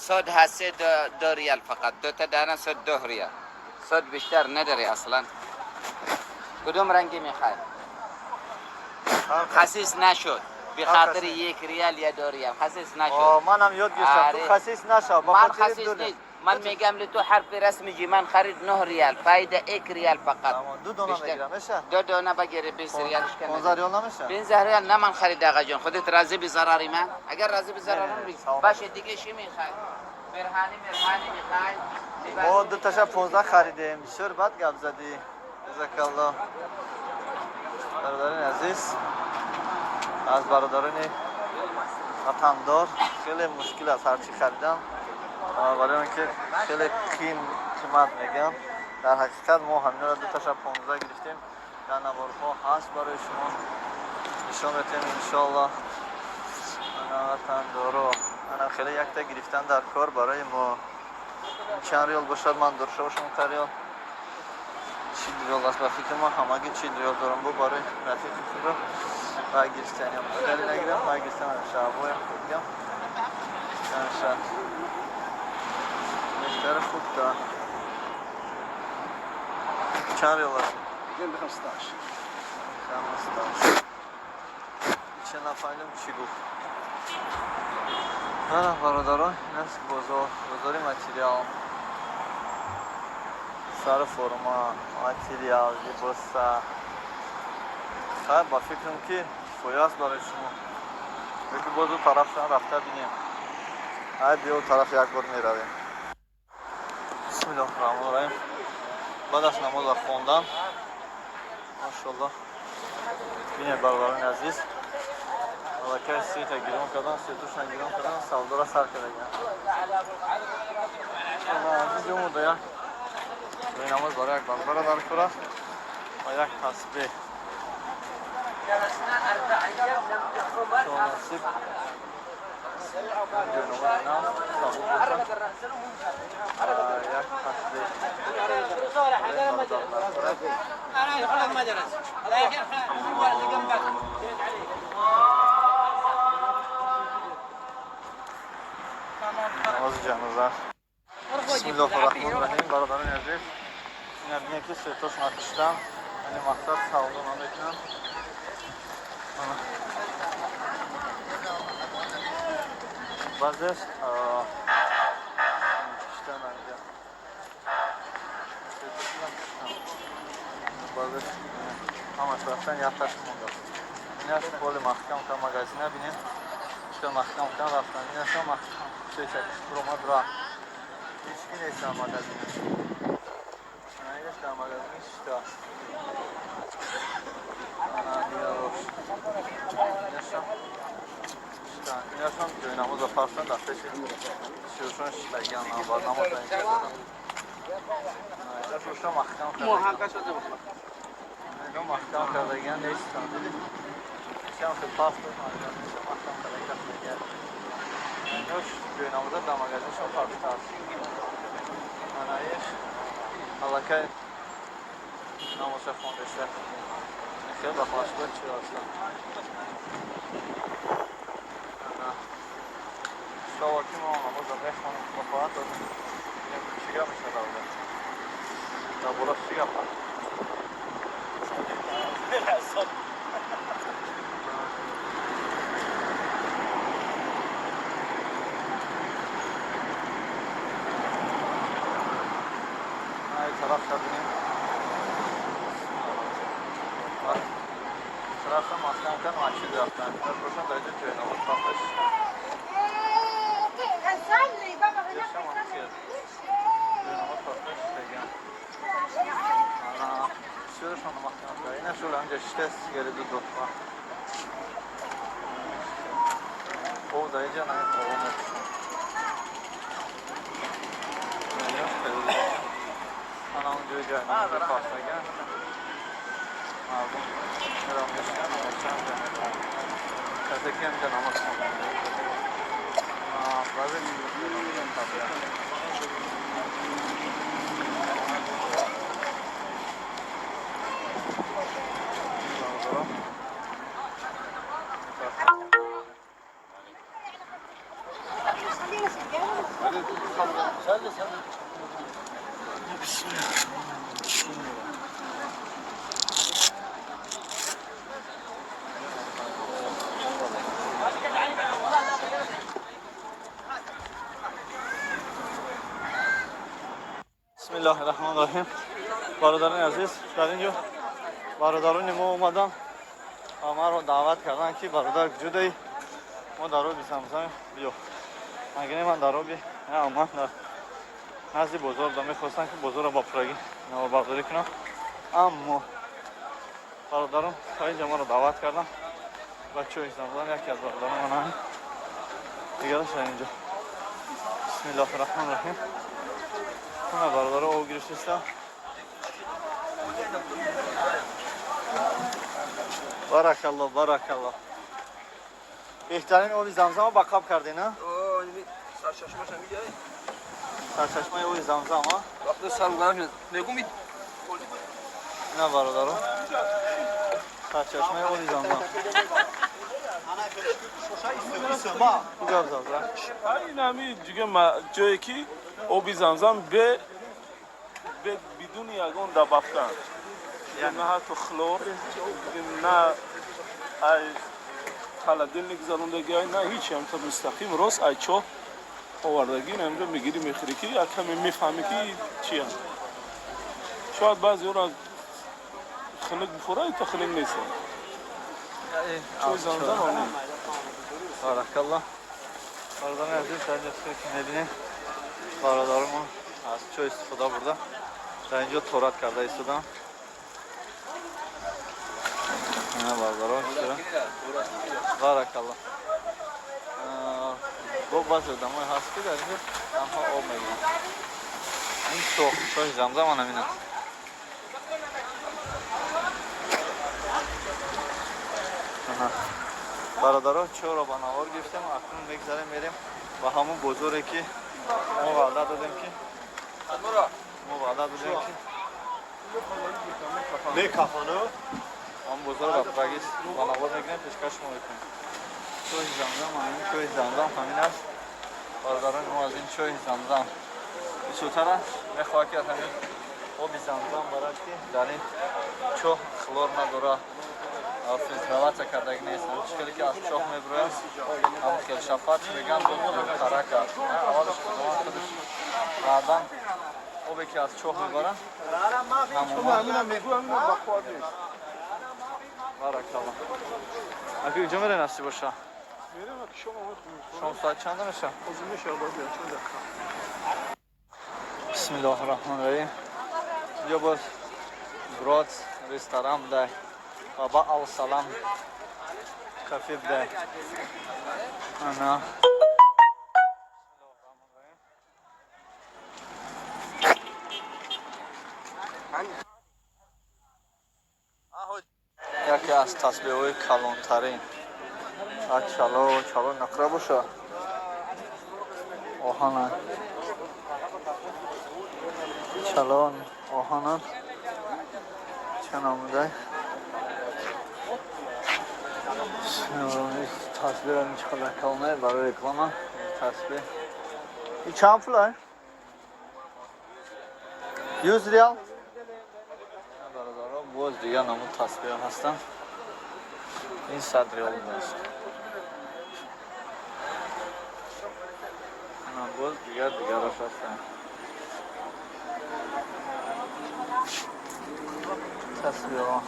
صد هسته دو ریال فقط دو تا دانه صد 2 ریال صد بیشتر نداری اصلا. کدوم رنگی میخوای؟ خسیس نشد به خاطر 1 ریال یا 2 ریال خسیس نشد. منم یاد گرفتم تو خسیس نشو. من خسیس نیست. من میگم لتو حرف رسمی جی من خرید 9 ریال فایده 1 ریال فقط. دو دونه میگیرم میشه؟ دو دونه بگیری 20 ریال. 15 ریال نمیشه؟ 15 ریال نه من خرید آقا جان. خودت راضی به ضرری من؟ اگر راضی به ضرر من باشه دیگه چی میخوای؟ مرهانی مرهانی میخوای؟ ما دو تاشا 15 خریدیم. بسیار بد گپ زدی. جزاک الله. برادران عزیز، از برادران وطندار خیلی مشکل است هرچی خریدم، برای اینکه خیلی قیمت میگم. در حقیقت ما همینا را دو تاشا 15 گرفتیم. در نوارها هست برای شما نشان میدیم انشالله. وطندارا انا خیلی یک تا گرفتن در کار برای ما. چند ریال باشد من داشته باشم تا ریال 40 ریال است به فکر ما همگی 40 ریال دارم. بو برای رفیق خود را گرفتنیم. خیلی نگیرم با گرفتن شعبای خودم شب بهتر خوب دا. چند ریال است؟ 15. 15. چه نفهمیدم چی گفت. نه برادران این است بازار، بازار متریال، سر فرما متریال لباسا. خب با فکرم که کفایه است برای شما. یکی باز اون طرف رفته بینیم. های بیا اون طرف یک بار میرویم. بسم الله الرحمن الرحیم. بعد از نماز خواندن ماشاءالله بینید برادران عزیز، аллакай сета гирон кардан, сетушна гирон кардан, савдора сар кардаган. Азиз омода як намоз барои як барбара дар кор аст ва як тасбеҳ. Насиб як тасбеҳ. намози ҷаноза. Бисмиллоҳи раҳмони раҳим. Бародарони азиз, ина бинед ки сетошона киштам, яъне мақсад савдо намекунам. Баъзеш киштан инҷа сетошона киштам, баъзеш ҳамаш рафтан, якташ мондааст. Инаш поли маҳкам кар магазина бинед чӣ маҳкам кар рафтан. Инашам маҳкам сеча омад рафт. Ҳеҷ ки нест дар магазина. Инаш дар магазин шиштааст. Дигарош инашам шиштаанд. Инашам ҷои намоза фарстан дар пеши шиёшон шиштагиан бар намоз наикардам. Инашошам маҳкам кардагиан. Ино маҳкам кардагиан нестанд. Дидед? Ишам хел паст магазиншам маҳкам кардагиан. Инош ҷои намоза дар магазиншон фарстааст. Анаиш аллакай намоза хондаша. Хел ба хонашгоҳ чӣ ҳастанд. Иншоалло ки мо намоза мехонем ба хоҳад дод. Чӣ гап мешавад аввал? Дар борааш чӣ гап аст? طرف ببینیم. طرف هم محکم کن مسجد رفتن. باشن در اینجا جای نماز پخته شدن. جای نماز پخته شدن. بسیارشان محکم کرد. اینه شول همجا شده سیگاری دو دوتا. او در اینجا نه او میکشن. انا اونجا جای نماز پخته مردم چرا میشن نمازشان جمع کسی که اینجا نماز خوندن. بعضی Бисмиллоҳи раҳмони раҳим. Бародарони азиз, дар ин ҷо бародарони мо омаданд ва маро даъват карданд, ки бародар, куҷодаӣ? Мо дар оби Замзам, биё. Магне ман дар оби, ман дар назди бозор будам, мехостам, ки бозорро ба пурагӣ наворбардорӣ кунам, аммо бародарон то инҷа маро даъват карданд ба чои Замзам. Яке аз бародарон ман, дигараш дар инҷо. Бисмиллоҳи раҳмони раҳим. Ҳама бародаро об гирифтистам. Баракалло, баракалло. Беҳтарин оби Замзама ба қаб кардин, а? Сарчашмаи оби Замзам, а? На, бародаро, сарчашмаи оби Замзам. Гап замзам. Ин ҳами ҷое ки оби Замзам бидуни ягон добавка, на ҳатто хлор, на ай холодильник зарондагӣ, на ҳеч, ҳамта мустақим рост ай чоҳ овардагӣ. Инамҷо мегирӣ, мехӯрӣ, ки як каме мефаҳмӣ, ки чия. Шояд баъзеҳоро хунук бихӯрад, то хунук нест чои Замзам оне. Баракалло. Бародарони азиз, дар инҷо ки мебинем, бародарамон аз чой истифода бурда, дар инҷо торат карда истодам. Бародарон, баракалло. Бо баъзе одамое ҳаст, ки дар инҷо танҳо об мегиранд. Ин чоҳ, чоҳи Замзам ҳамин аст. Бародаро, чойро ба навор гирифтем, акнун мегзарем, мерем ба ҳамон бозоре, ки мо ваъда додем, ки ҳамон бозорро ба пурагӣ ба навор мегирем, пешкаш шумо мекунем. Чоҳи Замзам ҳамин, чоҳи Замзам ҳамин аст. Бародарони мо аз ин чоҳи Замзам бисёртара мехоҳад, ки аз ҳамин оби Замзам барад, ки дар ин чоҳ хлор надорад, фильтроваться кардагӣ нест. Ҳамин хеле ки аз чоҳ мебирояд, ҳамин хел шафат мегӯянд, тарака аввалаш худованд худаш, баъдан обе ки аз чоҳ мебаранд. Баракалло. Аки, куҷо мерем, насиб боша? Шом соат чанда меша? Бисмиллоҳи раҳмони раҳим. Инҷо боз брод ресторан дай ва ба Алсалам кафе дай. Ана, яке аз тасбеҳҳои калонтарин, чало чало нақра боша, оҳана, чалон оҳана ча намудай. Тасбеҳ чӣ калона, барои реклама тасбеҳ. И чанд пул? 100 риал. Бародаро, боз дигар намуд тасбеҳ ҳастанд. Ин 100 риал аст. Боз дигар дигараш ҳастанд, тасбеҳҳо.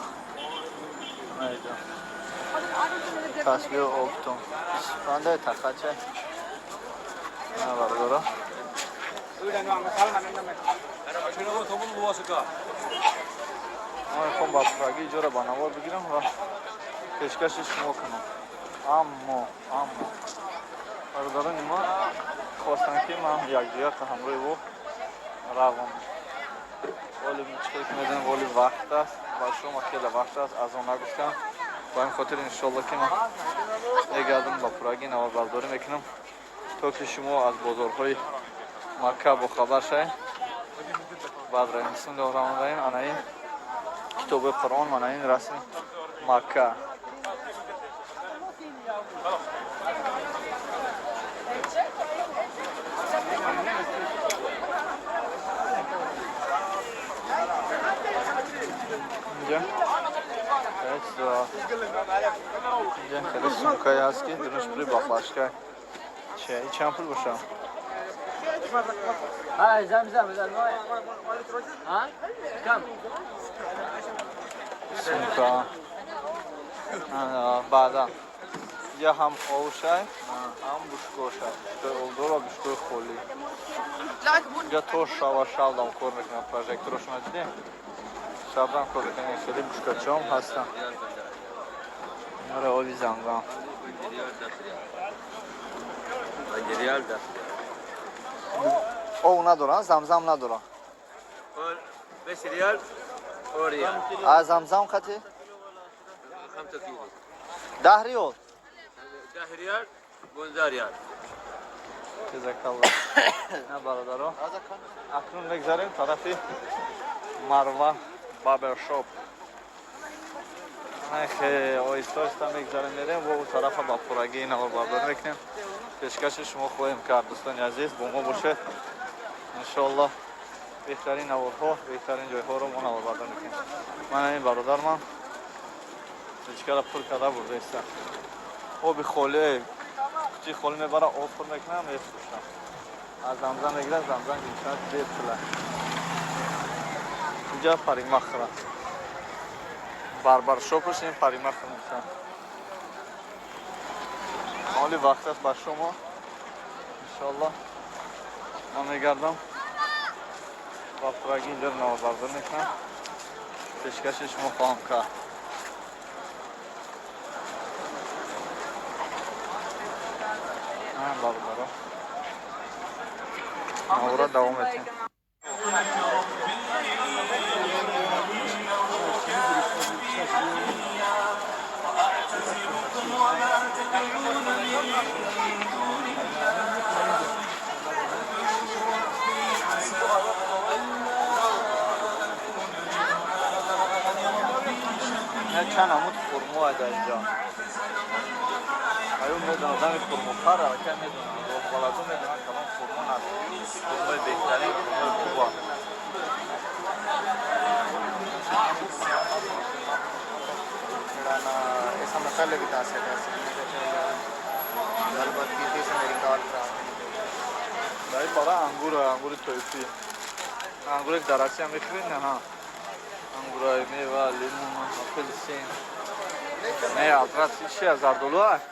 Найҷо тасбеҳ оптум пандай тахача. На, бародаро, мо мехоҳам ба пурагӣ иҷора ба навор бигирам ва пешкаши шумо кунам, аммо бародарони мо хостанд, ки ман якҷоя ҳамроҳи ӯ равам. Воли чӣ ки медонем, воли вақт аст ва шумо хеле вақт аст, аз он нагуфтам. Ба ин хотир, иншоалло, ки ман мегардам, ба пурагӣ наворбардорӣ мекунам, то ки шумо аз бозорҳои Макка бохабар шавед. Баъд раҳим. Бисмиллоҳи раҳмони раҳим. Ана ин китоби Қуръон, мана ин расми Макка. мешавад. Инҷа хеле сумкае ҳаст, ки дунаш пули баклашка. Чи ин чанд пул бошад? Сумка. Баъдан инҷа ҳам овшай, ҳам бушкошай. Бушкои обдор ва бушкои холӣ. Инҷа то шава шавдам кор мекунам, прожекторошона дидем? Шабдам кор мекунам, хеле бушкачаам ҳастанд. Мара оби замзам. Ов надорам, замзам надорам. А замзам қати? 10 риёл. 10 риёл, 15 риёл. Ҷазакаллоҳ. На бародаро. Акнун мегзарем тарафи Марва Барбершоп. Оҳиста оҳиста мегзарем, мерем ва у тарафа ба пуррагии наворбардорӣ мекунем. Пешкаши шумо хоҳем кард, дӯстони азиз, бо мо бошед. Иншоаллоҳ беҳтарин наворҳо, беҳтарин ҷойҳоро мо наворбардорӣ мекунем. Ман ин бародармам речкаро пур карда бурдаиста. Оби холӣ, қутии холӣ мебара, об пур мекунам, мефурӯшам. Аз замзам мегирад, замзам гирифтан бепула. Инҷа парикмахера. Барбаршопаш ин парикмахер мешавад. Ҳоли вақт аст ба шумо. Иншоаллоҳ ман мегардам ва пурраги инҷоро наворбардорӣ мекунам. Пешкаши шумо хоҳам кард. Бародаро, навора давом метиҳем. Чанд намуд хурмо дар инҷо. Аю медонам, одами хурмохар аллакай медонам, роҳбаладо медонам, калон хурмо наст. Хурмои беҳтарин, хурмои хуба. Дар ин бара ангур, ангури тоифӣ. Ангуре ки дар Россия мехӯред, не, ҳа. Ангураи мева, лимон, апелсин. Не, албатта, чи аст? Зардолу аст?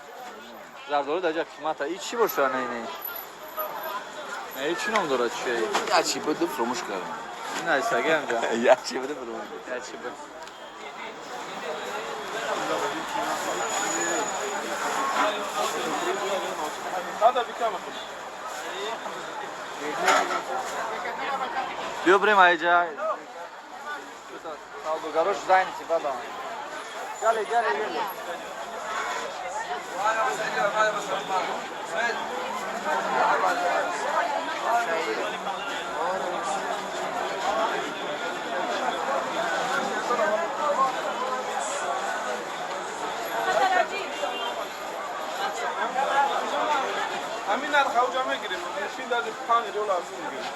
Зардолу дар ҷа қимата. И чӣ бошад? Не, не. Не, и чӣ ном дорад? Чи? Я чӣ буду фурӯш кардам. Ин айсаги ҳамҷа. Я чӣ буду фурӯш. Я чӣ буд. هذا بكام اخذ؟ Биё бирем айҷа. Савдогарош зайнити бадам. Гале, гале, гале. همین نرخ اوجا میگیریم. ماشین در 5 ریال ارزون میگیریم.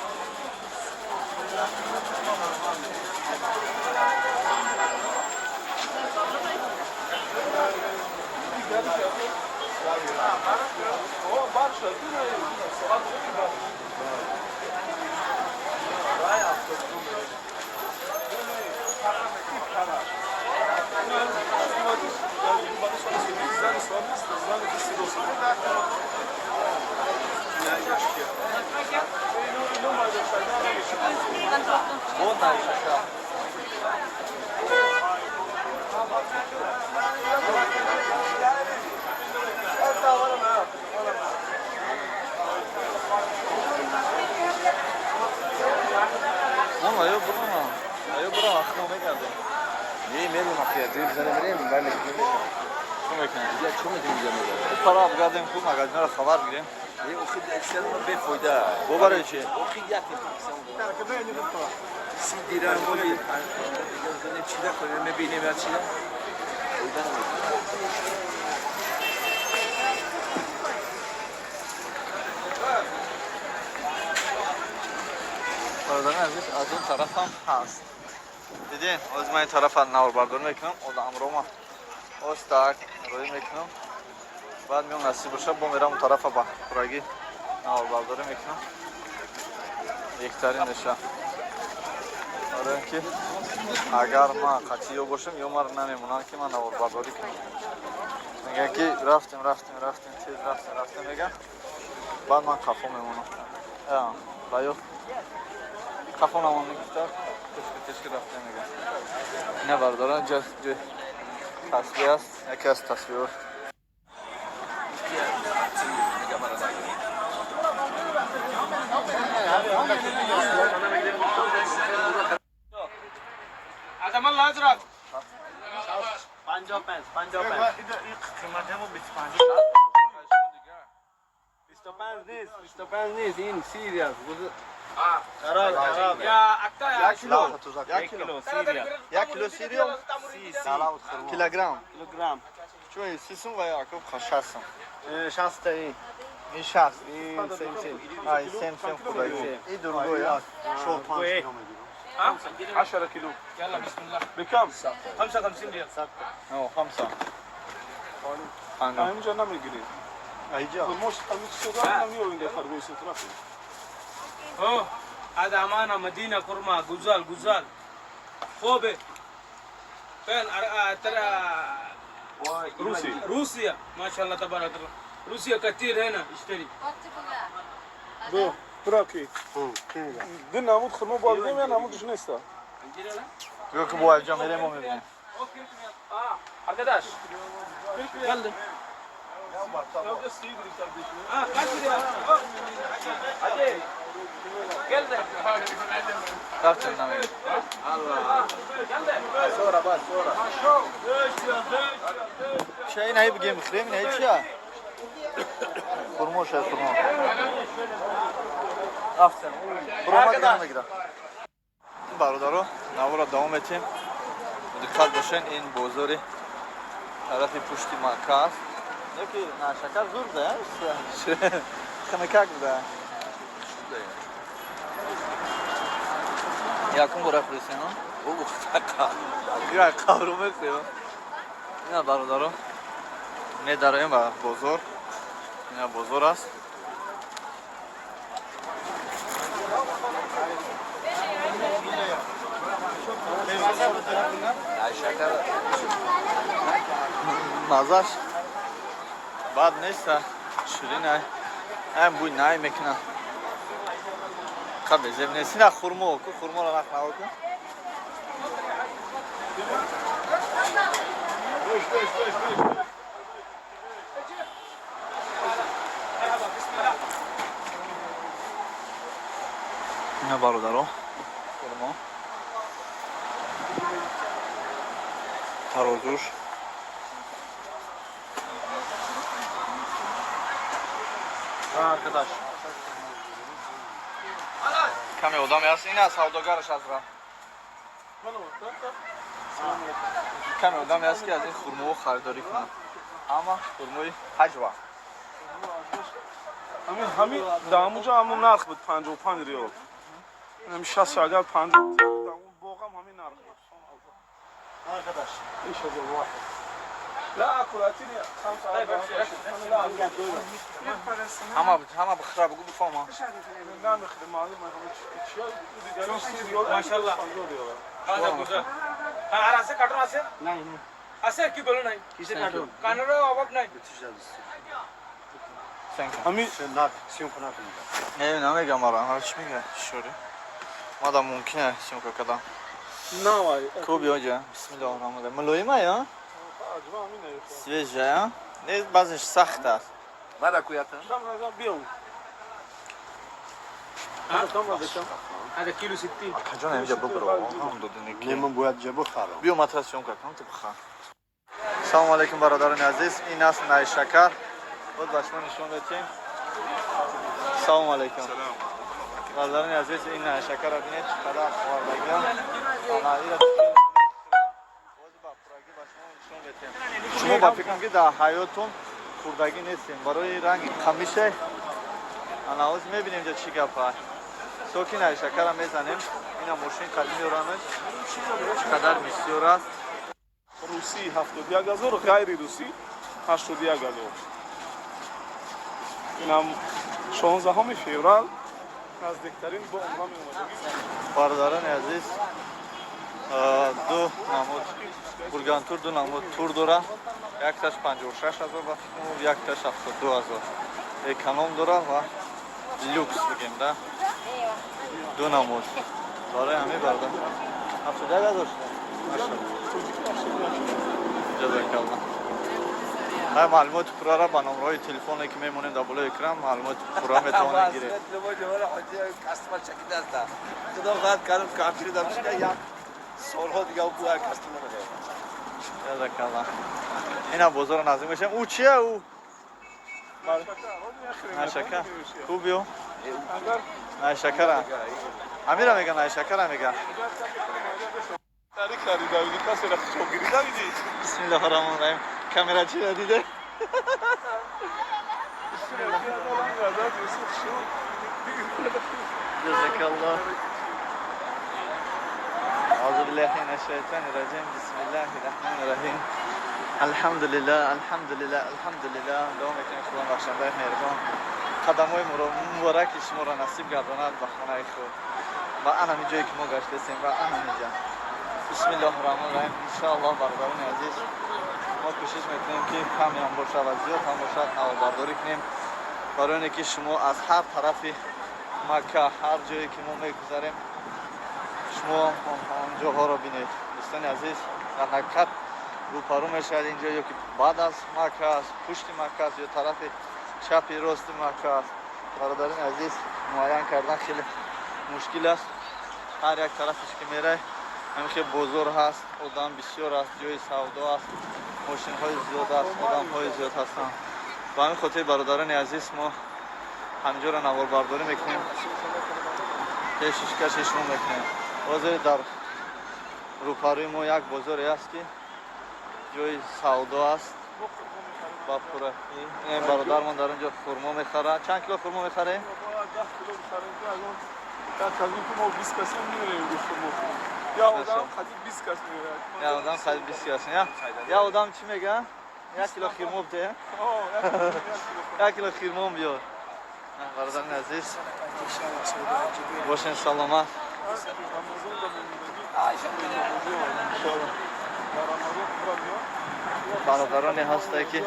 Пора обгардем ку магазинро хабар гирем. Бефоида. Бо барои чи? Бародари азиз, аз он тарафам ҳаст. Дидин, ҳозир ман ин тарафа наворбардорӣ мекунам, одамрома Остак роӣ мекунам. Баъд меом, насиб боша, бо мерам он тарафа, ба пурагӣ наворбардорӣ мекунам. Беҳтарин меша. Барои ин ки агар ман қатъи ё бошам, ё маро намемонанд, ки ман наворбардорӣ кунам. Мегӯянд, ки рафтем, рафтем, рафтем, тез рафтем, рафтем, мегӯянд. Баъд ман қафо мемонам. Ба ё қафо намон мегуфта, тешки тешки рафтем, мегӯянд. Ина, бародарон, ҷо ҷои тасбиҳ аст, яке аз тасбиҳо. الله ازرق. 55 55. قیمت همون 25 25 نیست، 25 نیست. این 30 ریال. عراق عراق. يا اكتا. Як кило, як یک кило. کیلو 30 ریال. Як кило 30 риал? Килограмм. کیلوگرم. Чун 30 сум ва якоб 60 сум. 60 ای. Ин 60. این same same. Ай, same same худои. И другой а? گوه. 10 كيلو. يلا بسم الله. بكم؟ 55 ريال. О, хамса. Панҷо. اینجا نمیگیری. Айҷа. خرماش همین چیزا نمیورین در خرگوش طرف. اوه هذا امانه مدينه كرمه غزال غزال خوبه فين ترى. روسي. روسيا، ما شاء الله تبارك الله، روسيا كثير هنا اشتري. دو تراكي. دين نامود خرما باید نمی نامودش نیست. Гӯё ки бо айҷа мерем, мо мебинем. Arkadaş. Geldi. Kaç lira? Hadi. Geldi. Рафтем, намегӯ. Geldi. Ча инаи бигем, бихӯрем, инаи чия? Хурмо шай, хурмо. Рафтем. Буромад намегира. Бародаро, навора давом метиҳем. Диққат бошен, ин бозори тарафи пушти Макка аст. Яки на шакар зур буда, ханакак буда. Якум бора хӯрисем, як қабру мехӯрем. Ина, бародаро, медароем ба бозор. Ина бозор аст. Шакар. Мазаш бад неста, ширин ай, ам бӯй най мекуна. Қабе зеб нест. Ина хурмо ку, хурморо нах наво ку. Ина, бародаро, хурмо, тарозуш. Arkadaş. Каме одаме аст. Ина савдогараш аз ра. Каме одаме аст, ки аз ин хурмоҳо харидорӣ кунад. Ама хурмои ҳаҷва. ҳамин ҳамин дар ҳамунҷо ҳамун нарх буд, 55 риёл. Ҳамин 60, агар 50 дар он боғам ҳамин нарх буд. Arkadaş. ايش هذا واحد لا اكل، اعطيني خمسة أربعة. أنا لا أكل. Ҳама ҳама бихӯра, бугу, бифоҳма. نمیخوره معلوم چی. ماشاءالله. هذا গুজরাট। হ্যাঁ, আর আছে কার্টুন আছে? নাই নাই। আছে কি বলো নাই? কিসের কার্টুন? কানের অভাব নাই। ҳамин. Не, намегам мара. Ҳа, чӣ мега? Шори. Мада мумкин съёмка кардам. Навай. Ку биёҷа. Бисмиллоҳир роҳманир роҳим. Мулоима я? Аҷба ҳамин. Свежая. Не, баъзеш сахт аст. Мара куята. Биём. هذا كيلو 60. Акаҷон, инҷа бибро. Ҳам додини ки. Не, ман бояд ҷа бихарам. Биё, матра съёмка кунам, ту бихар. Салому алейкум, бародарони азиз. Ин аст найшакар. Боз ба шумо нишон медиҳем. Салому алейкум. Бародарони азиз, ин найшакарро бинед, чӣ қадар овардагиам. Ана ира боз ба пурагӣ ба шумо нишон медиҳем. Шумо ба фикрам, ки дар ҳаётон хӯрдагӣ нестем. Барои ранги қамише. Ана ҳозир мебинем, ҷа чӣ гап аст. Соки найшакарро мезанем. Ина мошин қадим меорамеш. Чӣ қадар бисёр аст. Русӣ 71 000, ғайри русӣ 81 000. Инам 16 феврал наздиктарин бо онҳо меомадагӣ. Бародарони азиз, ду намуд Бургантур, ду намуд тур дора: якташ 56 000 ба фикрам, якташ 72 000. Эконом дора ва люкс бигем да, ду намуд. Барои ҳамин бародар 71 000 шуда. Машалло, ҷазакалло. Ҳай, маълумоти пуррара ба номраҳои телефоне, ки мемонем дар болои экран, маълумоти пурра метавонед гиред. Худо хоҳад кардам, компютер дам як солҳо дига бу як кастом намедиҳад. Ҷазакалло. Ина бозорро наздик мешавем. Ӯ чия ӯ? Найшакар хуб ё найшакара? Ҳамира мега, найшакара мега. Тари харида види, касера хушоб гирида види. Бисмиллоҳи раҳмони раҳим. Камера чира диде? Юсуф. Ҷазакаллоҳ. أعوذ بالله من الشيطان الرجيم، بسم الله الرحمن الرحيم، الحمد لله، الحمد لله، الحمد لله. Дуо мекунем, Худо бахшандаи меҳрубон қадамҳои мубораки шуморо насиб гардонад ба хонаи худ, ба анами ҷое, ки мо гаштесем, ба анамиҷа. Бисмиллоҳи раҳмони раҳим. Иншоаллоҳ, бародарони азиз, мо кӯшиш мекунем, ки камиам бошад ва зиёд ҳам бошад, наворбардорӣ кунем, барои оне ки шумо аз ҳар тарафи Макка, ҳар ҷое ки мо мегузарем, шумо он ҷоҳоро бинед. Дӯстони азиз, дар ҳақиқат рӯпарӯ мешавад инҷо ё ки баъд аз Макка аст, пушти Макка аст ё тарафи чапи рости Макка аст. Бародарони азиз, муайян кардан хеле мушкил аст. Ҳар як тарафиш ки мерай, ҳамин хел бозор ҳаст, одам бисёр аст, ҷои савдо аст, мошинҳои зиёд аст, одамҳои зиёд ҳастанд. Ба ҳамин хотир, бародарони азиз, мо ҳаминҷоро наворбардорӣ мекунем, пешкаши шумо мекунем. Ҳозир дар рӯпарӯи мо як бозоре аст, ки ҷои савдо аст ба пуррагӣ. Ин бародармон дар он ҷо хурмо мехарад. Чанд кило хурмо мехарем? 10 кило бихарем, ки аз он як аз ки мо 20 кас мемирем, хурмо хӯрем. Я одам қади 20 кас меояд. Я одам қади 20 кас. Я одам чӣ мега? 1 кило хирмо бде, 1 кило хирмом биёр. Бародари азиз, бошен саломат. Рамазон да мемонагӣ. Дар Рамазон умра меояд. Бародароне ҳастае, ки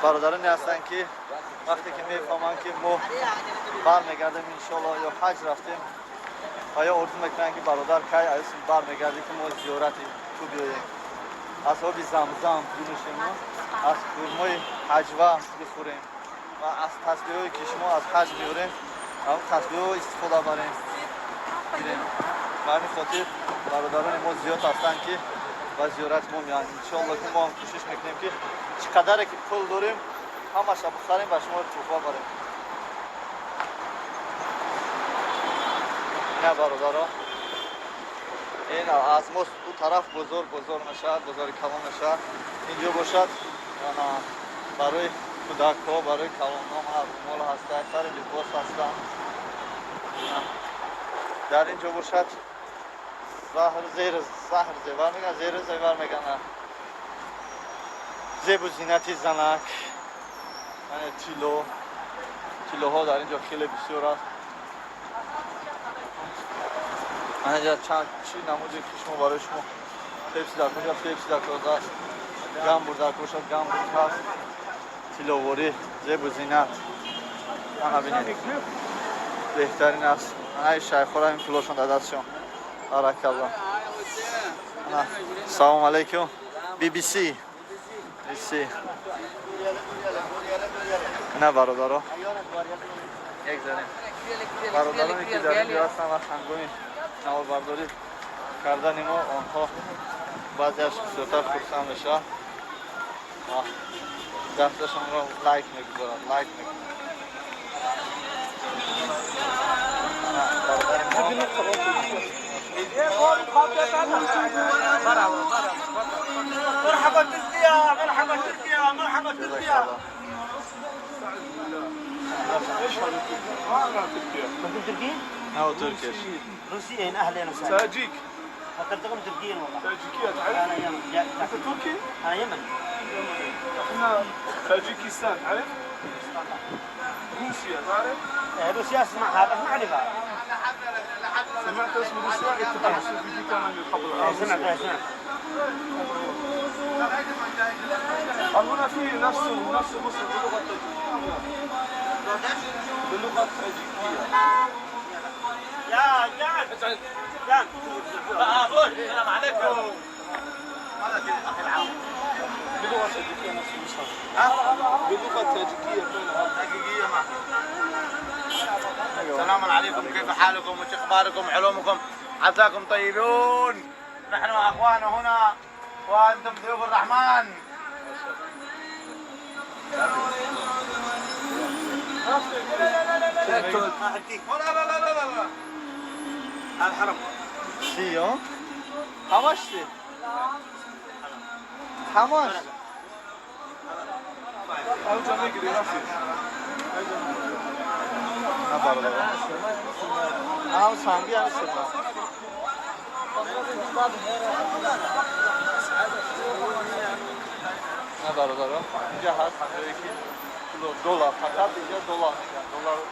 бародароне ҳастанд, ки вақте ки мефаҳманд, ки мо бармегардем, иншоалло, ё ҳаҷ рафтем, ва ё орзу мекунанд, ки бародар, кай бармегардӣ, ки мо зиёрати ту биёем, аз оби Замзам бинӯшему аз хурмои ҳаҷва бихӯрем ва аз тасбеҳое, ки шумо аз ҳаҷ меорем, тасбеҳо истифода барем, гирем. Ба ҳамин хотир бародарони мо зиёд ҳастанд, ки ба зиёрати мо меоянд. Иншоалло, ки мо ҳам кӯшиш мекунем, ки чӣ қадаре ки пул дорем, ҳамаша бихарем, ба шумо туҳфа барем. Ина, бародаро, ин аз мо ду тараф бозор бозор мешавад, бозори калон мешавад. Инҷо бошад барои кӯдакҳо, барои калонҳо румол ҳаста, сари либос ҳастанд. Дар ин ҷо бошад заҳр, зер, заҳр, зевар меган, зеру зевар меган, зебу зинати занак, яъне тилло. Тиллоҳо дар ин ҷо хеле бисёр аст. Анаҷа чанд чӣ намуде, ки шумо барои шумо Пепси дар кошад, Пепси дар кор аст, гамбур дар кошад, гамбур ҳаст, тилловорӣ, зебу зинат. Ана бинед, беҳтарин аст. Анаи шайхҳоро, ин пулошон дар дастшон. Баракалло. Салому алайкум. BBC, BBC. На, бародаро, як занем. Бародароне, ки дар ин ҷо ҳастанд ва ҳангоми наворбардорӣ кардани мо онҳо баъзеаш бисёртар хурсанд мешавад ва дасташонро лайк мегузорад, лайк мекунад. Бародари мо. مرحبا تركيا، مرحبا تركيا، مرحبا تركيا. ايش هذا؟ ما انا تركيا. انت تركي؟ No Turkish. روسيين اهلا وسهلا. تاجيك. فكرتكم تركيين والله. تاجيكية تعرف؟ انا يمن. انت تركي؟ انا يمني. احنا تاجيكستان تعرف؟ روسيا تعرف؟ روسيا اسمعها بس ما اعرفها. سمعت اسم روسيا؟ الاتحاد السوفيتي كان من قبل. سمعت سمعت. هنا في نفس مصر باللغة التاجيكية. باللغة التاجيكية. يا جان جان السلام عليكم. باللغة التاجيكية نفس المصحف. باللغة التاجيكية كان التاجيكية ما. السلام عليكم، كيف حالكم وش اخباركم علومكم؟ عساكم طيبون. نحن اخوان هنا وانتم ضيوف الرحمن. لا لا لا لا لا الحرم. See you. How much? How much? نه برادر. هم سنگی هم سیاه. نه برادرها اینجا هست جایی که دلار فقط اینجا دلار میگن دلار رو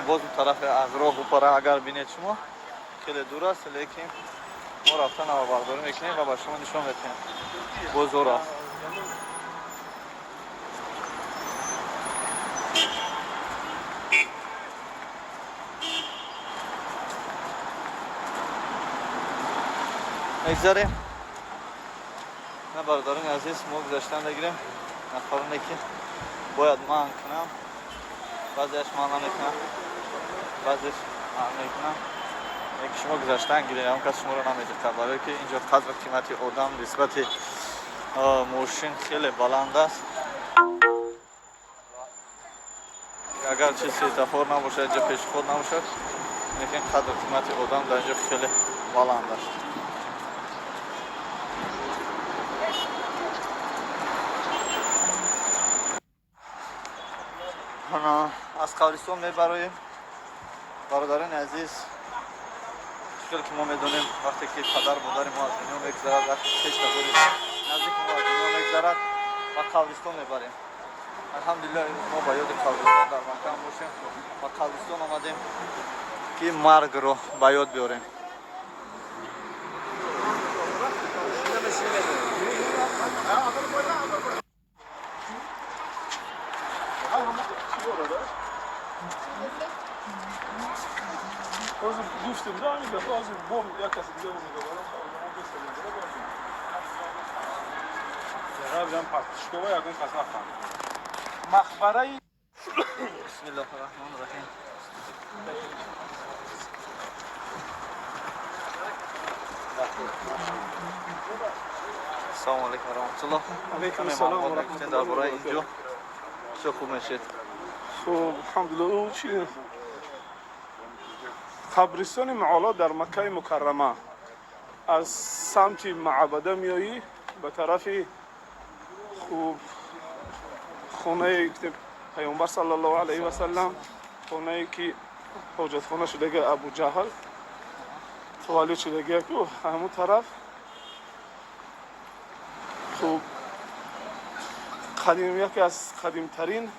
боз тарафи аз роҳу пара агар бинед шумо хеле дур аст, лекин мо рафта навабардорӣ мекунем ва ба шумо нишон медиҳем. Бозор аст. Мегзарем. На бародарони азиз, мо гузаштан мегирем. Нафароне ки бояд манъ кунам, баъзеаш манъ намекунам, баъзеш манъ мекунам. Яке шумо гузаштан гиред, он кас шуморо намедиқад, барое ки инҷо қадру қимати одам нисбати мошин хеле баланд аст. Агарчи светофор набошад, инҷо пешход набошад, лекин қадру қимати одам дар инҷо хеле баланд аст. Аз қабристон мебароем. Бародарони азиз, хеле ки мо медонем, вақте ки падар модари мо аз дунё мегузарад, вақте хештабори наздики мо аз дунё мегузарад, ба қабристон мебарем. Алҳамдулиллаҳ, имрӯз мо ба ёди қабристон дар Макка бошем, ба қабристон омадем ки маргро ба ёд биёрем. گفتیم نه همین دفعه از بم یک کس دیگه میگه مقبره. بسم الله الرحمن الرحیم. السلام علیکم و رحمت الله. علیکم السلام و رحمت الله. درباره اینجا چه خوب میشید؟ خب الحمدلله. چی قبرستان معالا در مکه مکرمه از سمت معبده میایی به طرف خوب خونه پیامبر صلی الله علیه و سلم، خونه که حاجت خونه شده ابو جهل توالت شده که همون طرف. خوب قدیم یکی از قدیمترین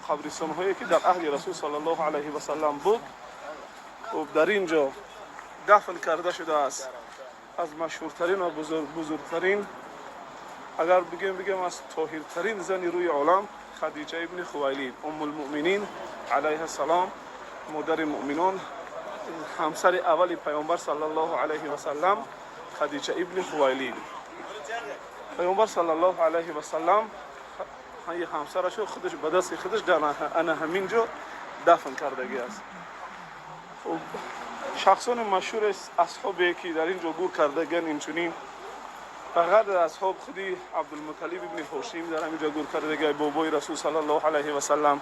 قبرستان هایی که در عهد رسول صلی الله علیه و سلم بود. خب در اینجا دفن کرده شده است از مشهورترین و بزرگترین، اگر بگیم از طاهرترین زن روی عالم، خدیجه ابن خویلید ام المؤمنین علیه السلام، مادر مؤمنان، همسر اول پیامبر صلی الله علیه و سلم، خدیجه ابن خویلید. پیامبر صلی الله علیه و سلم همسرش خودش به دست خودش در انا همینجا دفن کردگی است. شخصان مشهور اصحابی که در اینجا گور کردگن اینچنین Ба ғайр аз асҳоб худи Абдулмуталиб ибни Ҳошим дар ҳаминҷо гур кардагиай, бобои Расул саллаллоҳу алайҳи васаллам.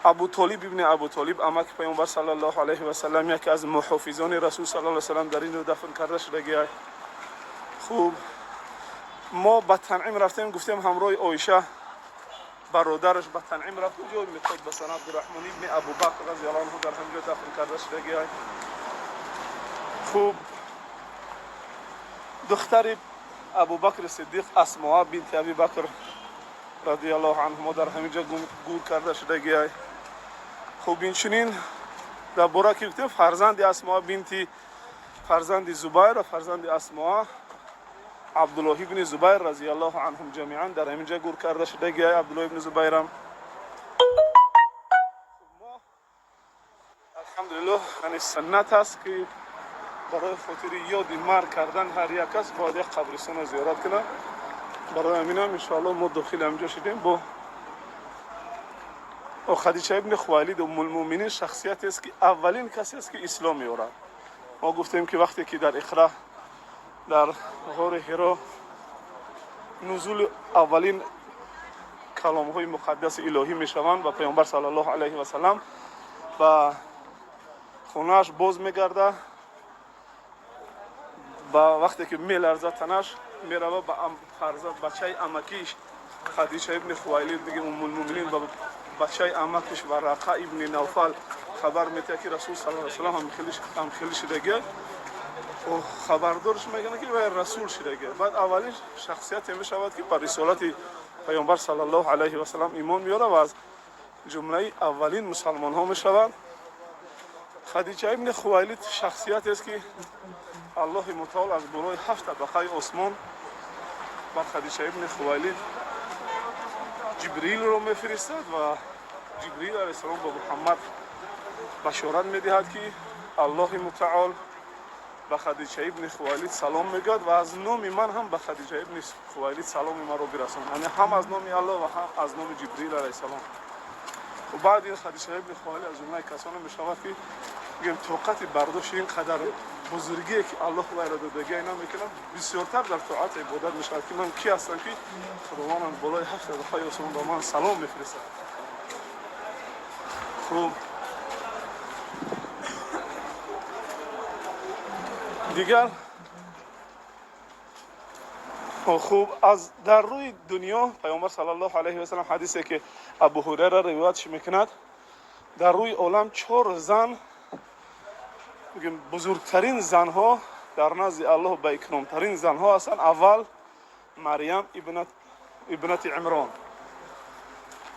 Абутолиб ибни Абутолиб, амаки Паёмбар саллаллоҳу алайҳи васаллам, яке аз муҳофизони Расул саллаллоҳу алайҳи васаллам, дар ин ҷо дафн карда шудагиай. Хуб, мо ба Танъим рафтем, гуфтем ҳамроҳи Оиша бародараш ба Танъим рафт, ҷой меход ба сан Абдурраҳмон ибни Абубакр разияллоҳу анҳу дар ҳаминҷо дафн карда шудагиай. Хуб, духтари Абубакри Сиддиқ Асмоа бинти Абибакр радиаллоҳу анҳумо дар ҳаминҷо гур карда шудагиай. Хуб, инчунин дар бора ки гуфтем, фарзанди Асмоа бинти фарзанди Зубайр ва фарзанди Асмоа Абдуллоҳ ибни Зубайр разияллоҳу анҳум ҷамиан дар ҳаминҷо гур карда шудагиай. Абдуллоҳ ибни Зубайрам мо алҳамдулиллоҳ, яъне суннат аст ки барои хотири ёди марг кардан ҳар як кас бояд як қабристонро зиёрат кунад. Барои ҳаминам иншоаллоҳ мо дохили ҳаминҷо шудем. Бо Хадича ибни Хувайлид Уммулмӯминин шахсиятест ки аввалин касест ки ислом меорад. Мо гуфтем ки вақте ки дар Иқра, дар ғори Ҳиро, нузули аввалин каломҳои муқаддаси илоҳӣ мешаванд ва Паёмбар саллаллоҳу алайҳи васаллам ба хонааш боз мегарда, ба вақте ки меларзад танаш, мерава ба фарзанд бачаи амакиш Хадича ибни Хувайлид бигем Уммулмӯминин, ба бачаи амакиш Варақа ибни Навфал хабар метиҳад ки Расул саллаллоҳу алайҳи васаллам ҳамхели шудагия. Хабардорш мекунад ки вай расул шудагия. Баъд аввалин шахсияте мешавад ки ба рисолати Паёмбар саллаллоҳу алайҳи васаллам имон меорад ва аз ҷумлаи аввалин мусалмонҳо мешавад. Хадича ибни Хувайлид шахсиятест ки Аллоҳи мутаол аз болои ҳафт табақаи осмон бар Хадича ибни Хувайлид Ҷибрилро мефиристад ва Ҷибрил алайҳиссалом ба Муҳаммад башорат медиҳад ки Аллоҳи мутаол ба Хадича ибни Хувайлид салом мегӯяд ва аз номи ман ҳам ба Хадича ибни Хувайлид саломи маро бирасон, яъне ҳам аз номи Аллоҳ ва ҳам аз номи Ҷибрил алайҳиссалом. Баъд ин Хадича ибни Хувайлид аз ҷумлаи касоне мешавад ки бигем тоқати бардошти ин қадар бузургие ки Аллоҳ вайро додагия намекунад, бисёртар дар тоат ибодат мешавад ки ман ки ҳастам ки Худованд болои ҳафт табақаи осмон ба ман салом мефиристад. Хуб, дигар хуб, аз дар рӯи дунё Паёмбар саллаллоҳу алайҳи васаллам ҳадисе ки Абу Ҳурайра ривоятш мекунад, дар рӯи олам чор зан бузургтарин занҳо дар назди Аллоҳ ба икромтарин занҳо ҳастанд. Аввал Марьям ибнати Имрон,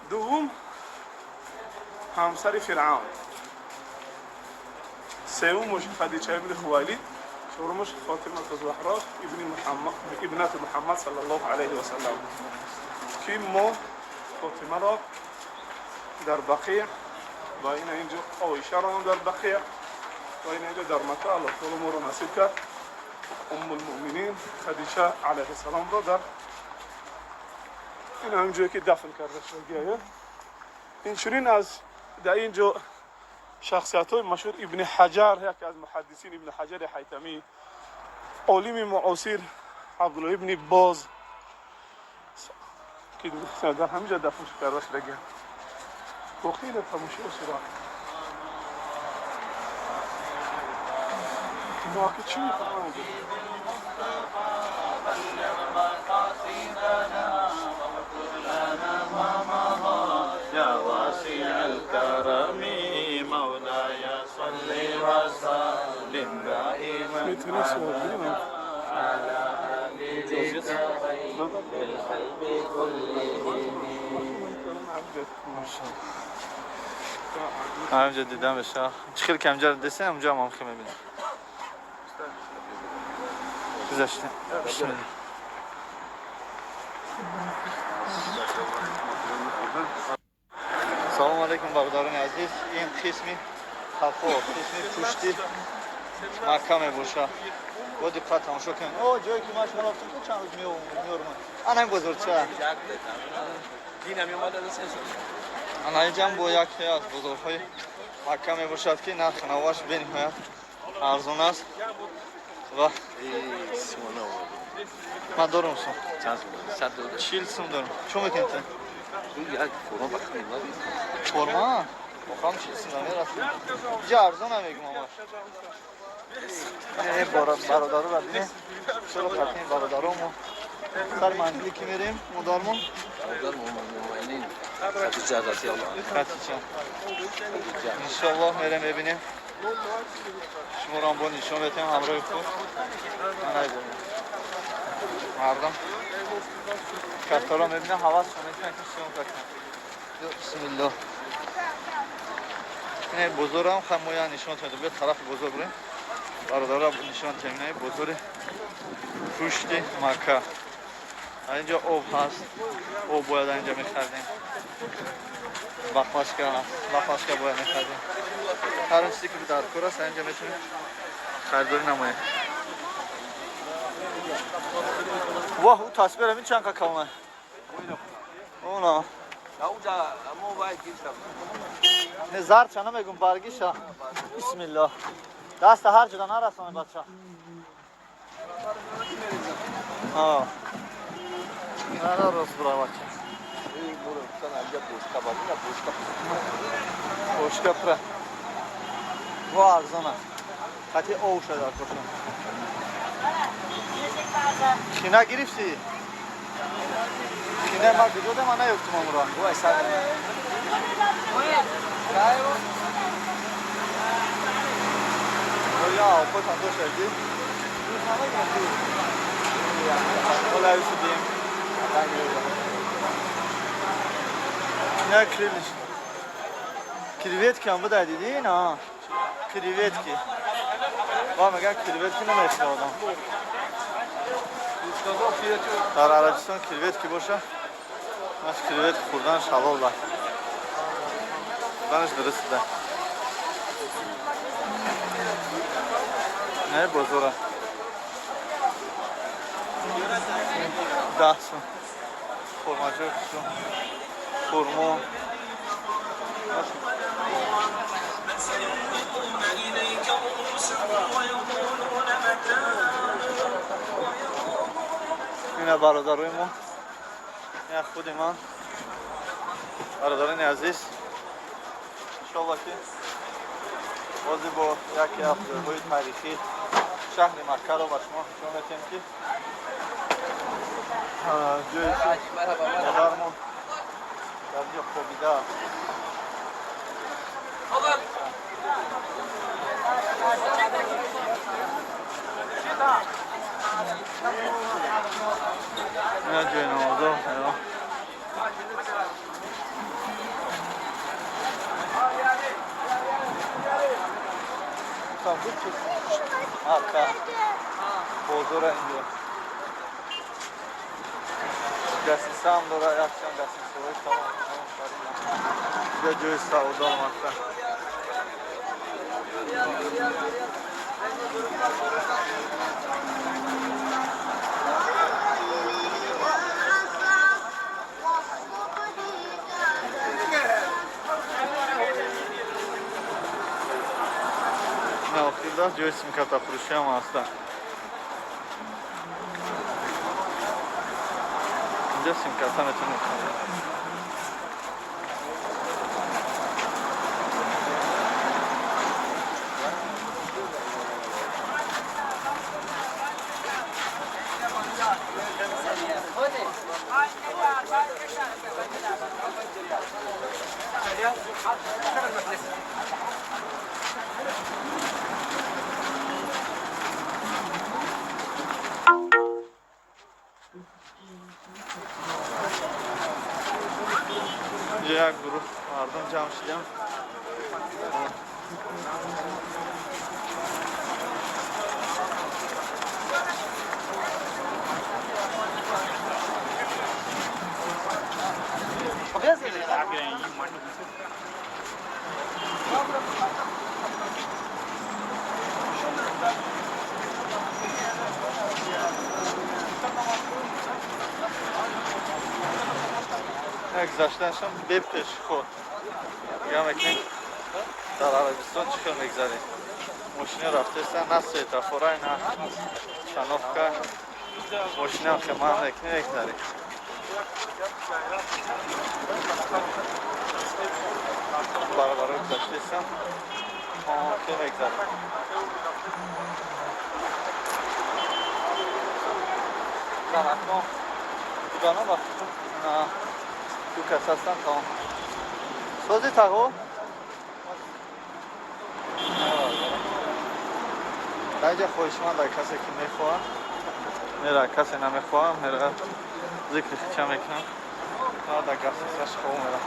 дуввум ҳамсари Фиръавн, севумуш Хадича ибни Хувайлид, чорумуш Фотимату Заҳро ибнати Муҳаммад саллаллоҳу алайҳи васаллам, ки мо Фотимаро дар Бақия ва ина инҷо Оишаро ҳам дар Бақия ва ина инҷо дар Макка Аллоҳ таоло моро насиб кард. Уммулмӯминин Хадича алайҳиссаломро дар ин ҳамин ҷое ки дафн карда шудагия. Инчунин аз дар ин ҷо шахсиятҳои машҳур Ибни Ҳаҷар, яке аз муҳаддисин Ибни Ҳаҷари Ҳайтамӣ, олими муосир Абдуллоҳ ибни Боз ки дар ҳамин ҷо дафн карда шудагия. Воқеан тамошо шуда ки чӣ мехоҳам. يا واسع الكرم مولاي صل وسلم دائما میتونی سوال کنی؟ على حبيبك خير الخلق كلهم. ҳаминҷо дида мешавад, чӣ хел ки ҳаминҷо десем, ҳаминҷо ҳам хел мебинем. Гузаштем, бисмилла. Салому алейкум, бародарони азиз. Ин қисми қафо, қисми пушти Макка мебошад. Бо диққат тамошо кунед. О, ҷое ки ман шумо рафтам, чанд рӯз меорам, ана ин бозорча, ана инҷам бо яке аз бозорҳои Макка мебошад, ки нархи наваш бениҳоят арзон аст. Ва ман дорам сум. 40 сум дорам. Чӣ мекунед? Форма? Мохам 40 сум намерасад. Иҷа арзон намегум амаш. Бародаро бинем. Чаро қатъи бародаромо. Сар манзили ки мерем, модармон? Хатича. Иншаллоҳ мерем мебинем. Шуморо ҳам бо нишон метем ҳамроҳи худ. Мардам кафтаро мебинам, ҳавасшон мекунам ки съёмка кунам. Бисмиллоҳ. Ин бозорам хам моя нишон тем. Биё тарафи бозор бурем. Бародаро нишон тем. Ин бозори пушти Макка. Инҷо об ҳаст. Об бояд инҷо мехардем. Баклашка ҳаст. Баклашка бояд мехардем. Ҳар он чизе ки дар кор аст, инҷо метавонем харидорӣ намоем. Воҳ, ӯ тасвирам ин чанд какаона? Она. Не зарча намегум, баргиша. Бисмиллоҳ. Даста ҳар ҷода нарасонӣ бача. А. Нара рост бура бача. Бошка пра. Во арзон аст. Қати овша дар кошон. Хина гирифтӣ? Хина ма куҷо дам наёфтум амро. Оя, опотан дошади? Ола юсудим. Не крилиш. Креветки ҳам буда дидӣ? На. Креветки. Ва меган креветки намехӯрад одам. Дар Арабистон креветки боша, маш креветки хӯрданаш ҳалол да. Хӯрданаш дуруст да. Не бозора. 10 сум. Хурмаҷои хушрӯ. Хурмо. Ина бародарои мо, ина худи ман, бародарони азиз, иншолло ки бози бо яке аз ҷойҳои таърихии шаҳри Маккаро ба шумо нишон метиҳем ки ҷое ки модармон дар инҷо хобидааст. Ина ҷои намозо. Макка бозора инҷо гасиса ҳам дора, якчанд гасисаҳои тамом. Инҷо ҷои савдо Макка. Охирда ҷои симкартафурӯшӣ ҳам ҳаста. Инҷо симкарта метавонед харид. Як гурӯҳ мардум ҷамъ шудем. Гузаштанашам бепеш ход. Нигоҳ мекунем дар Арабистон чӣ хел мегзарем. Мошина рафтеста, на светофорай, на остановка. Мошинам хеман мекунӣ, мегзарӣ. Баробаро гузаштестам, ки мегзарем. Занакон дугана ба на ду кас ҳастанд, тамом. Сози тағо? Дар инҷа хоҳишманд, дар касе ки мехоҳад мера, касе намехоҳад мера, зикри хича мекунам, дар гастисаш хоб мера.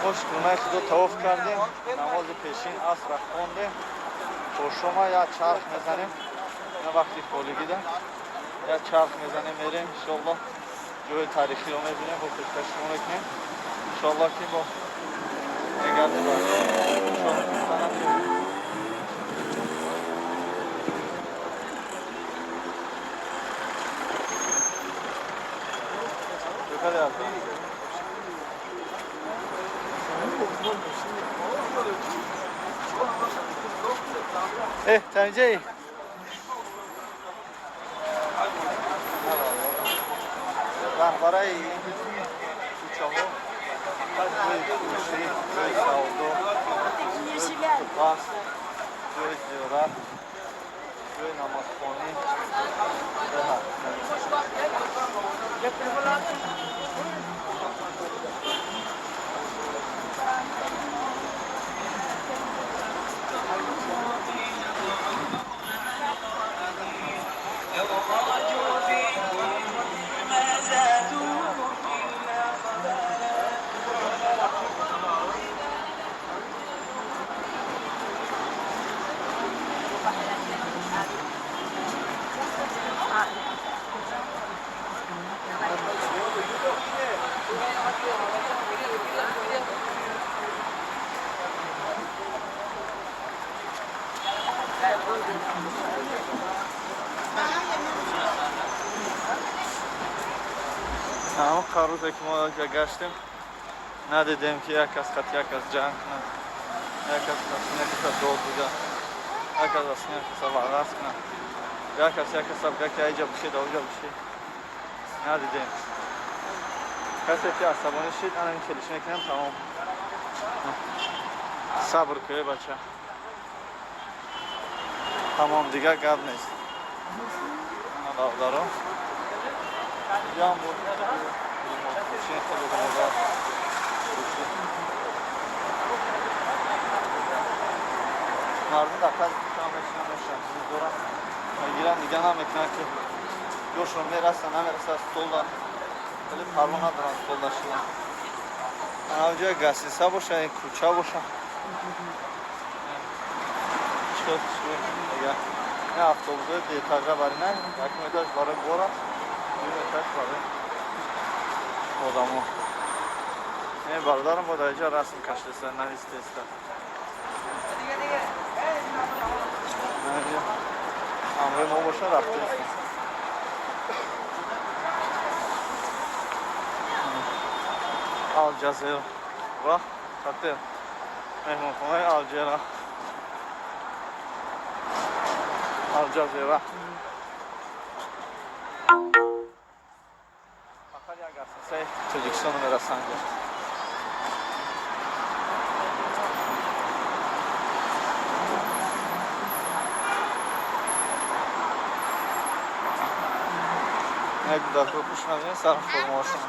Мо шукронаи худо тавоф кардем, намози пешин асра хондем, то шома як чарх мезанем, на вақти холигида як чарх мезанем, мерем иншоаллоҳ ҷои таърихиро мебинем, бо пешкаш шумо мекунем иншоаллоҳ, ки бо мегардем. Танҷаи раҳбараи ин кӯчаҳо ҷои фурӯшӣ, ҷои савдо, ҷои бас, ҷои зиёрат, ҷои намозхонӣ. Рӯзе ки мо ҷа гаштем, надидем, ки як кас хат як кас ҷанг кунад, як кас як каса дод бида, як кас аз як каса вағаз кунад, як кас як каса бига, ки айҷа бишед, ауҷа бишед. Надидем. Касе ки асабонӣ шид, ана ин келиш мекунем, тамом. Сабр кӯе, бача, тамом, дигар гап нест. Бародаро, ҷам буд. Мардум дар қадри кӯча мешинанд, мешинанд, чизи доранд, мегиранд, дига намекунанд, ки ҷошон мераса, намераса столда, вале парво надоранд столда шидан. Ана ҷои гастиса боша, ин кӯча боша. Чӣ дига? Ин автобусҳои дуэтажа бари на, якум этаж барои бор аст, дуюм этаж барои одамо. Ин бародарам бо дар инҷа расм кашидаста, навистеста. Ҳамроҳи мо боша, рафтеста. Алҷазира хотел, меҳмонхонаи Алҷера, Алҷазира. Фақат як гастинсаи Тоҷикистоно мерасанд. Як кӯдакҳо хуш набинед сар формаҳошон.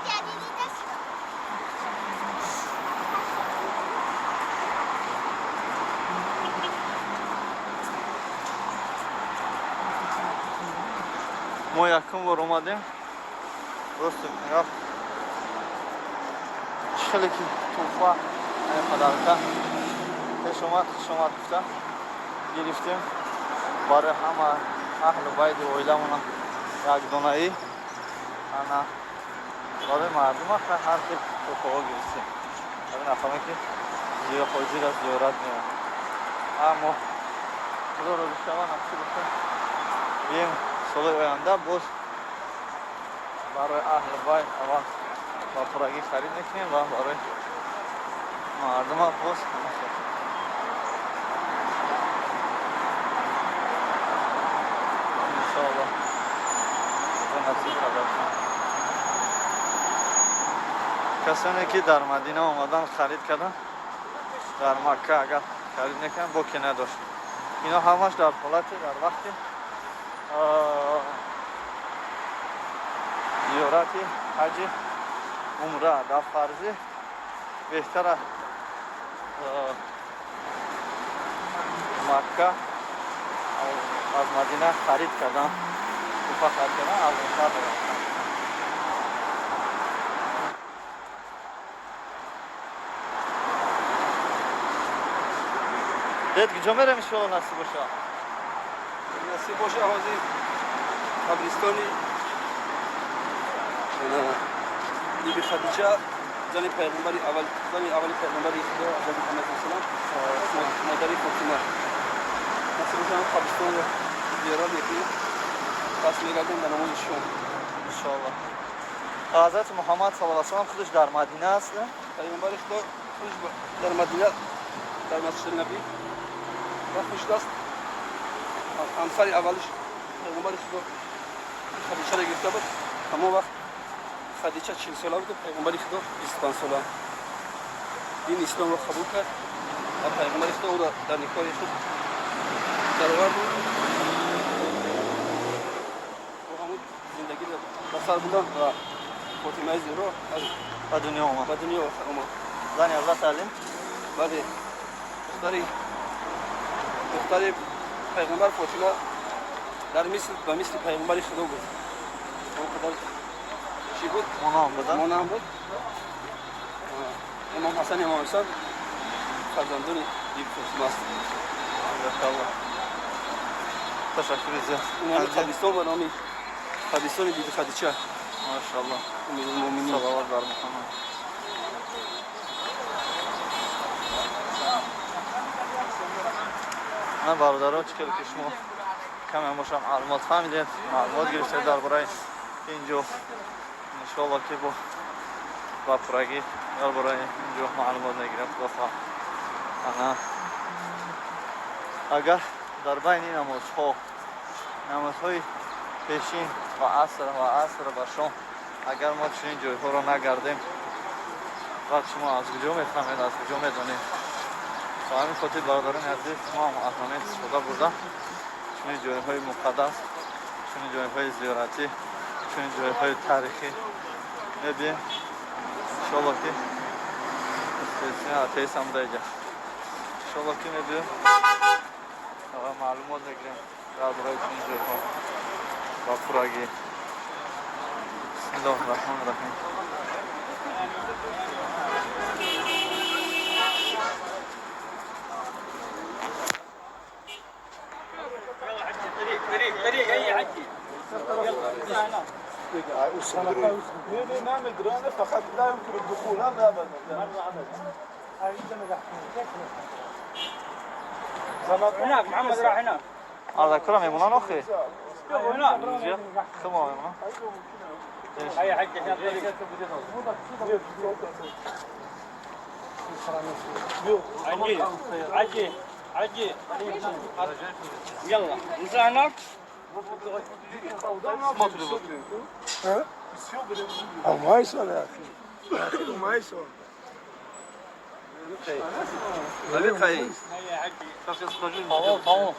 Мо якум бор омадем, рости гап, чӣ хеле ки тӯҳфа, подарка пеш омад, хуш омад гуфта гирифтем барои ҳама аҳлу байди оиламона якдонаӣ. Ана барои мардума ҳар хел тӯҳфаҳо гирифтем, барои нафаре ки ҳозир аз зиёрат меояд. Аммо худо розӣ шава, насиб боша, бием соли оянда боз барои аҳли байт аввал ба пуррагӣ харид мекунем ва барои мардума боз ҳама хел. Касоне ки дар Мадина омадан харид карданд, дар Макка агар харид мекунанд, боке надошт. Ино ҳамаш дар ҳолати дар вақти зиёрати ҳаҷи умра дар фарзӣ беҳтара Макка аз Мадина харид кардан, туҳфа харид кардан арзонтар дорад. Дед, куҷо мерем, иншоалло, насиб боша? Насиб боша, ҳозир қабристони Биби Хадиҷа, зани пайғамбари аввал, зани аввали пайғамбари Худо Ҳазрати Муҳаммад саллаллоҳу алайҳи васаллам, модари Фотима. Насиб боша, қабристонро зиёрат мекунем, пас мегардем ба намози шом. Иншоалло. Ҳазрати Муҳаммад саллаллоҳу алайҳи васаллам худаш дар Мадина аст? Пайғамбари Худо худаш дар Мадина, дар Масҷиди Набӣ дафн шудааст. Ҳамсари аввалиш пайғамбари Худо Хадичаро гирифта буд. Ҳамон вақт Хадича 40 сола буд, пайғамбари Худо 25 сола. Дини исломро қабул кард ва пайғамбари Худо ӯро дар никоҳи худ дароварду. Бо ҳамун зиндагиро ба сар бурданд ва Фотимаи Зуҳро аз ба дунё омад. Ба дунё омад. Зани Ҳазрати Алӣ? Бале, духтари пайғамбар Фотима дар мисл ба мисли пайғамбари Худо буд. Он қадар чӣ буд? Монанд буда. Монанд буд. Имом Ҳасан, имом Ҳусан фарзандони биби Фотима аст. Аллоҳ, ташаккури зиёд. Инами қабристон ба номи қабристони биби Хадича, Машаалло. Уммулмӯъминин. Салавот бар Муҳаммад. Ман, бародаро, чӣ хеле ки шумо каме бошам маълумот фаҳмидед, маълумот гирифтед дар бораи инҷо, иншоалло ки бо ба пуррагӣ дар бораи инҷо маълумот мегирем, худо хоҳад. Ана агар дар байни намозҳо, намозҳои пешин ва аср ва шом, агар мо чунин ҷойҳоро нагардем, баъд шумо аз куҷо мефаҳмед, аз куҷо медонед? Ба ҳамин хотир, бародарони азиз, мо ҳам аз ҳамин истифода бурда, чунин ҷойҳои муқаддас, чунин ҷойҳои зиёратӣ, чунин ҷойҳои таърихӣ мебием. Иншоалло ки атеист ҳам даиҷа, иншоалло ки мебием ва маълумот мегирем дар бораи чунин ҷойҳо ба пуррагӣ. Бисмиллоҳи раҳмони раҳим. طريق اي عجي. نمیدرانه، فقط لا يمكن الدخول هذا ابدا. هناك محمد راح هناك. Ардакура мемонан охи? هناك. Хумо мемонан. هيا حجي عشان الطريق. عجي عجي عجي، يلا نزل هناك. ما يسأل يا اخي، يا اخي ما يسأل. هيا عجي. Тамом.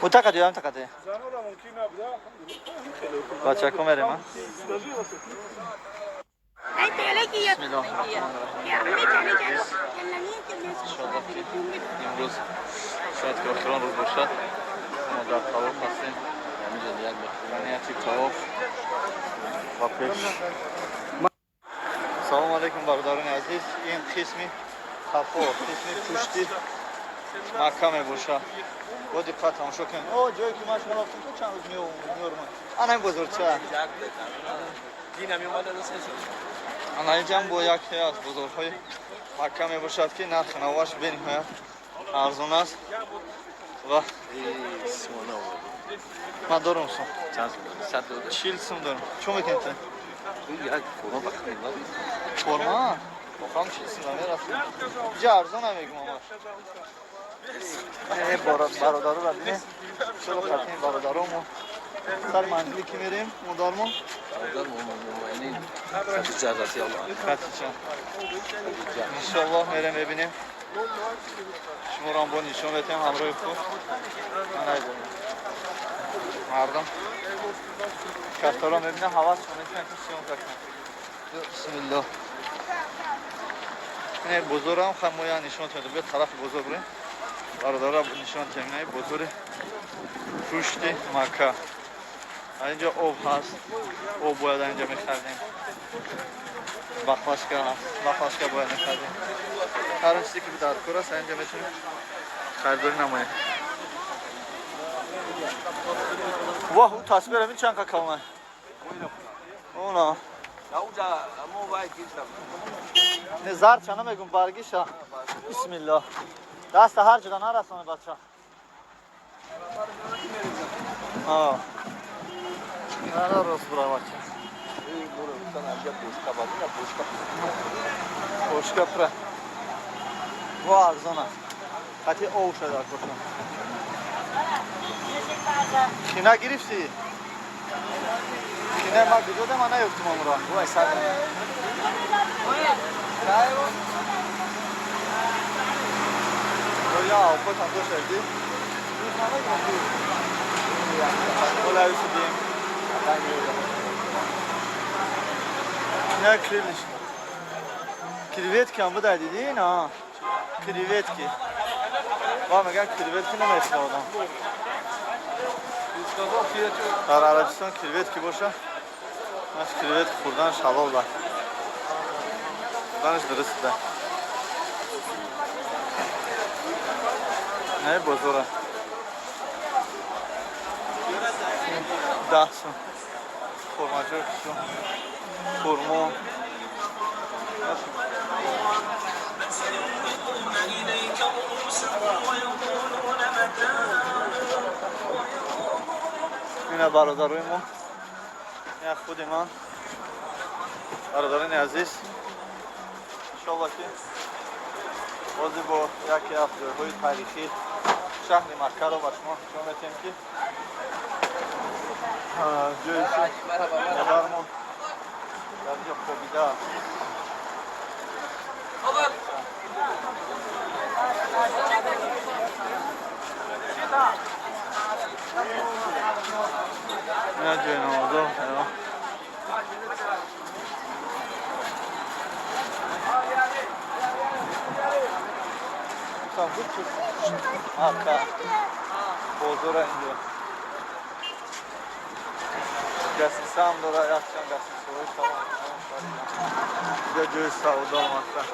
Утака диям такате. Бачако мерем, а? انت عليك يا بسم الله الرحمن الرحیم. يا عمتي عليك كلميني. Иншоалло ки имрӯз шояд ки охирон рӯз бошад. Мо дар тавоф ҳастем. Нияти тавоф ва пеш. Салому алейкум, бародарони азиз. Ин қисми қафо, қисми пушти Макка мебошад. Бо диққат тамошо кунед. О, ҷое ки ман шумо рафтам, то чанд рӯз меорам. Ана ин бозорча. Ана инҷам бо яке аз бозорҳои Макка мебошад, ки нархи наваш бениҳоят арзон аст. Ва ман дорум сум. 40 сум дорам. Чӣ мекунед? Форма? Охам 40 сум намерафтем. Иҷа арзон намегум амаш. Бародароро бинед. Чаро қатъи бародаромо сар манзили ки мерем, модармо? خدیجه رضی الله عنها. خدیجه. انشالله میرم ببینیم. شما را با نشون بدیم همراه خود. مردم کفتارا میبینه حواس میکنه که سیام کنه. بسم الله. این بزرگم خمویا نشون تده. به طرف بزرگ بریم. برادرها نشون تده. بزرگ پشت مکه. اینجا آب هست. آب باید اینجا میخریدیم. بخلاشکا هست. بخلاشکا باید میخریدیم. هر چیزی که در کار است اینجا میتونیم خریداری نماییم. واه او تصویر همین چند کامه. اونا. نه زرد چنه میگم برگیشه. بسم الله. دست هر جدا نرسانه بچه. آه. نه راست برای بچه. بوشکا پره. واه ارزانه. قطعی آو شده در کشم. خینه گرفتی؟ خینه ما کجا ده من نیفتم آن را. وای سر. یا آب هم دو شدی؟ ولا يسدين. نه کریلش. کریویت هم بوده دیدی نه؟ کریویت کی؟ با میگن کریویت کی نمیخوردم. در عربستان کریویت کی باشه؟ من کریویت خوردنش حلال ده. خوردنش درست ده. نه بزرگه. 10 سوم. خرماجور شو. خرما. اینا برادرای ما. اینا خود من. برادران عزیز. انشالله که بازی با یکی از جایهای تاریخی شهر مکه رو به شما نشون میدیم که جایی که مادرمون در اینجا خوابیده است. اینا جای نمازا. مکه بازار اینجا گسیسه هم داره، یک چند گسیسه های کلان اینجا جای سودا هم هستن.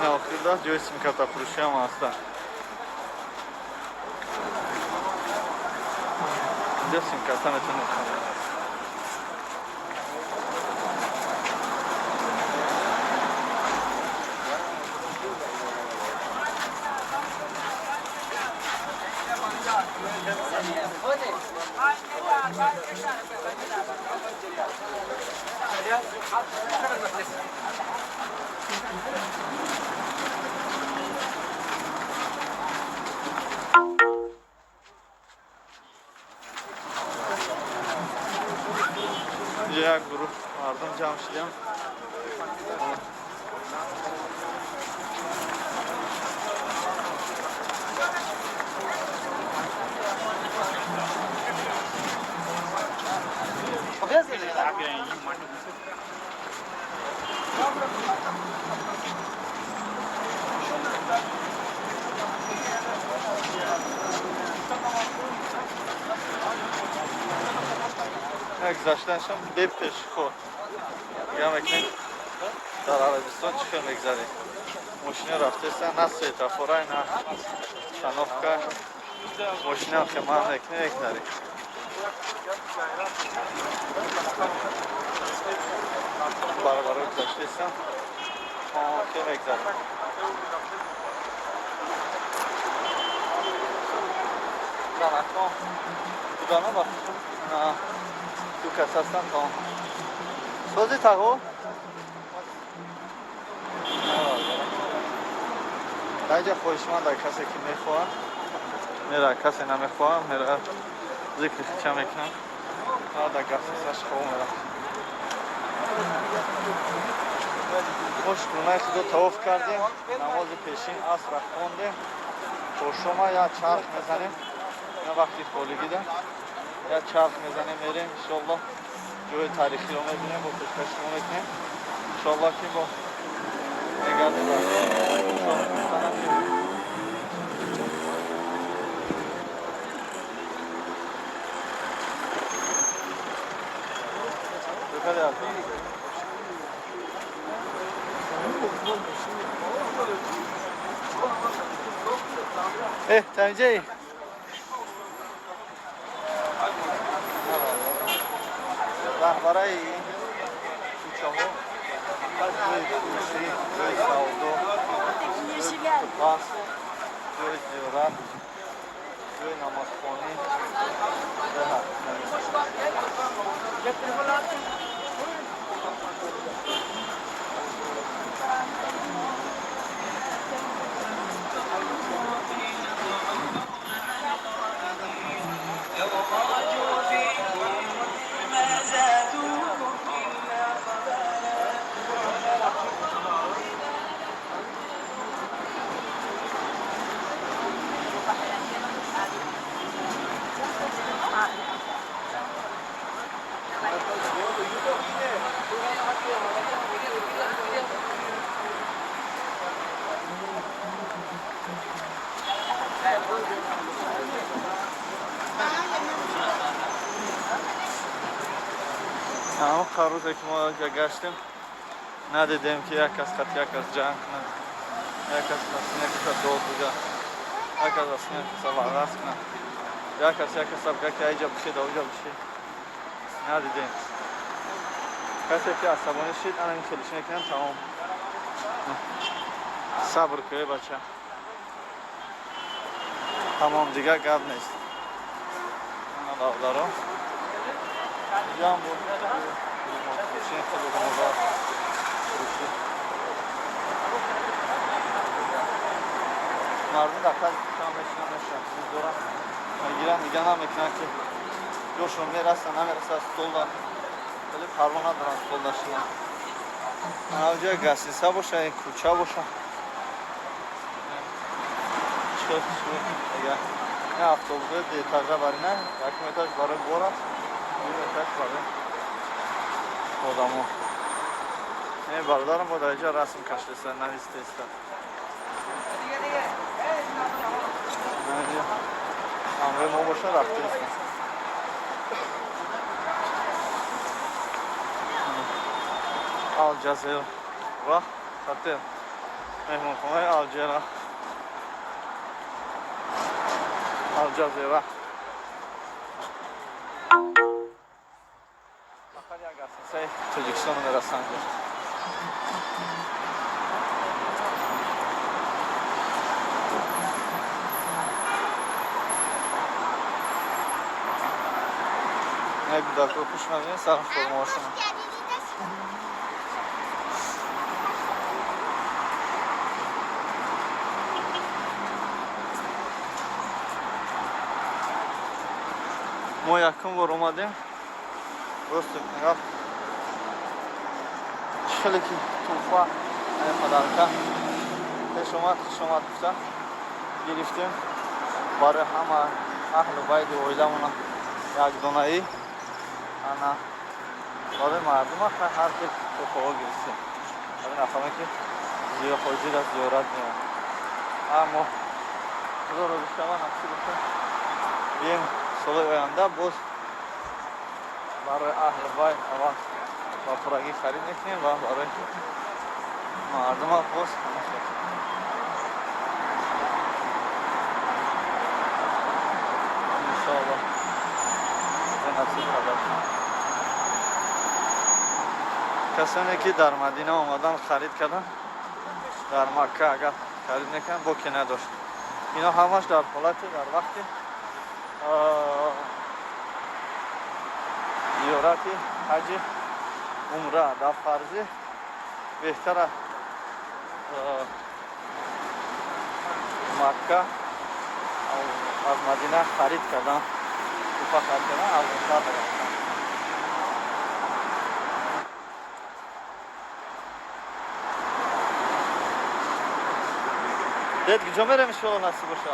نه آخر ده جای سیمکارت فروشی هم هستن. اینجا سیمکارت هم میتونید بخرید. یک گروه مردم جمع شدیم. گذشتنشم بپش خود میگم اکنون در عربستان چی خیلی میگذاری ماشین رفته سن نه سیتافورای نه شنافکه ماشین هم که من اکنون اکناری برابر گذشته سن خیلی میگذاری. زنکان بودنه نه. Ду кас ҳастан, тамом. Сози тағо? Дар инҷа хоҳишманд, дар касе ки мехоҳад мера, касе намехоҳад мера, зикри хича мекунам, дар гастисаш хоб мера. Мо шукронаи худо тавоф кардем, намози пешин асра хондем, то шома як чарх мезанем, ина вақти холигида як чарх мезанем, мерем, иншоалло ҷои таърихиро мебинем, бо пешкаши шумо мекунем, иншоалло ки бо мегардем. Танҷей. Раҳбараи ин кӯчаҳо ҷои фурӯшӣ, ҷои савдо, ҷои пас, ҷои зиёрат, ҷои намозхонӣ. Рӯзе ки мо ҷа гаштем, надидем ки як кас хат як кас ҷанг кунад, як кас як каса дод бига, як кас як каса вағаз кунад, як кас як каса бига ки айҷа бишед, ауҷа бишед, надидем. Касе ки асабонӣ шид, ана ин хелиш мекунам, тамом. Сабр кӯ, бача, тамом, дигар гап нест. Ана бародаро, ҷам буд. Мардум дар қадри кӯча мешинанд, мешинанд, чиз доранд, мегиранд, дига намекунанд ки ҷошон мераса, намераса, столда хеле парво надоранд, столда шинанд. Ана ҷои гастиса боша, ин кӯча боша. Чӣ ин автобусҳои дуэтажа бари на, якум этаж барои бор аст, дуюм этаж барои одамо. Ин бародарам бо дар инҷа расм кашидаста, навистаиста. Ҳамроҳи мо боша, рафтаиста. Алҷазира хотел, меҳмонхонаи Алҷера, Алҷазира. Фақат як гастинсаи Тоҷикистоно мерасанд. Як кӯдакро хуш мебинед, сар формаҳошона. Мо якум бор омадем, рост рафт, чӣ хеле ки тӯҳфа, подарка пеш омад, хуш омад гуфта гирифтем барои ҳама аҳлу байди оиламона якдонаӣ. Ана барои мардума ҳар хел тӯҳфаҳо гирифтем, барои нафаре ки ҳозир аз зиёрат меоянд. Аммо худо розӣ шава, насиб боша, бием соли оянда боз барои аҳли байт аввал ба пуррагӣ харид мекунем ва барои мардума боз ҳама хел. Иншоалло насиб карда. Касоне ки дар Мадина омадан харид карданд, дар Макка агар харид мекунанд, боке надошт. Ино ҳамаш дар ҳолати дар вақти Зиёрати ҳаҷи умра дар фарзӣ беҳтара Макка аз Мадина харид кардан, туҳфа харид кардан арзонтар мегаштанд. Дед, куҷо мерем, иншоалло, насиб боша?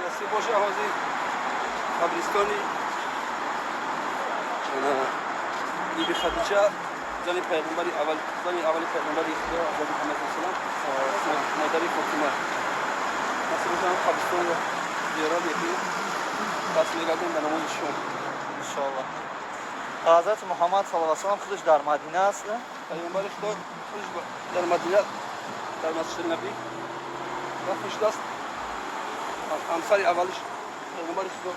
Насиб боша, ҳозир қабристони Биби Хадича, зани пайғамбари аввал, зани аввали пайғамбари Худо ҳазрати Муҳаммад саллаллоҳу алайҳи васаллам, модари Фотима. Насиб боша, қабристонро зиёрат мекунем, пас мегардем ба намози шом. Иншоалло. Ҳазрати Муҳаммад саллаллоҳу алайҳи васаллам худаш дар Мадина аст? Пайғамбари Худо худаш дар Мадина, дар Масҷиди Набӣ дафн шудааст. Ҳамсари аввалиш пайғамбари Худо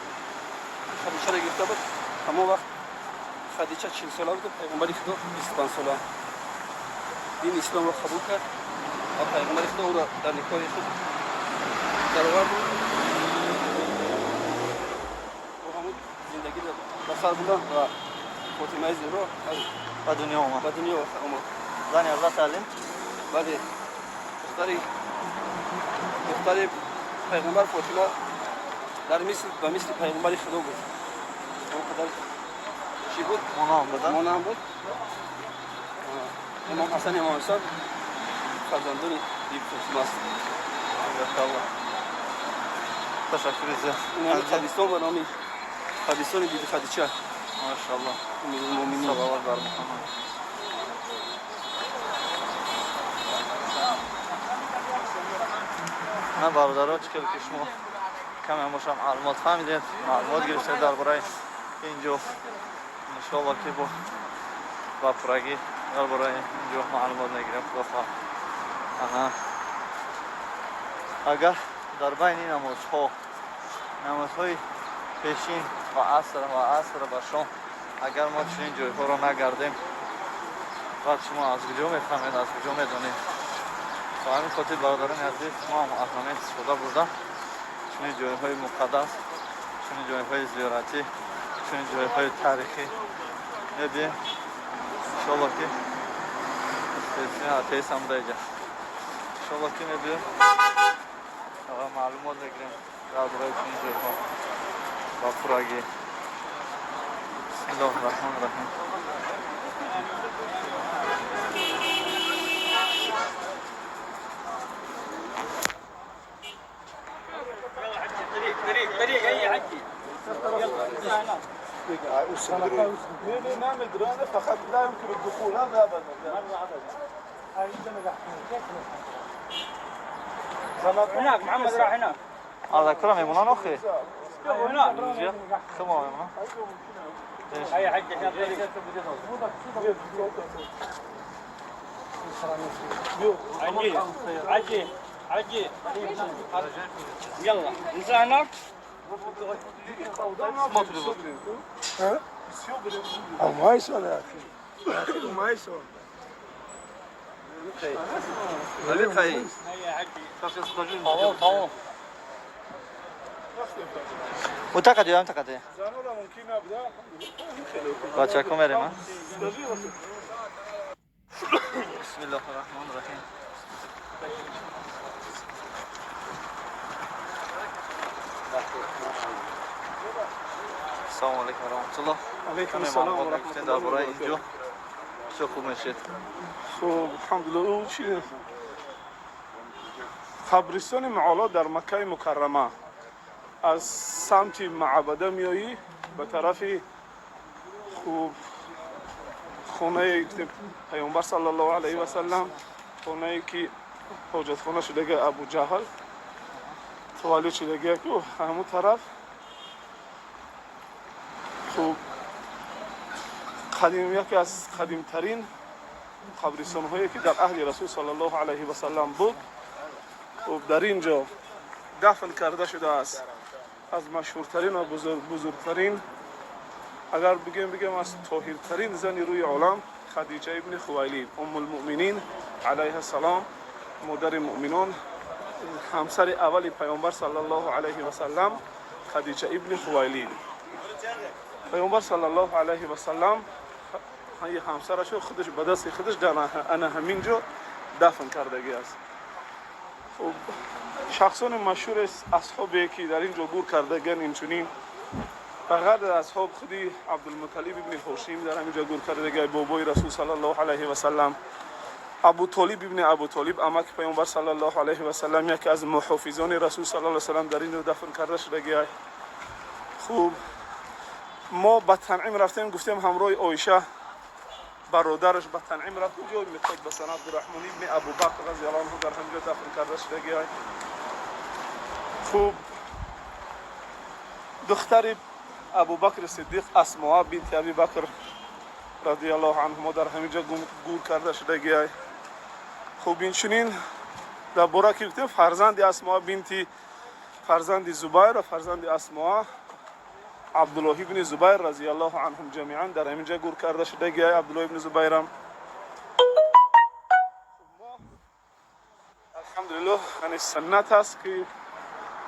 Хадичаро гирифта буд. Ҳамон вақт Хадича 40 сола буд, пайғамбари Худо 25 сола. Дини исломро қабул кард ва пайғамбари Худо ӯро дар никоҳи худ даровард. Бо ҳамун зиндагӣ ба сар бурданд ва Фотимаи Зуҳро ба дунё омад. Ба дунё омад. Зани ҳазрати Алӣ? Бале, духтари пайғамбар Фотима дар мисл ба мисли пайғамбари Худо буд. Он қадар чӣ буд? Монанд буд. Монанд буд. Имом Ҳасан, имом Ҳусан фарзандони биби Фотима аст. Иншоалло. Ташаккури зиёд. Номи қабристон ба номи қабристони биби Хадича. Машаалло. Уммулмӯъминин. Салавот бар Муҳаммад. Ман, бародаро, чӣ хеле ки шумо каме бошам маълумот фаҳмидед, маълумот гирифтед дар бораи инҷо, иншоалло ки бо ба пуррагӣ дар бораи инҷо маълумот мегирем, худо хоҳад. Ана агар дар байни намозҳо, намозҳои пешин ва аср ва аср ба шом, агар мо чунин ҷойҳоро нагардем, баъд шумо аз куҷо мефаҳмед, аз куҷо медонед? Ба ҳамин хотир, бародарони азиз, мо ҳам аз ҳамин истифода бурда, чунин ҷойҳои муқаддас, чунин ҷойҳои зиёратӣ, чунин ҷойҳои таърихӣ мебием. Иншоалло ки атеистам даиҷа, иншоалло ки мебием ва маълумот мегирем дар бораи чунин ҷойҳо ба пуррагӣ. Бисмиллоҳи раҳмони раҳим. طريق طريق طريق، هيا حجي، يلا. نعمل فقط لا يمكن الدخول هذا ابدا. هناك محمد راح هناك. Алла кура мемонан охи? هناك. Хумо мемонан. هيا حجي عشان طريق. حجي حجي حجي، يلا نزل هناك. ما يسأل يا اخي، يا اخي ما يسأل. هيا حجي. تمام تمام. Утака диём такате. Бачако, мерем, а? Бисмиллоҳи раҳмони раҳим. Ассалому алайкум ва раҳматуллоҳ. Алайкум Каме ассалом маълумот ва мегуфтед дар бораи раҳматуллоҳи. инҷо. Бисёр хуб мешед. Хуб, алҳамдулиллоҳ, чӣ, қабристони Маъоло дар Маккаи Мукаррама, аз самти Маъбада меоӣ ба тарафи, хуб, хонаи Паёмбар саллаллоҳу алайҳи васаллам, хонае ки ҳоҷатхона шудаги, Абуҷаҳл таваллуд шудаги, ку ҳамун тараф. Хуб, қадим, яке аз қадимтарин қабристонҳое ки дар аҳди Расул саллаллоҳу алайҳи васаллам буд. Хуб, дар ин ҷо дафн карда шудааст аз машҳуртарин ва бузургтарин, агар бигем, аз тоҳиртарин зани рӯи олам, Хадиҷа ибни Хувайлид, Уммулмуъминин алайҳа салом, модари муъминон, ҳамсари аввали Паёмбар саллаллоҳу алайҳи васаллам, Хадиҷа ибни Хувайлид. Паёмбар саллаллоҳу алайҳи васаллам ҳамсарашо худаш ба дасти худаш дар ана ҳамин ҷо дафн кардагӣ аст. Хуб, шахсони машҳури асҳобе ки дар ин ҷо гур кардаган, инчунин ба ғайр аз асҳоб худи Абдулмуталиб ибни Ҳошим дар ҳамин ҷо гур кардагӣ, бобои Расул саллаллоҳу алайҳи васаллам, Абу Толиб ибни Абу Толиб, амаки Паёмбар саллаллоҳу алайҳи васаллам, яке аз муҳофизони Расул саллаллоҳу алайҳи васаллам, дар ин ҷо дафн карда шудагӣ. Хуб, мо ба Танъим рафтем, гуфтем ҳамроҳи Оиша бародараш ба Танъим рафт, ҷой меход ба сан Абдурраҳмон ибни Абубакр разияллоҳу анҳу дар ҳамин ҷо дафн карда шудагӣ. Хуб, духтари Абубакри Сиддиқ Асмоа бинти Аби Бакр радиаллоҳу анҳумо дар ҳамин ҷо гур карда шудагӣ. Хуб, инчунин дар бора ки гуфтем, фарзанди Асмоа бинти фарзанди Зубайр ва фарзанди Асмоа Абдуллоҳ ибни Зубайр разияллоҳу анҳум ҷамиан дар ҳамин ҷо гур карда шудагӣ. Абдуллоҳ ибни Зубайрам, алҳамдулиллоҳ, яъне суннат аст ки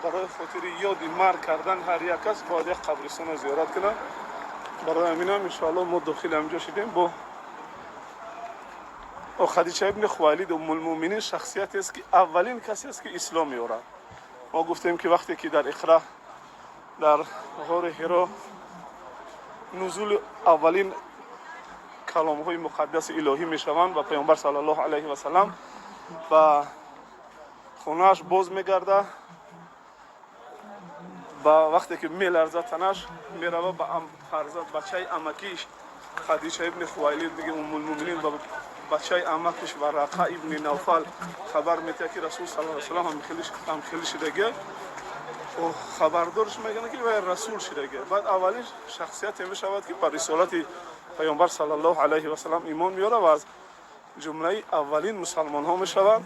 барои хотири ёди марг кардан ҳар як кас бояд як қабристонро зиёрат кунад. Барои ҳаминам иншоаллоҳ мо дохили ҳаминҷо шудем. Бо Хадича ибни Хувайлид Уммулмӯминин шахсиятест ки аввалин касе аст ки ислом меорад. Мо гуфтем ки вақте ки дар Иқра, дар ғори Ҳиро, нузули аввалин каломҳои муқаддаси илоҳӣ мешаванд ва Паёмбар саллаллоҳу алайҳи васаллам ба хонааш боз мегарда, ба вақте ки меларзад танаш, мерава ба фарзанд бачаи амакиш Хадича ибни Хувайлид диги Уммулмӯминин ба бачаи амакиш Варақа ибни Навфал хабар метиҳад, ки Расул саллаллоҳу алайҳи васаллам ҳамхелӣ шудагия. Хабардорш мекунад, ки вай расул шудагия. Баъд аввалин шахсияте мешавад, ки ба рисолати Паёмбар саллаллоҳу алайҳи васаллам имон меорад ва аз ҷумлаи аввалин мусалмонҳо мешавад.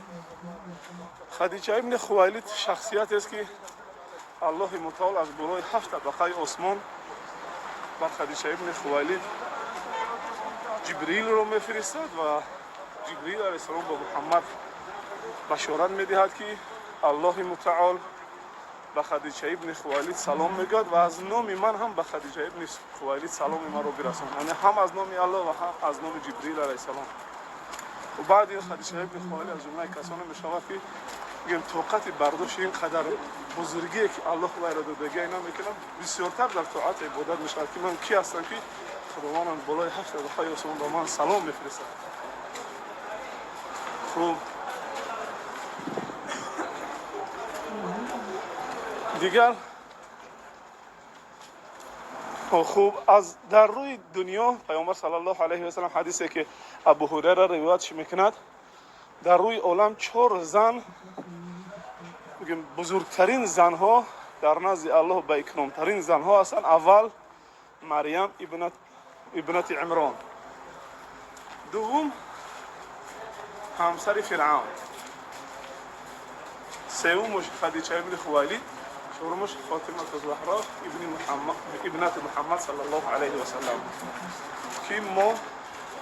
Хадича ибни Хувайлид шахсиятест, ки Аллоҳи мутаол аз болои ҳафт табақаи осмон бар Хадича ибни Хувайлид Ҷибрилро мефиристад ва Ҷибрил алайҳиссалом ба Муҳаммад башорат медиҳад, ки Аллоҳи мутаол ба Хадича ибни Хувайлид салом мегӯяд ва аз номи ман ҳам ба Хадича ибни Хувайлид саломи маро бирасон. Яъне ҳам аз номи Аллоҳ ва ҳам аз номи Ҷибрил алайҳиссалом. Баъд ин Хадича ибни Хувайлид аз ҷумлаи касоне мешавад, ки мегӯем тоқати бардошти ин қадар бузургие, ки Аллоҳ вайро додагия, намекунад, бисёртар дар тоат ибодат мешавад, ки ман ки ҳастам, ки Худовандам болои ҳафт табақаи осмон ба ман салом мефиристад. Хуб, дигар, хуб, аз дар рӯи дунё Паёмбар саллаллоҳу алайҳи васаллам, ҳадисе ки Абу Ҳурайра ривоятш мекунад, дар рӯи олам чор зан, мегӯем, бузургтарин занҳо дар назди Аллоҳ, ба икромтарин занҳо ҳастанд. Аввал Марьям ибнати Имрон, дуввум ҳамсари Фиръавн, севумуш Хадича ибни Хувайлид, чорумуш Фотимату Заҳро ибни ибнати Муҳаммад саллаллоҳу алайҳи васаллам, ки мо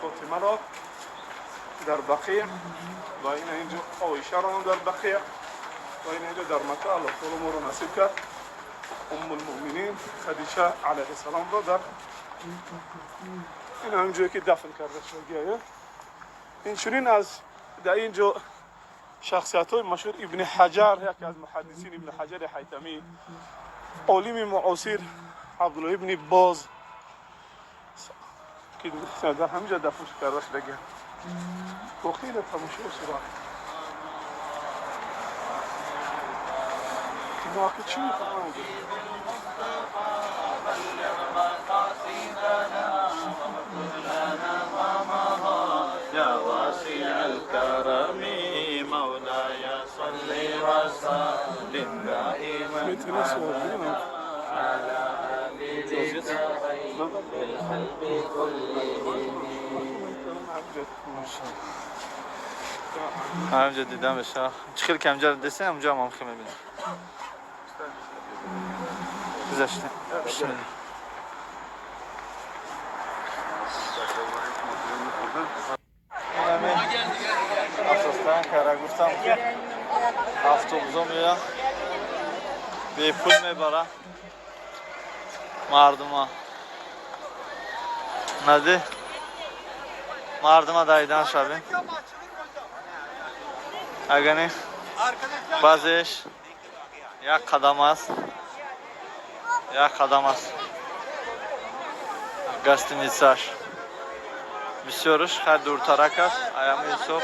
Фотимаро дар Бақия ва ина инҷо Оишаро ҳам дар Бақия ва ина инҷо дар Макка Аллоҳ таоло моро насиб кард, Уммулмӯминин Хадича алайҳиссаломро дар ин ҳамин ҷое ки дафн карда шудагия. Инчунин аз дар ин ҷо шахсиятҳои машҳур: Ибни Ҳаҷар, яке аз муҳаддисин, Ибни Ҳаҷари Ҳайтамӣ, олими муосир Абдулло ибни Боз, ки дар ҳамин ҷо дафн карда шудагия. Воқеа тамошо сурат мо чӣ мефаҳмам. يا واسع الكرم مولاي صل وسلم دائما метавонӣ суол бигирам. على حبيبك خير الخلق كلهم. Ҳамҷа дида меша. Чӣ хел ки ҳамҷа десем, ҳамҷа ҳам хел мебинем. Гузашта. Бисмилла. Инами автостоянкара гуфтам, ки автобусо меояд, бепул мебара мардума. Назди мардума давидан шавем. Агани баъзеаш як қадам аст, як қадам аст гостиницаш. Бисёрш хай дуртарак аст, аями ҳисоб.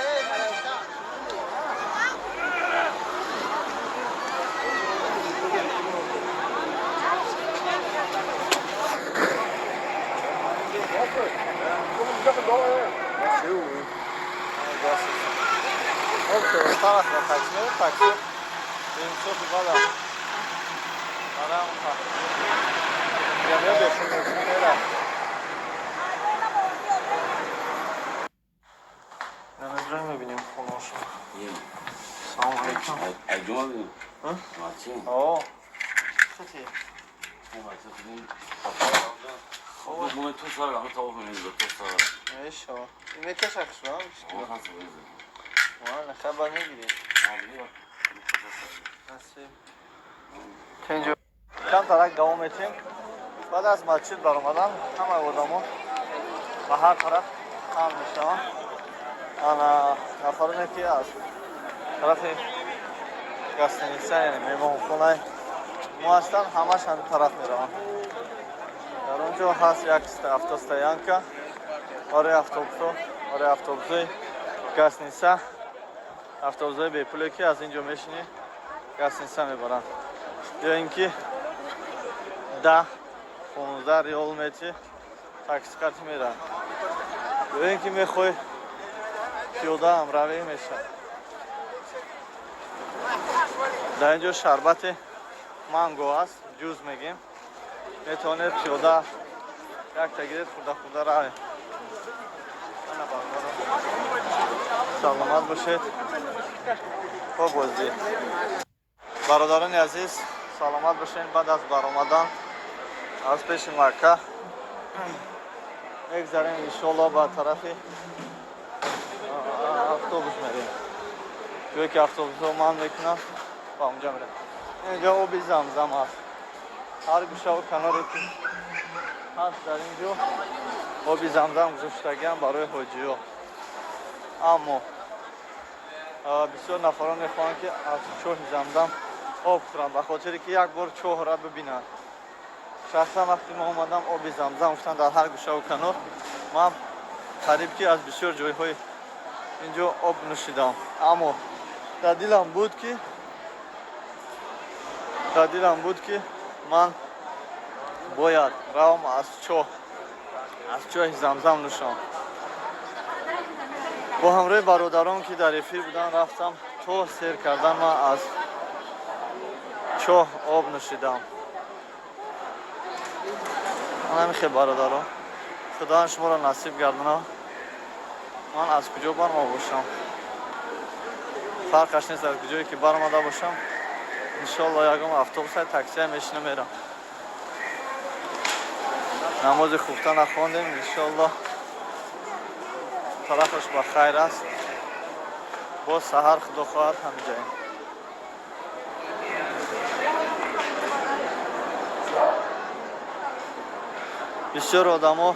Такси беинсофи бада. Барам ҷамъия бепул мера. Намедонам, мебинем хонаша. Салом алейкум. О, хати. Мешава. Мекаша хушва? Хабар мегирӣ. Камтарак давом метем. Баъд аз масҷид баромадан ҳамаи одамо ба ҳар тараф ҳам мешаванд. Ана нафароне, ки аз тарафи гостиница, яъне меҳмонхонаи мо ҳастанд, ҳамаш ҳамин тараф мераванд. Дар он ҷо ҳаст як автостоянка барои автобусҳо, барои автобусҳои гостиница, автобусҳои бепуле, ки аз ин ҷо мешинӣ, гостиница мебаранд, ё ин ки 10-15 риол мети, такси карти мераванд, ё ин ки мехоҳӣ, пиёда ҳамравӣ мешавад. Дар ин ҷо шарбати манго аст, ҷуз мегем. Метавонед пиёда якта гиред, хӯрда хӯрда равем. Саломат бошед. Хоб, боздид, бародарони азиз, саломат бошед. Баъд аз баромадан аз пеши Макка мегзарем, иншоалло, ба тарафи автобус мерем, ҷое ки автобусҳо ман мекунанд, ба онҷа мерем. Инҷо оби Замзам аст. Ҳар гӯшаву каноре ки ҳаст, дар ин ҷо оби Замзам гузоштагиам барои ҳоҷиҳо. Аммо бисёр нафарон мехоҳанд, ки аз чоҳи Замзам об хӯранд, ба хотире ки як бор чоҳра бибинанд. Шахсан вақте мо омадам, оби Замзам гуфтан дар ҳар гӯшаву канор, ман қариб ки аз бисёр ҷойҳои инҷо об нӯшидам. Аммо дар дилам буд, ки ман бояд равам аз чоҳи Замзам нӯшам. Бо ҳамроҳи бародарон, ки дар эфир буданд, рафтам. То сер кардан ман аз чоҳ об нӯшидам. Ҳамин хел, бародарон, Худованд шуморо насиб гардона. Ман аз куҷо барома бошам, фарқаш нест, аз куҷое ки баромада бошам, иншоалло, ягон автобуса, таксия мешина, мерам. Намози хуфта нахондем, иншоалло, тарафаш ба хайр аст. Боз саҳар, Худо хоҳад, ҳамиҷаем. Бисёр одамо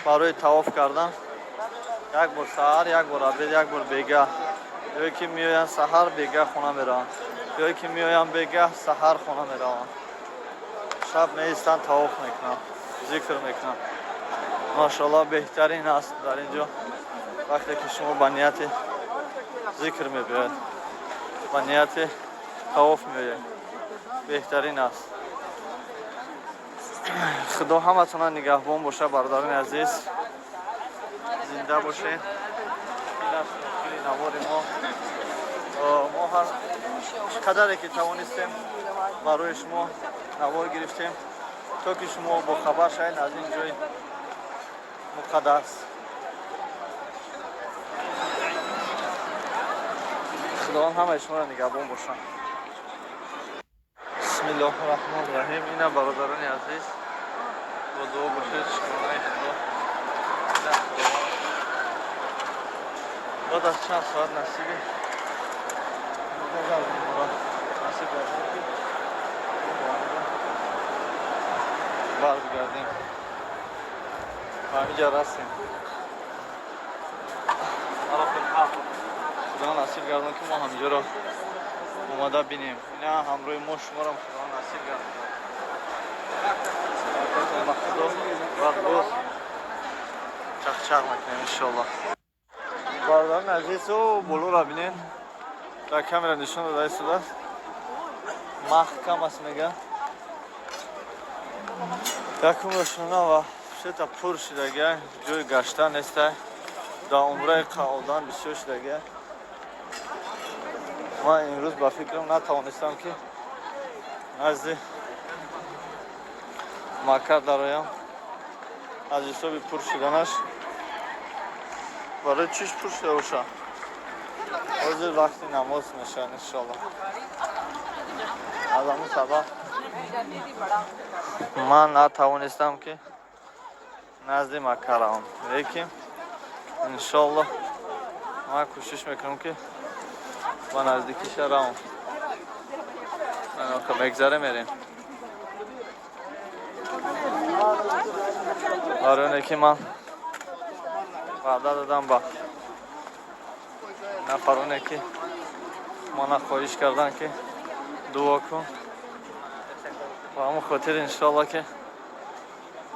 барои тавоф кардан як бор саҳар, як бор обед, як бор бегаҳ, ё ки меоянд саҳар, бегаҳ хона мераванд, ё ки меоянд бегаҳ, саҳар хона мераванд, шаб меистанд, тавоф мекунанд, зикр мекунанд. Машоалло, беҳтарин аст дар ин ҷо, вақте ки шумо ба нияти зикр мебиёед, ба нияти тавоф меоед, беҳтарин аст. Худо ҳаматона нигаҳбон боша. Бародарони азиз, зинда бошед. Ин аст охири навори мо. Мо ҳар қадаре ки тавонистем, барои шумо навор гирифтем, то ки шумо бохабар шавед аз ин ҷои муқаддас. Худованд ҳамаи шуморо нигаҳбон бошад. Бисмиллоҳи раҳмони раҳим. Ина, бародарони азиз, бо дуо бошед. Шукронаи Худо, ина Худованд баъд аз чанд соат насиби насиб гардид, ки баргардем. Ҳамиҷа расем. Худо насиб гардон, ки мо ҳамиҷоро омада бинем. Ина ҳамроҳи мо шуморам Худо насиб гардон. Ба Худо баъд боз чахчах мекунем, иншоалло. Бародарони азизу, болоро бинед, дар камера нишон дода истодааст, маҳкам аст, мега. Якум рошона ва шета пур шудагия, ҷои гашта нестай. Дар умраи одам бисёр шудагия. Ман имрӯз ба фикрам натавонистам, ки назди Макка дароям аз ҳисоби пур шуданаш. Барои чиш пур шуда боша? Ҳозир вақти намоз мешавад, иншоалло. Аз ҳамун сабаб ман натавонистам, ки назди Макка равам, лекин иншоалло ман кӯшиш мекунам, ки ба наздикиша равам. Мегзаре, мерем. Барои оне ки ман ваъда додам ба нафароне, ки мана хоҳиш карданд, ки дуо кун, ба ҳамон хотир иншоалло, ки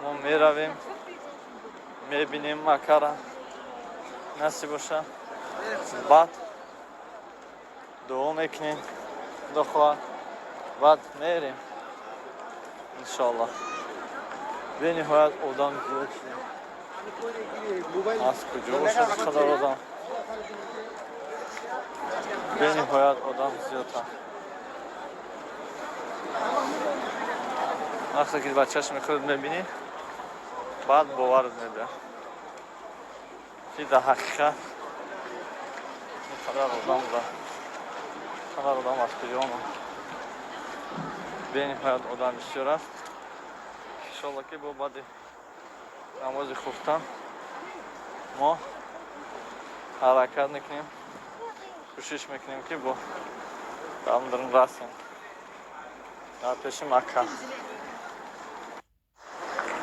мо меравем, мебинем Маккара, насиб боша. Баъд дуо мекунем, худо хоҳад, баъд мерем, иншоалло. Бениҳоят одам зиёд шуда. Аз куҷо бошад қадар одам? Бениҳоят одам зиёданд. Вақте ки ба чашми худ мебинӣ, баъд боварат мебиёд, ки дар ҳақиқат ин қадар одам буда. Қадар одам аз куҷо омад? Бениҳоят одам бисёр аст. Иншолло, ки бо баъди намози хуфтан мо ҳаракат мекунем, кӯшиш мекунем, ки бо дар расем дар пеши Макка.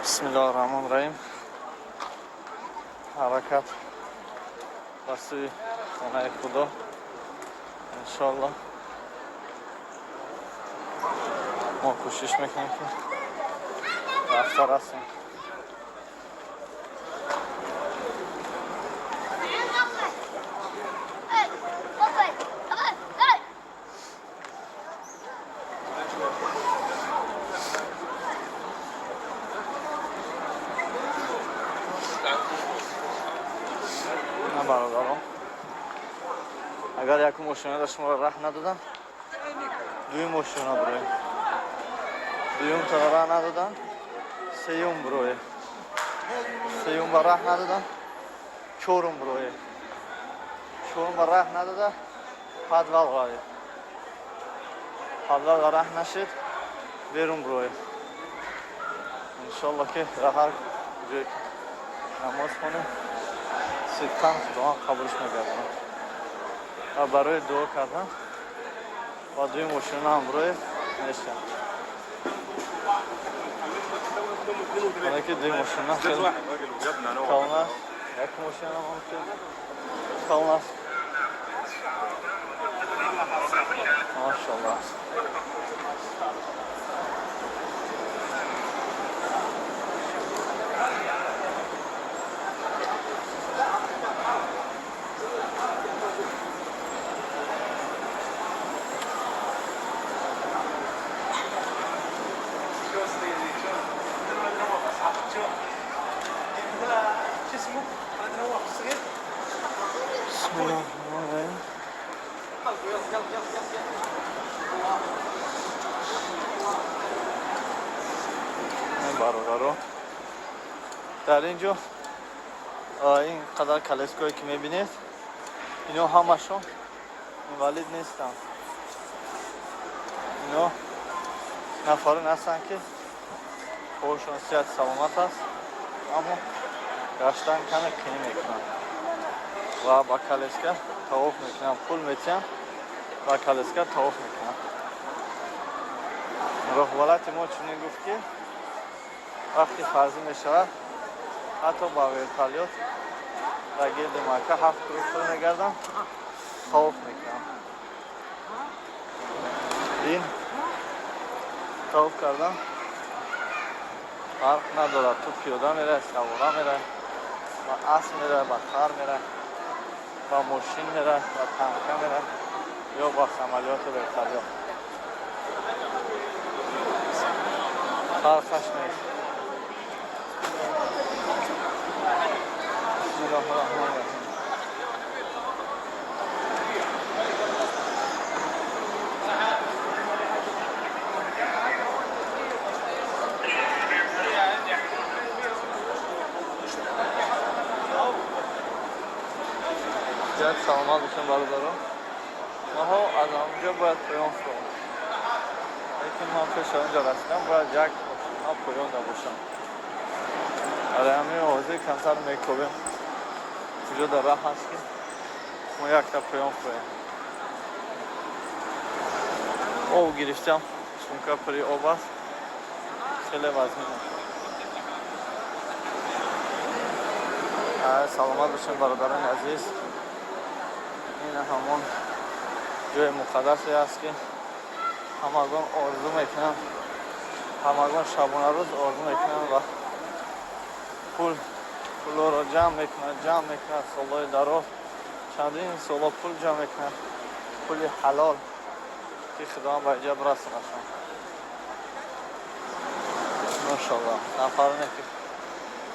Бисмиллоҳи раҳмони раҳим. Ҳаракат ба сӯи хонаи Худо. Иншоалло, мо кӯшиш мекунем, ки рафта расем. Бародарон, агар якум мошинода шуморо раҳ надодам, дуюм мошина буроем. Дуюмтара раҳ надодам, сеюм бурое. Сеюм ба раҳ надодам, чорум бурое. Чорум ба раҳ надода, подвал равед. Подвал ба раҳ нашид, берун бурое. Иншолло, ки дар ҳар ҷое ки намоз хонем, сидқан Худованд қабулш мегардонад. Ва барои дуо кардан ба дуюм мошина ҳам бурое, мешавад. Ки дуюм мошина хеле калон аст, як мошина ҳам хеле калон аст, машаллоҳ. Бисмиллоҳир. Бародаро, дар ин ҷо ин қадар коляское ки мебинед, ино ҳамашон инвалид нестанд. Ино нафарон ҳастанд, ки поҳошон сиҳат саломат аст, аммо гаштан каме қиин мекунанд ва ба коляска тавоф мекунанд. Пул метиҳанд, ба коляска тавоф мекунанд. Роҳбалати мо чунин гуфт, ки вақти фарзӣ мешавад. Ҳатто ба вертолёт дар гирди Макка ҳафт круг шуда мегардам, тавоф мекунам. Ин тавоф кардан фарқ надорад, ту пиёда мерай, савора мерай, ба асп мерай, ба хар мерай, ба мошин мерай, ба танка мерай ё ба самолёту вертолёт, фарқаш нест. Бисмиллоҳи раҳмони раҳим. Ҷат саломат бошем, бародарон. Маҳо аз онҷо бояд поён фуром, лекин ман пеш аз онҷо расидам бояд як ошхона поёнда бошам. Барои ҳамин ҳозир камтар мекобем, куҷо дар раҳ ҳаст, ки мо якта поён фуроем. Об гирифтам, сумка пури об аст, хеле вазнин. Саломат бошем, бародарони азиз. Ин ҳамон ҷои муқаддасе аст, ки ҳамагон орзу мекунанд, ҳамагон шабонарӯз орзу мекунанд ва пулоро ҷамъ мекунад, ҷамъ мекунад, солҳои дароз, чандин солҳо пул ҷамъ мекунад, пули ҳалол, ки Худованд ба иҷаб расонашон. Машаллоҳ, нафароне ки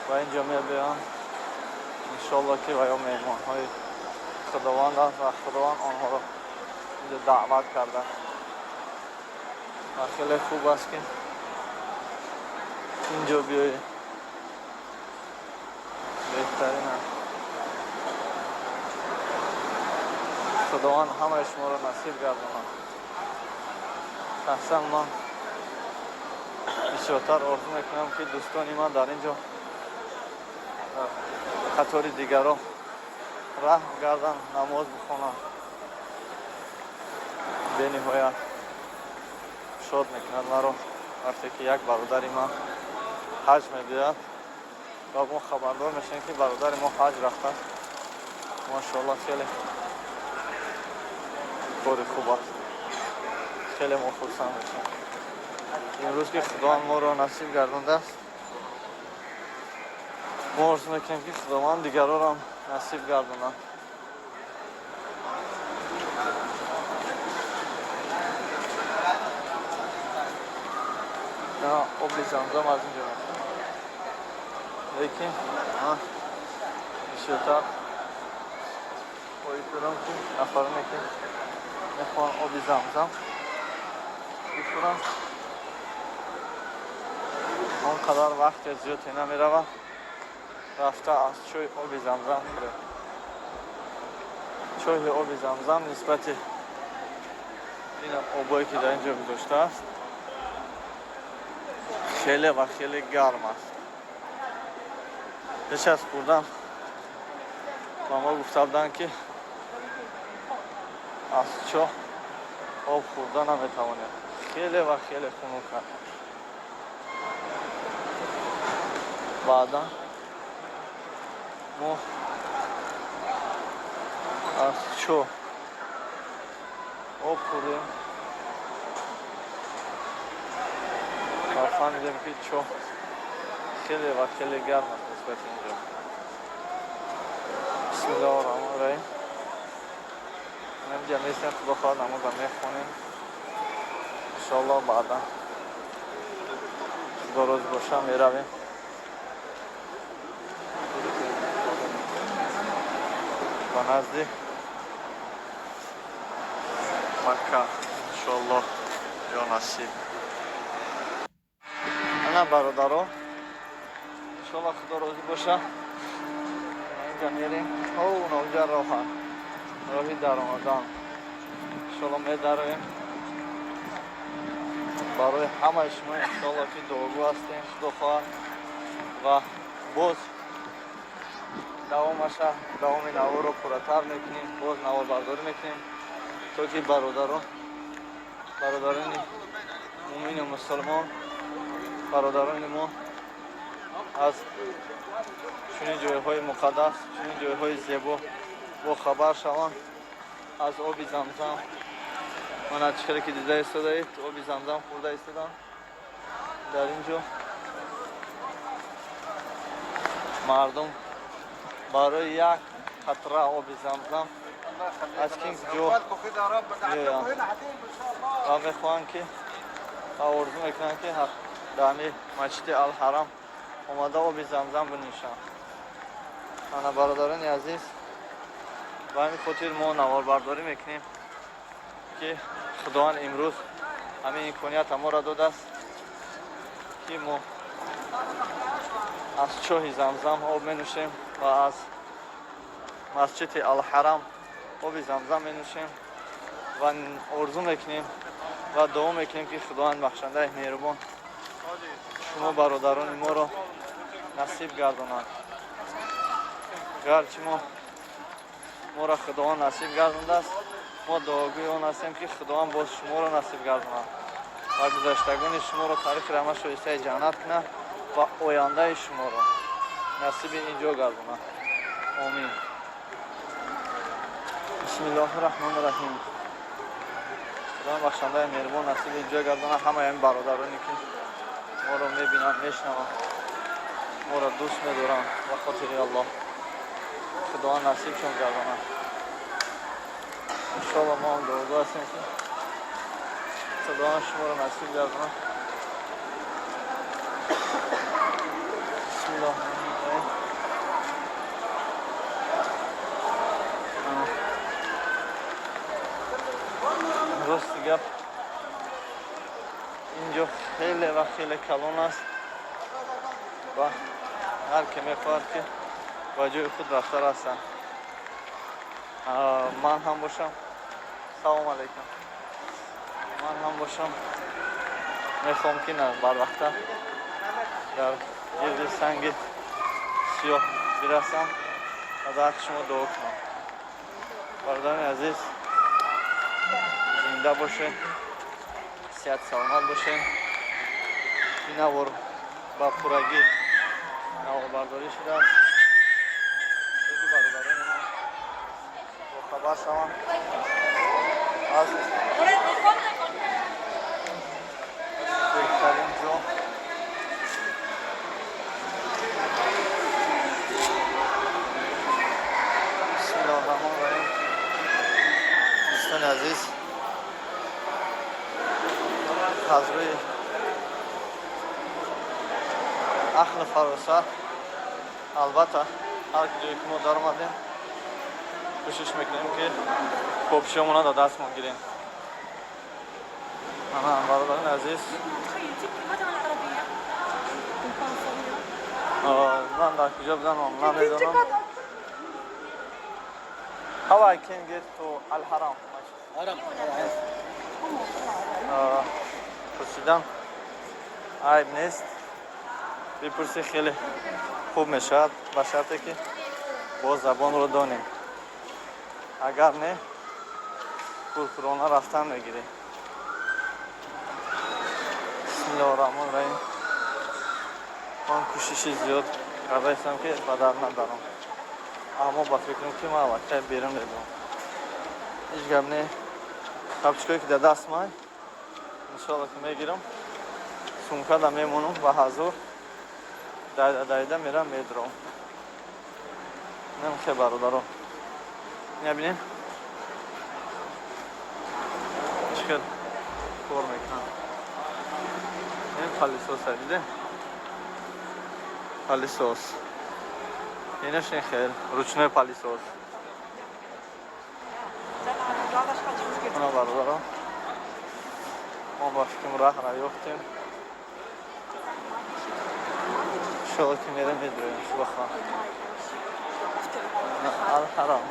ба ин ҷо мебиёнд, иншоллоҳ ки ва ё меҳмонҳои Худованд аст ва Худованд онҳоро инҷо даъват карда ва хеле хуб аст, ки инҷо биёӣ, беҳтарин аст. Худованд ҳамаи шуморо насиб гардонад. Шахсан ман бисёртар орзу мекунам, ки дӯстони ман дар ин ҷо қатори дигарон раҳ гарданд, намоз бихонанд. Бениҳоят шод мекунад маро, вақте ки як бародари ман ҳаҷ мебиёяд ва мо хабардор мешавем, ки бародари мо ҳаҷ рафтааст. Машоаллоҳ, хеле кори хуб аст, хеле мо хурсанд мешавем. Имрӯз ки Худованд моро насиб гардондааст, мо орзу мекунем, ки Худованд дигарорам насиб гардонад. Оби Замзам аз инҷо мехӯрам, лекин ман бисёртар хоҳиш дорам, ки нафароне ки мехоҳанд оби Замзам бихӯранд, он қадар вақте зиёде намеравад, рафта аз чойи оби Замзам хӯред. Чойи оби Замзам нисбати ин обое, ки дар ин ҷо гузоштааст, хеле ва хеле гарм аст. Пеш аз хӯрдан ба мо гуфта буданд, ки аз чоҳ об хӯрда наметавонед, хеле ва хеле хунук аст. Баъдан мо аз чоҳ об хӯрдем ва фаҳмидем, ки чоҳ хеле ва хеле гарм аст нисбати инҷо. Бисмиллоҳи раҳмони раҳим. Инҷа местем, Худо хоҳад, намоза мехонем, иншоаллоҳ. Баъдан, Худо розӣ боша, меравем ба назди Макка, иншоаллоҳ, ё насиб. Ана, бародаро, иншоаллоҳ, Худо розӣ боша, инҷа мерем. Онҷа роҳа, роҳи даромадан. Иншоаллоҳ, медароем. Барои ҳамаи шумо, иншоаллоҳ, ки дуогӯ ҳастем, Худо хоҳад, ва боз давомаша, давоми наворро пурратар мекунем, боз наворбардорӣ мекунем, то ки бародарон, бародарони муъмину мусулмон, бародарони мо Аз чунин ҷойҳои муқаддас, чунин ҷойҳои зебо бохабар шаванд. Аз оби Замзам, мана чӣ хеле ки дида истодаед, оби Замзам хӯрда истоданд. Дар ин ҷо мардум барои як қатра оби Замзам аз кин ҷо меоянд ва мехоҳанд ки ва орзу мекунанд, ки дар ҳамин Масҷиди Алҳарам омада оби Замзам бинӯшанд. Ана, бародарони азиз, ба ҳамин хотир мо наворбардорӣ мекунем, ки Худованд имрӯз ҳамин имконията моро додааст, ки мо аз чоҳи Замзам об менӯшем ва аз Масҷиди Алҳарам оби Замзам менӯшем ва орзу мекунем ва дуо мекунем, ки Худованд бахшандаи меҳрубон шумо бародарони моро насиб гардонад. Гарчи мо моро Худованд насиб гардондааст, мо дуогӯи он ҳастем, ки Худованд боз шуморо насиб гардонад ва гузаштагони шуморо тариқи раҳмат шоистаи ҷаннат кунад ва ояндаи шуморо насиби ин ҷо гардонад. Омин. Бисмиллоҳи раҳмони раҳим. Худованд бахшандаи меҳрубон насиби ин ҷо гардонад ҳамаи ин бародароне, ки моро мебинанд, мешнаванд, моро дӯст медоранд. Ба хотири Аллоҳ Худованд насибшон гардонад, иншоалло. Мо ҳам дуогӯ ҳастем, ки Худованд шуморо насиб гардонад. Бисмиллоҳи раҳмони раҳим. Рости гап, инҷо хеле ва хеле калон аст ва ҳар ке мехоҳад, ки ба ҷои худ рафта расанд. Ман ҳам бошам, салом алайкум, ман ҳам бошам, мехоҳам, ки на барвақта дар гирди санги сиёҳ бирасам ва дар ҳаққи шумо дуо кунам. Бародарони азиз, зинда бошед, сиҳат саломат бошед. Ин навор ба пуррагӣ наворбардорӣ шудааст, ки бародарони ман бохабар шаванд аз беҳтарин ҷо. Бисмиллоҳи раҳмони раҳим. Дӯстони азиз, аз рӯи ақлу фаросат, албатта, ҳар ҷое ки мо даромадем, кӯшиш мекунем, ки копшиёмона дар дастмон гирем. Ана, бародарони азиз, ман дар куҷо будам, намедонам. How I can get to Al-Haram? Пурсидан айб нест, бипурсӣ, хеле хуб мешавад, ба шарте ки боз забонро донем. Агар не, куркурона рафтан мегирем. Бисмиллоҳи раҳмони раҳим. Ман кӯшиши зиёд кардаистам, ки ба дар надарам, аммо ба фикрам, ки ман аллакай берун медонам. Ҳеҷ гап не, тапчикое ки дар даст ман, иншоалло, ки мегирам, сумкада мемонам ва ҳазур дайда дайда мерам, медурам. Намхе, бародаро, ина бинем, чӣ хел кор мекунам. Ин пылесоса, диде, пылесос. Инаш ин хел ручной пылесос. Ана, бародаро, мо ба фикрам раҳра ёфтем. Иншоалло, ки мерем, медуроем. Худо Алҳарам.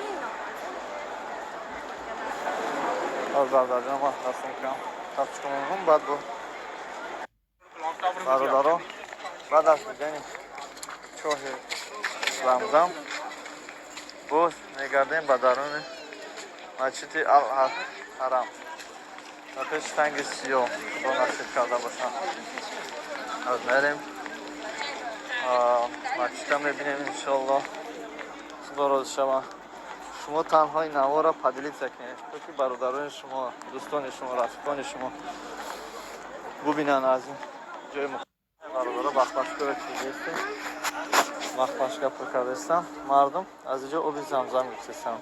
Аз бародарҷон ман дастон кам тапчикамонам. Баъд бо бародаро, баъд аз дидани чоҳи Замзам, боз мегардем ба даруни Масҷиди Алҳарам ва пеши санги сиёҳ. Худо насиб карда бошад, аз мерем. Масҷида мебинем, иншоалло, Худо розӣ шава. Шумо танҳо ин наворро поделиться кунед, то ки бародарони шумо, дӯстони шумо, рафиқони шумо бубинанд аз ин ҷои. Бародаро, бахбашкаро чизестем, бахбашка пур кардастам. Мардум аз инҷо оби замзам гирифтастам.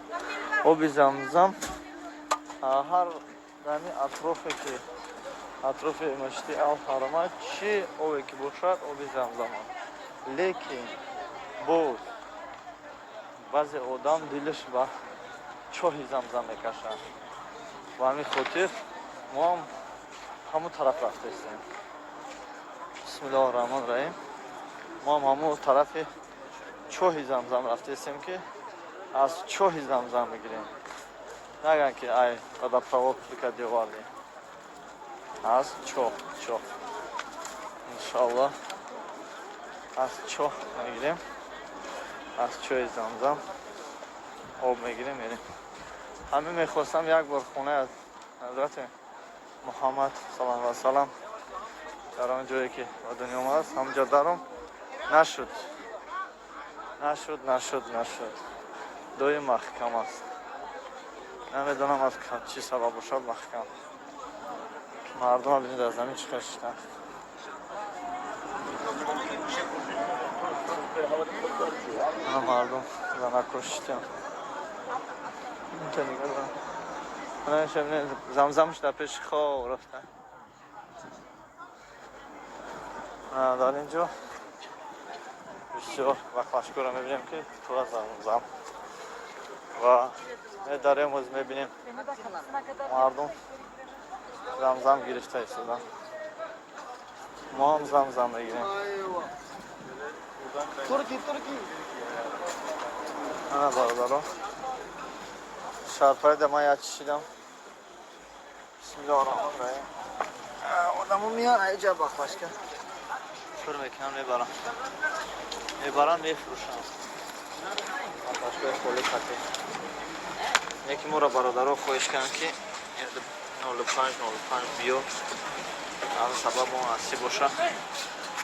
Оби замзам ҳар дами атрофе ки атрофи масҷиди Алҳарама чӣ обе ки бошад, оби замзам аст. Лекин боз баъзе одам дилаш ба чоҳи замзам мекашад. Ба ҳамин хотир мо ҳам ҳамун тараф рафтаистем. Бисмиллоҳи раҳмони раҳим. Мо ҳам ҳамун тарафи чоҳи замзам рафтаистем, ки аз чоҳи замзам бигирем. Наган ки ай водопровод пур овардем. Аз чоҳ, чоҳ, иншоалло, аз чоҳ мегирем, аз чоҳи замзам об мегирем, мерем. Ҳамин мехостам як бор хонаи аз ҳазрати Муҳаммад саллаллоҳу алайҳи васалам, дар он ҷое ки ба дунё омадааст, ҳамонҷо даром. Нашуд, нашуд, нашуд, нашуд. Доим маҳкам аст. Намедонам, аз чӣ сабаб бошад маҳкам. Мардума бинед, аз замин чӣ хел шиштанд. Ана мардум, занако шиштанд. Инҷа нигоҳ дорам. Ана инҷа бинед, замзамш дар пеши хоб рафта. Дар ин ҷо бисёр баклашкоро мебинем, ки тура замзам ва медарем. Оз мебинем, мардум замзам гирифта истодан. Мо ҳам замзам мегирем. Ана бародаро, шарпайда ман як чишидам. Бисмиллоҳи раҳмони раҳим. Одамо меян, аиҷа баклашка пур мекунам, мебарам, мебарам, мефурӯшам. Баклашкаи холи хате. Яки моро бародаро хоҳиш карданд, ки 05 05 биё. Аз сабаб мо насиб боша,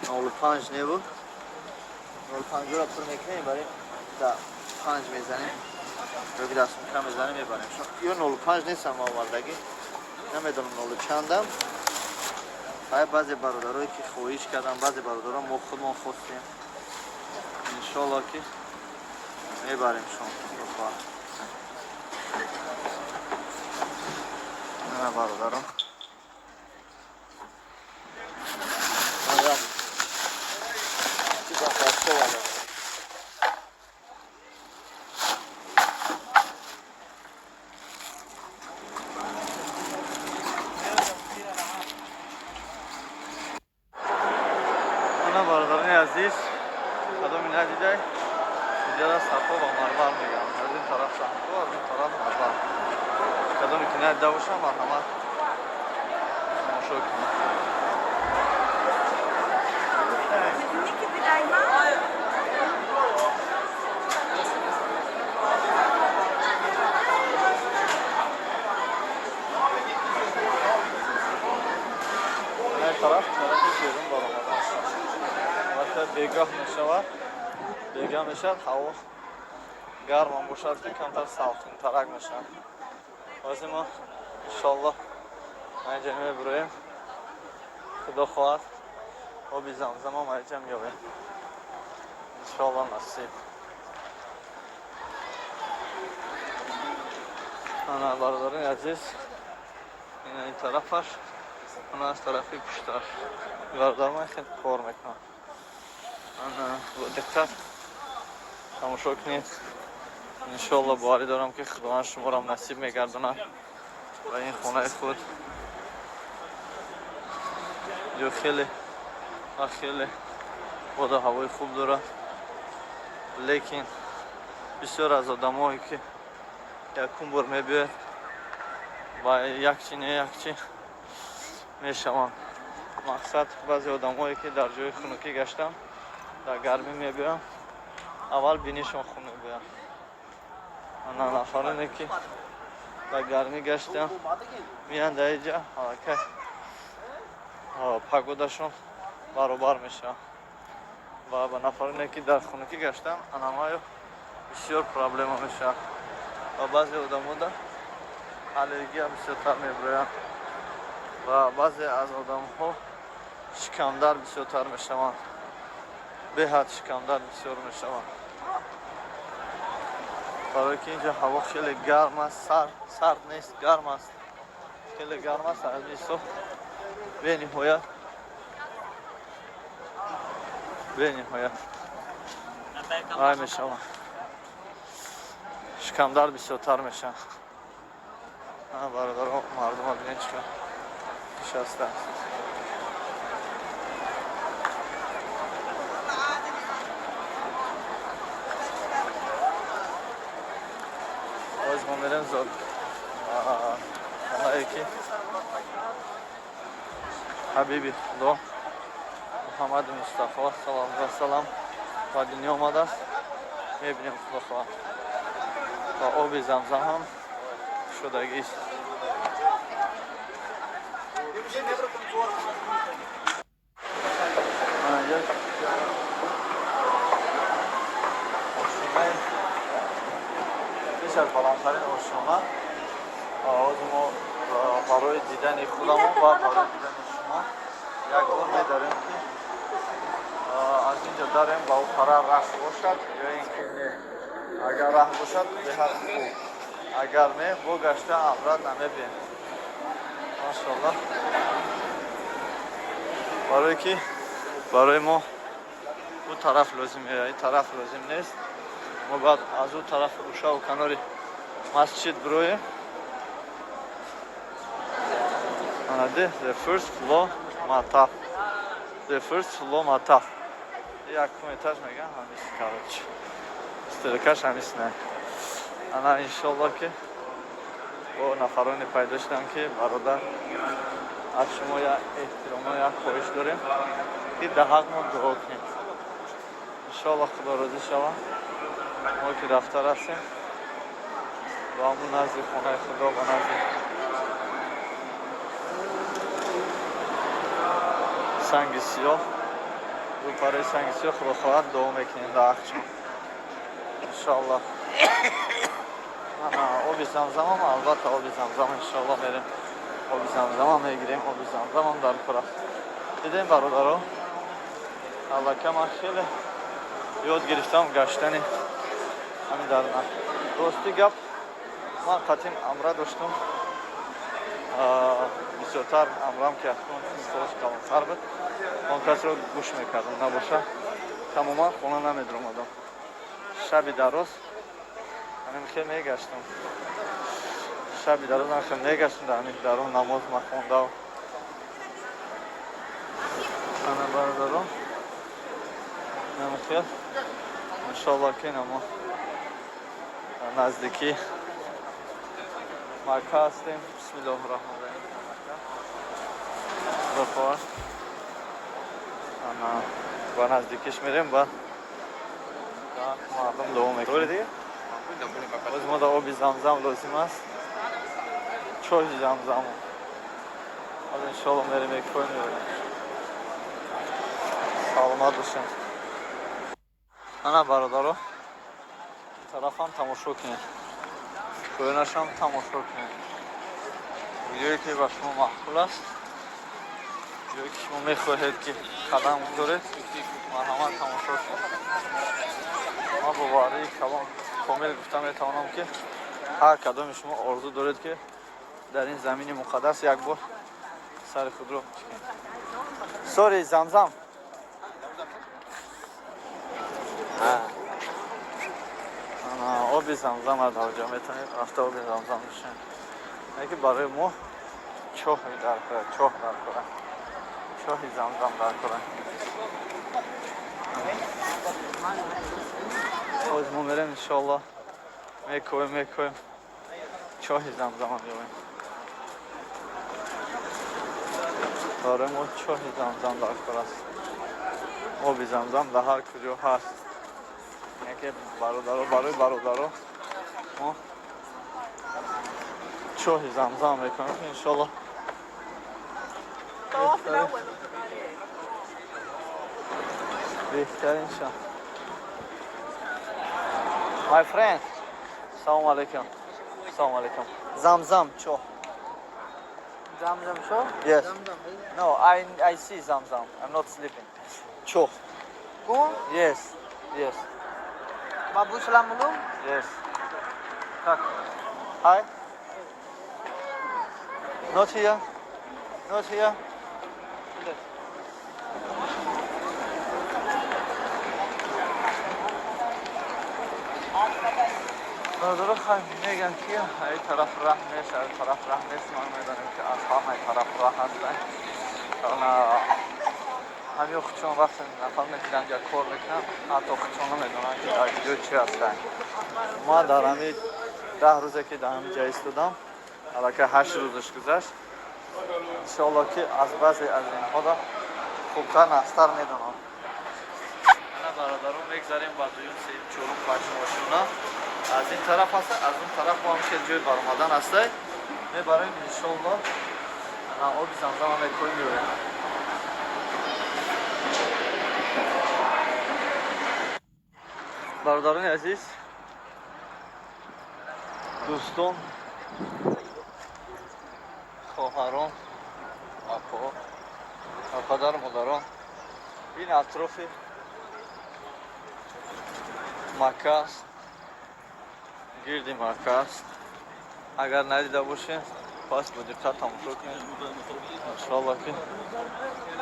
05 небуд, 05-ро пур мекунем, мебарем, да панҷ мезанем ё ки дастмука мезанем, мебарем. Ё 05 нестам овардагӣ, намедонам нолу чандам. Ай баъзе бародарое ки хоҳиш кардам, баъзе бародарон мо худмон хостем, иншоалло ки мебарем шон. Худо хоҳад. Ана бародарон, ман як чӣ бахшо вале. Ана бародарони азиз, кадоми надидай, инҷара Сафо ва Марвар мегӯям. Аз ин тараф Сафо, аз ин тараф Марвар. Кадоме ки надида бошам, марҳамат, тамошо кунед. Ин тараф тарафи берун баромадан. Вақте бегаҳ мешавад, бегаҳ мешавад, ҳаво гармам бошад, ки камтар салқинтарак мешавад. Ҳозир мо иншоалло инҷа мебуроем. Худо хоҳад, оби замзамам инҷа меёбем, иншоалло, насиб. Ана бародарони азиз, ина ин тарафаш, ана аз тарафи пушташ. Бародар ман хеле кор мекунам. Ана бо диққат тамошо кунед. Иншоалло, боварӣ дорам, ки Худованд шуморо насиб мегардонад ба ин хонаи худ. Ҷо хеле ва хеле боду ҳавои хуб дорад, лекин бисёр аз одамое ки якум бор мебиёяд, ба якчи не якчи мешаванд. Мақсад, баъзе одамое ки дар ҷои хунукӣ гаштанд, дар гармӣ мебиёянд, аввал бинишон хун мебиёяд. Ана нафароне ки дар гармӣ гаштанд, меянд дар инҷа, аллакай погодашон баробар мешавад. Ва ба нафароне, ки дар хунукӣ гаштан, анамаю бисёр проблема мешавад ва баъзе одамода аллергия бисёртар мебироянд ва баъзе аз одамҳо шикамдард бисёртар мешаванд, беҳад шикамдард бисёр мешаванд, барое ки инҷо ҳаво хеле гарм аст. Сард нест, гарм аст, хеле гарм аст. Аз ҳисоб бениҳоят, бениҳоят вай мешаванд, шикамдард бисёртар мешаванд. Бародаро, мардума бинед, чӣ нишастааст. Боз мо мерем зод хонае, ки ҳабиби Худо Муҳаммади Мустафо саллаллоҳу алайҳи васалам ба дунё омадааст. Мебинем, Худо хоҳад, ва оби Замзам ҳам шудагист. Инҷо ошонаи беш аз баландтарин ошона. Ҳозир мо барои дидани худамон ва барои дидани шумо як бор медарем, ки аз инҷо дарем ба ӯ пара раҳ бошад ё ин ки не. Агар раҳ бошад, беҳад хуб, агар не, бо гашта обратно намебием, машоаллоҳ. Барое ки барои мо ӯ тараф лозим, ин тараф лозим нест. Мо бояд аз ӯ тараф гӯшаву канори масҷид бироем. Анаде the first floor матаф, the first floor матаф, якум этаж меган, ҳамис. Короче, стрелкаш ҳамис не. Ана, иншоллоҳ, ки бо нафароне пайдо шудам, ки бародар, аз шумо як эҳтиромо, як хоҳиш дорем, ки дар ҳақ мо дуо кунем. Иншоллоҳ, Худо розӣ шавад. Мо ки рафта расем ба ҳамун назди хонаи Худо, ба назди санги сиёҳ, рӯпараи санги сиёҳ, Худо хоҳад, дуо мекунем дар ҳақчон, иншоаллоҳ. Оби Замзамам, албатта, оби Замзам, иншоаллоҳ, мерем, оби Замзамам мегирем. Оби Замзамам дар кор аст. Дидем, бародаро, аллака ман хеле ёд гирифтам гаштани ҳамин дар. Рости гап, ман қатим амра доштум бисёртар, амрам ки солаш калонтар буд, он касро гӯш мекардам. Набоша, тамоман хона намедиромадам. Шаби дароз ҳамин хел мегаштам, шаби дароз ҳамин хел мегаштам дар ҳамин даро, намоз махондав. Ана, бародарон, намихел, иншоаллоҳ, ки намо наздикӣ Макка ҳастем. Бисмиллоҳи раҳмони раҳим. Худо хоҳад, ана ба наздикиш мерем, ба мардум дуо мекунем. Боз мо да оби Замзам лозим аст, чоҳи Замзам. Ҳоз, иншоаллоҳ, мерем, якпой меорем. Саломат бошем. Ана, бародаро, тарафам тамошо кунед, поёнашам тамошо кунед. Видеое ки ба шумо маъқул аст, ҷое ки шумо мехоҳед, ки қадам гузоред, марҳамат, тамошо кунед. Ман бо боварии калон комил гуфта метавонам, ки ҳар кадоми шумо орзу доред, ки дар ин замини муқаддас як бор сари худро. Сори, Замзам. Оби Замзам аз ҳавҷа метавонед рафта оби Замзам нӯшед. Ки барои мо чоҳи дар кора, чоҳ дар кора, чоҳи Замзам дар кора. Боз мо мерем, иншоаллоҳ, мекоем, мекоем, чоҳи Замзама меёбем. Барои мо чоҳи Замзам дар кор аст. Оби Замзам дар ҳар куҷо ҳаст. Яке бародаро, барои бародаро мо чоҳи Замзам мекунем, иншоаллоҳ. Беҳтарин ша. My friend. Салом алейкум. Салом алейкум. Замзам чо? Zamzam show? Yes. Zamzam. No, I see Zamzam. I'm not sleeping. Чо? Go. Yes. Yes. Babu salam alaikum. Yes. Так. Hi. Not here. Not here. Бародаро, хай, меган ки ай тараф раҳ нест, ай тараф раҳ нест. Ман медонем ки аз ҳамаи тараф раҳ ҳастанд. Ҳамин худшон вақте нафар мегиранд я кор мекунанд, ҳатто худшон намедонанд ки дар ҷо чи ҳастанд. Ман дар ҳамин 10 рӯзе ки дар ҳамин ҷа истодам, аллакай 8 рӯзаш гузашт. Иншоалло ки аз баъзе аз инҳоро хубтар нағзтар медонам. Ана бародарон, мегзарем ба дуюм, сеюм, чорум, панҷум ошёна. Аз ин тараф ҳаста, аз он тараф бо ҳам ҷои баромадан ҳаста. Мебарем иншоалло. Ана оби замзам мекунем, меоем. Бародарони азиз, дӯстон, хоҳарон, апо ва падару модарон, ин атрофи Макка аст, гирди Макка аст. Агар надида бошед, пас бо диққат тамошо кунед. Иншоалло ки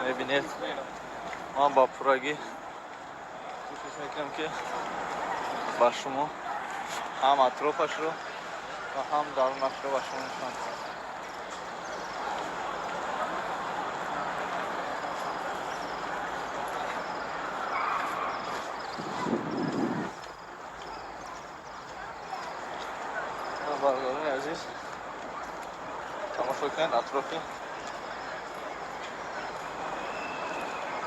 мебинед. Ман ба пуррагӣ кӯшиш мекунам ки ба шумо ҳам атрофашро ва ҳам дарунашро ба шумо нишон диҳам. Бародарони азиз, тамошо кунед атрофи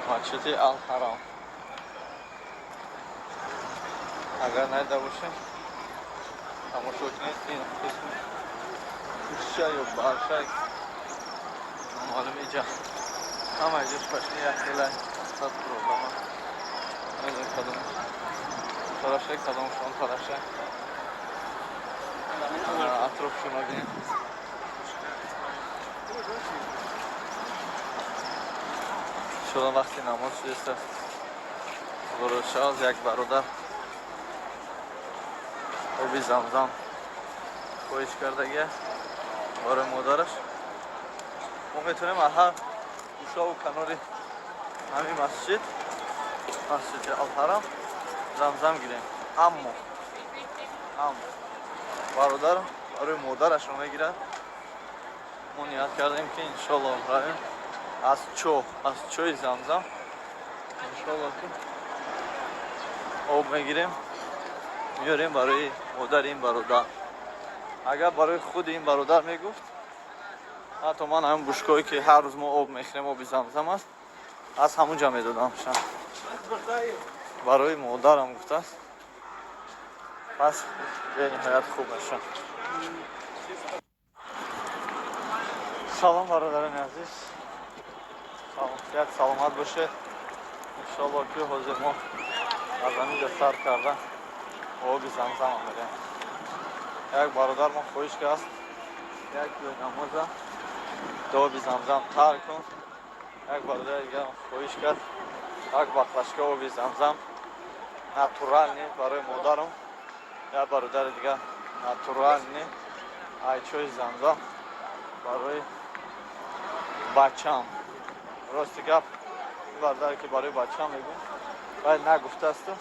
масҷиди Алҳарам. Агар надида бошед, тамошо кунед. Ин қисми кушча ё барша маълум иҷа ҳама иҷош пашни як хела сад проблема. Намедонем кадом тарафша, кадомшон тарафша. Атрофшон бинед. Иншоалло вақти намоз шудааст. Худоро як бародар оби замзам хоҳиш кардагиаст барои модараш. Мо метавонем аз ҳар гӯшаву канори ҳамин масҷид, масҷиди Алҳарам, замзам гирем. Аммо бародар барои модарашро мегирад. Мо ният кардем ки иншоалло равем аз чои замзам иншоалло ки об мегирем, меорем барои модари ин бародар. Агар барои худи ин бародар мегуфт, ҳатто ман ҳамин бушкое ки ҳар рӯз мо об мехӯрем, оби замзам аст, аз ҳамун ҷа медодам. Барои модарам гуфтааст, пас бениҳоят хуб мешавад. Салом бародарони азиз, саломат бошед. Иншоалло ки ҳозир мо аз ҳамин ҷо сар карда оби замзам омадем. Як бародар мо хоҳиш кардааст, як ҷои намоза оби замзам тар кун. Як бародари дигар хоҳиш кард як баклашка оби замзам натурални барои модарам. Як бародари дигар натурални ай чои замзам барои бачам. Рости гап, ин бародаре ки барои бачам мегӯм, вай нагуфтаасту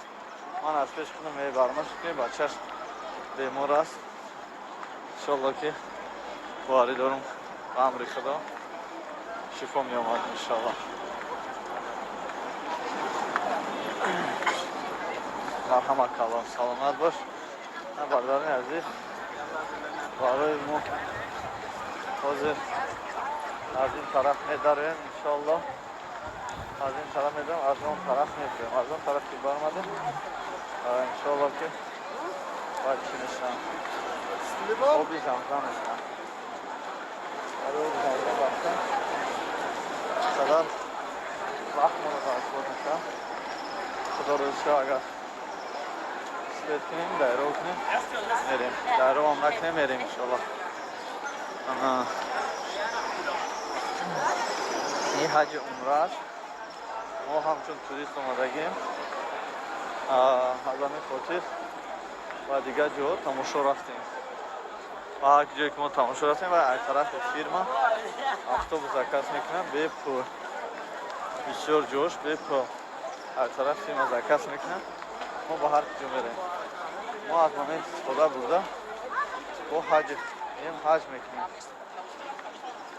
ман аз пеш худам мебармаш ки бачаш бемор аст. Иншоалло ки боварӣ дорам ба амри Худо шифо меомад иншоалло. Марҳамат калом, саломат бош. Бародарони азиз, барои мо ҳозир аз ин тараф медароем иншоалло. Аз ин тараф медароем, аз он тараф мебиёем. Аз он тараф ки баромадем, иншоалло ки бояд чӣ мешавам, оби замзам мешавам. Барои оби замзам рафтан чӣ қадар вақт моро даркор мешавад. Худо розӣ шава, агар успеть кунем, дайро кунем, мерем. Дайровам накунем, мерем, иншоалло. Ана ин ҳаҷи умра аст. Мо ҳамчун турист омадагем, аз ҳамин хотир ба дигар ҷо тамошо рафтем. Ба ҳар ҷое ки мо тамошо рафтем, ва аз тарафи фирма автобус заказ мекунам бепул. Бисёр ҷош бепул аз тарафи фирма заказ мекунам. Мо ба ҳар ҷо мерем. Мо аз момент истифода бурда бо ҳаҷ меем, ҳаҷ мекунем.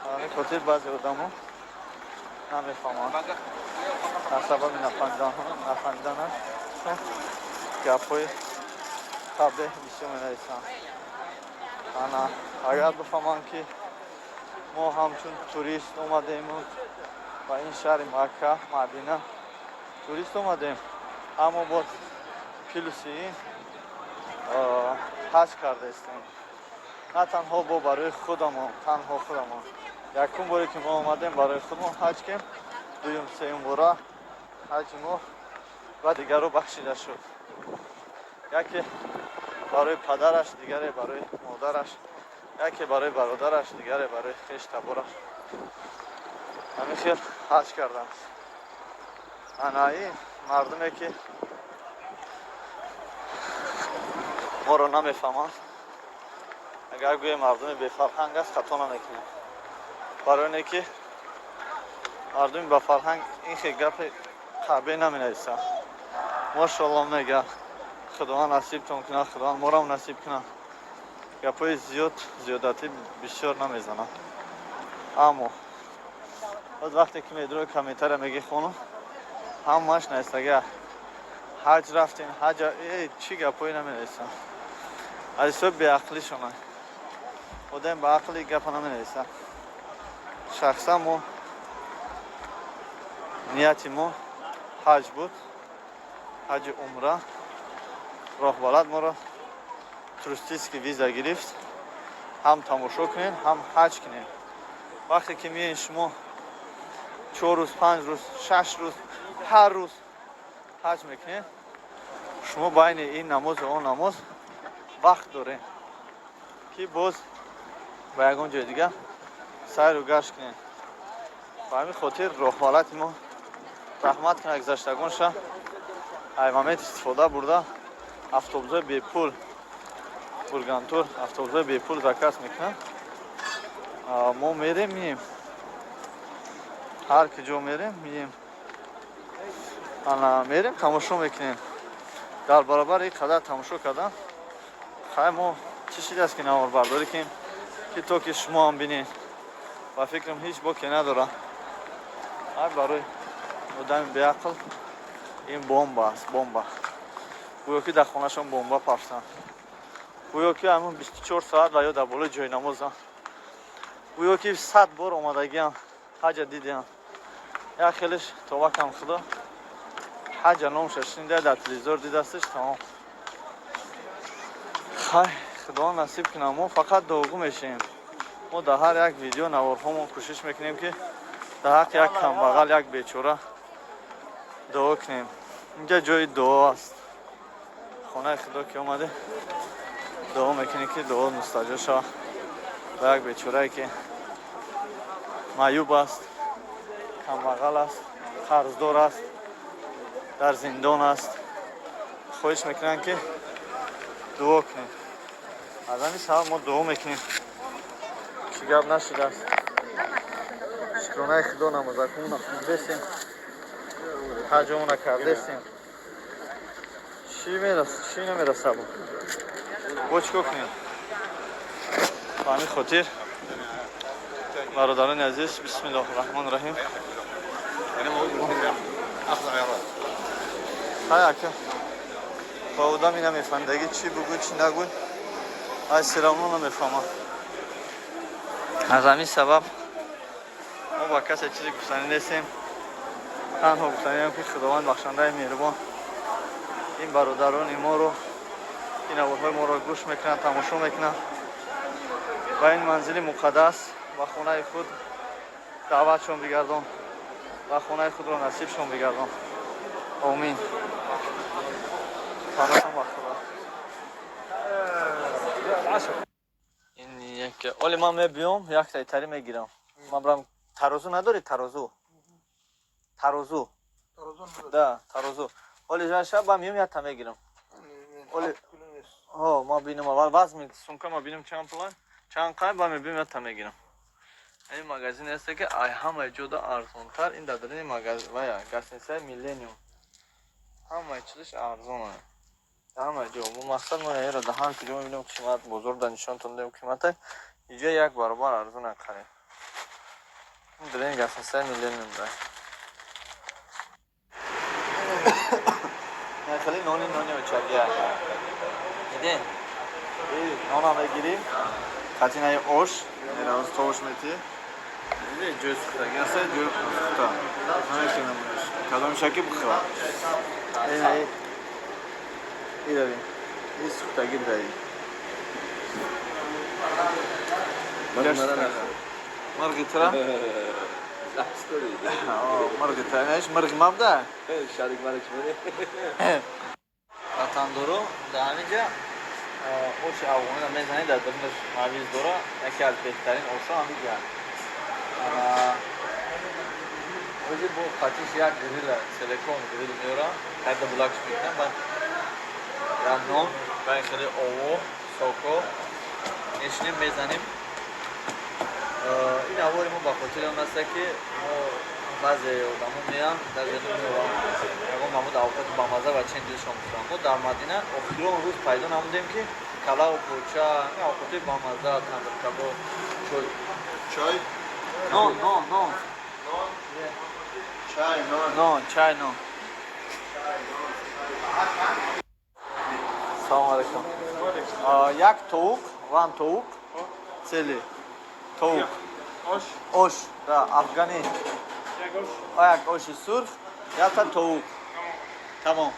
Ҳамин хотир баъзе одамо намефаҳманд. Аз сабаби нафаҳмиданаш гапҳои қабеҳ бисёр менависанд. Ана агар бифаҳманд, ки мо ҳамчун турист омадему ба ин шаҳри Макка, Мадина турист омадем, аммо боз плюс и ин ҳаҷ кардаистем. На танҳо бо барои худамон, танҳо худамон. Якум боре ки мо омадем, барои худмон ҳаҷ кем, дуюм, сеюм бора ҳаҷи мо ва дигарро бахшида шуд. Яке барои падараш, дигаре барои модараш, яке барои бародараш, дигаре барои хеш табораш. Ҳамин хел ҳаҷ кардам. Ана ин мардуме ки моро намефаҳманд, агар гӯе мардуми бефарҳанг аст, хато намекунем, барои оне ки мардуми ба фарҳанг ин хел гапи қабеҳ наменависанд. Мошоалло мега, Худованд насибтон кунад, Худованд морам насиб кунад. Гапҳои зиёд, зиёдатӣ бисёр намезанам. Аммо баъд вақте ки медрои комментария меги, хонум, ҳамааш навистага: ҳаҷ рафтем, ҳаҷ, э чӣ гапҳое наменависам. Аз ҳисоби беақлишона. Одам ба ақли гапа наменависад. Шахсан мо нияти мо ҳаҷ буд, ҳаҷи умра. Роҳбалад моро туристический виза гирифт, ҳам тамошо кунем, ҳам ҳаҷ кунем. Вақте ки меоед шумо 4 рӯз, 5 рӯз, 6 рӯз, ҳар рӯз ҳаҷ мекунед, шумо байни ин намозу он намоз вақт доред, ки боз ба ягон ҷои дигар сайру гашт кунед. Ба ҳамин хотир роҳбалати мо, раҳмат кунад гузаштагонша, ай момент истифода бурда автобусҳои бепул, Бургантур автобусҳои бепул заказ мекунад. Мо мерем, мием, ҳар ки ҷо мерем, мием. Ана мерем, тамошо мекунем. Дар баробари ин қадар тамошо кардан, хай, мо чӣ шидааст, ки наворбардорӣ кунем, ки то ки шумо ҳам бинед. Ба фикрам, ҳеҷ боке надорад. Ҳар барои одами беақл ин бомба аст, бомба. Гӯё ки дар хонашон бомба партанд, гӯё ки ҳамун 24 соат ва ё дар болои ҷойнамозанд, гӯё ки 100 бор омадагиам, ҳаҷа дидиам. Як хелеш товакам худо ҳаҷа номша шунида, дар телевизор дидасташ, тамом. Хай, Худо насиб кунам. Мо фақат дуогӯ мешавем. Мо дар ҳар як видео наворҳомон кӯшиш мекунем, ки дар ҳаққи як камбағал, як бечора дуо кунем. Инҷа ҷои дуо аст. Хонаи Худо ки омаде, дуо мекунем, ки дуо мустаҷоб шавад ба як бечорае, ки маъюб аст, камбағал аст, қарздор аст, дар зиндон аст. Хоҳиш мекунам, ки дуо кунем. Аз ҳамин сабаб мо дуо мекунем. Чӣ гап нашудааст. Шукронаи Худо, намозакумона хондесем, ҳаҷомона кардесем. Чӣ мерас, чӣ намерасаб, бо чӣ кор кунем? Ба ҳамин хотир, бародарони азиз, бисмиллоҳи раҳмони раҳим. يعني ما هو اخذ عيارات. Хай, ака, ба одами намефаҳмидагӣ чӣ бугӯ, чӣ нагӯй, ай всё равно намефаҳмам. Аз ҳамин сабаб мо ба касе чизе гуфтанӣ нестем. Танҳо гуфтаниам, ки Худованд бахшандаи меҳрубон ин бародарони моро, ки наворҳои моро гӯш мекунанд, тамошо мекунанд, ба ин манзили муқаддас, ба хонаи худ даъватшон бигардон, ба хонаи худро насибшон бигардон. Омин. Паноҳам ба Худо. Ин як оли ман мебиём, якта итари мегирам. Ман брам тарозу надори тарозу? Тарозу. Да, тарозу. Оли жан шаб ба миём якта мегирам. Оли ҳо, ма бинам аввал вазн сумка ма бинам чанд пула, чанд қай ба мебиём якта мегирам. Ин магазин аст ки ай ҳамаи ҷода арзонтар, ин дар дарини магазин вая гостиницаи Миллениум. Ҳамаи чизаш арзон аст. Ҳамаи ҷо. Бо мақсад мо яро дар ҳар куҷо мебинем қимат, бозор дар нишонтон дем қимата, иҷо як баробар арзон аст қариб. Ин дарини гостиницаи Миллениум да. Хеле нони нони очагия. Дидин? Нона мегирим. Қатинаи ош, меравз тош мети. Диди ҷои сухтаги аст, ҷои сухта. Намешинам. Кадом шаки бихӯра. Ин ин ин сухтаги даи. Марги тра? Марги тра, инаш марги мабда? Шарик марик шуди. Ватандоро дар ҳаминҷа оши афғониро мезанед, дар дарунаш мавиз дора, яке аз беҳтарин ошҳо ҳаминҷа. Ози бо қатиш як грилла, селекон грил меёрам, карда булакш мекунам, баъд як нон, баъд хеле ово, соко мешинем, мезанем. Ин аввали мо ба хотири он аст ки мо баъзе одамо меянд дар ягон мамуд авқоти бамаза ва чен дилшон мехӯранд. Мо дар Мадина охирон рӯз пайдо намудем ки калаву поча, авқоти бамаза, тандиркабоб, чой. Чой? Нон, нон, нон. Чай, нон. Нон, чай, нон. Салом алейкум. Як товуқ, ван товуқ, цели. Товуқ. Ош? Ош, да, афғанӣ. Як оши сурх, якта товуқ. Тамом.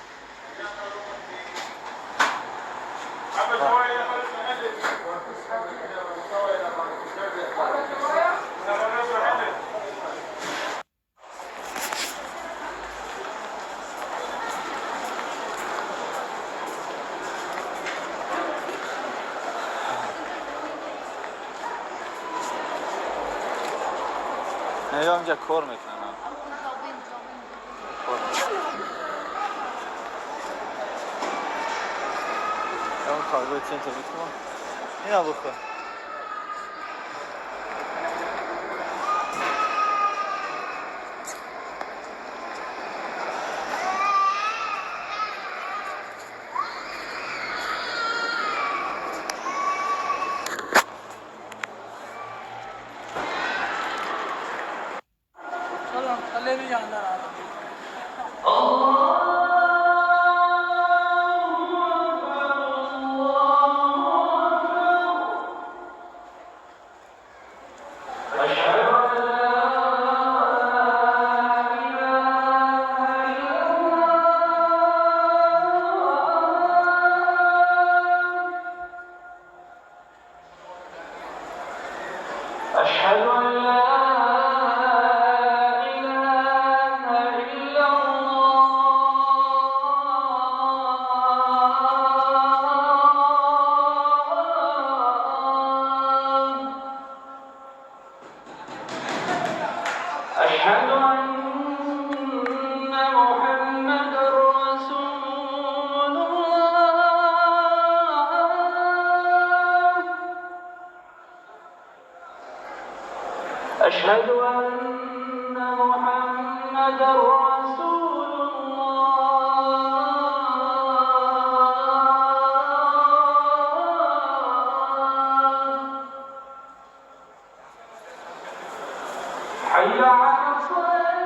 Ё инҷа кор мекунанд. Он торговый центр бикунам. Ина бихӯр. أشهد أن محمدا رسول الله حي على الصلاة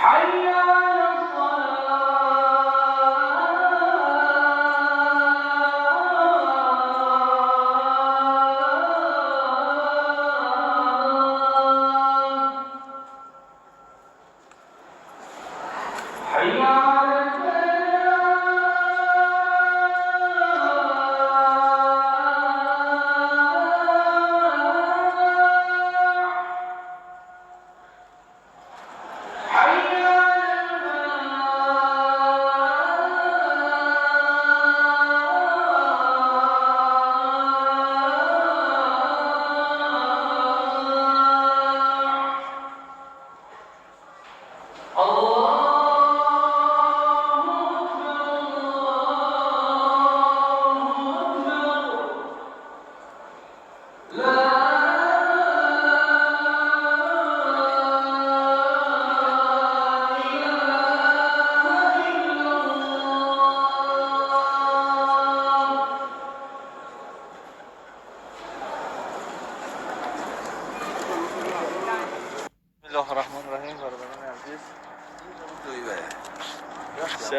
حي على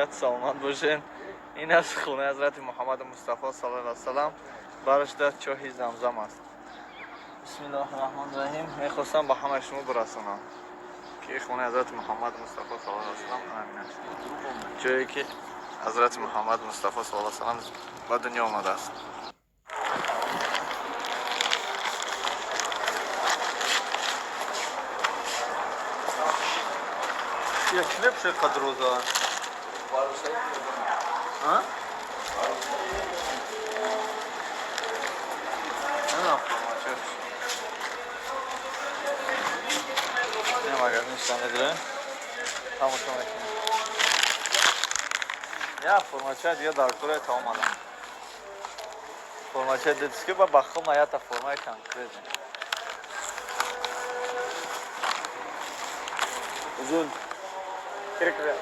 Сиҳат саломат бошед. Ин аст хонаи ҳазрати Муҳаммади Мустафо саллаллоҳу алайҳи васалам, бараш дар чоҳи Замзам аст. Бисмиллоҳи раҳмони раҳим. Мехостам ба ҳамаи шумо бирасонам, ки хонаи ҳазрати Муҳаммад Мустафо саллаллоҳу алайҳи васалам ҳамин аст, ҷое ки ҳазрати Муҳаммад Мустафо саллаллоҳу алайҳи васалам ба дунё омадааст. Я чӣ мепӯшед қадроза? А? Не, магазин шуда медурем, тамошо мекунем. Я формача дига дар кора та омадам. Формача детский ба бахома ята формаи конкретный. Uzun. 40 риал.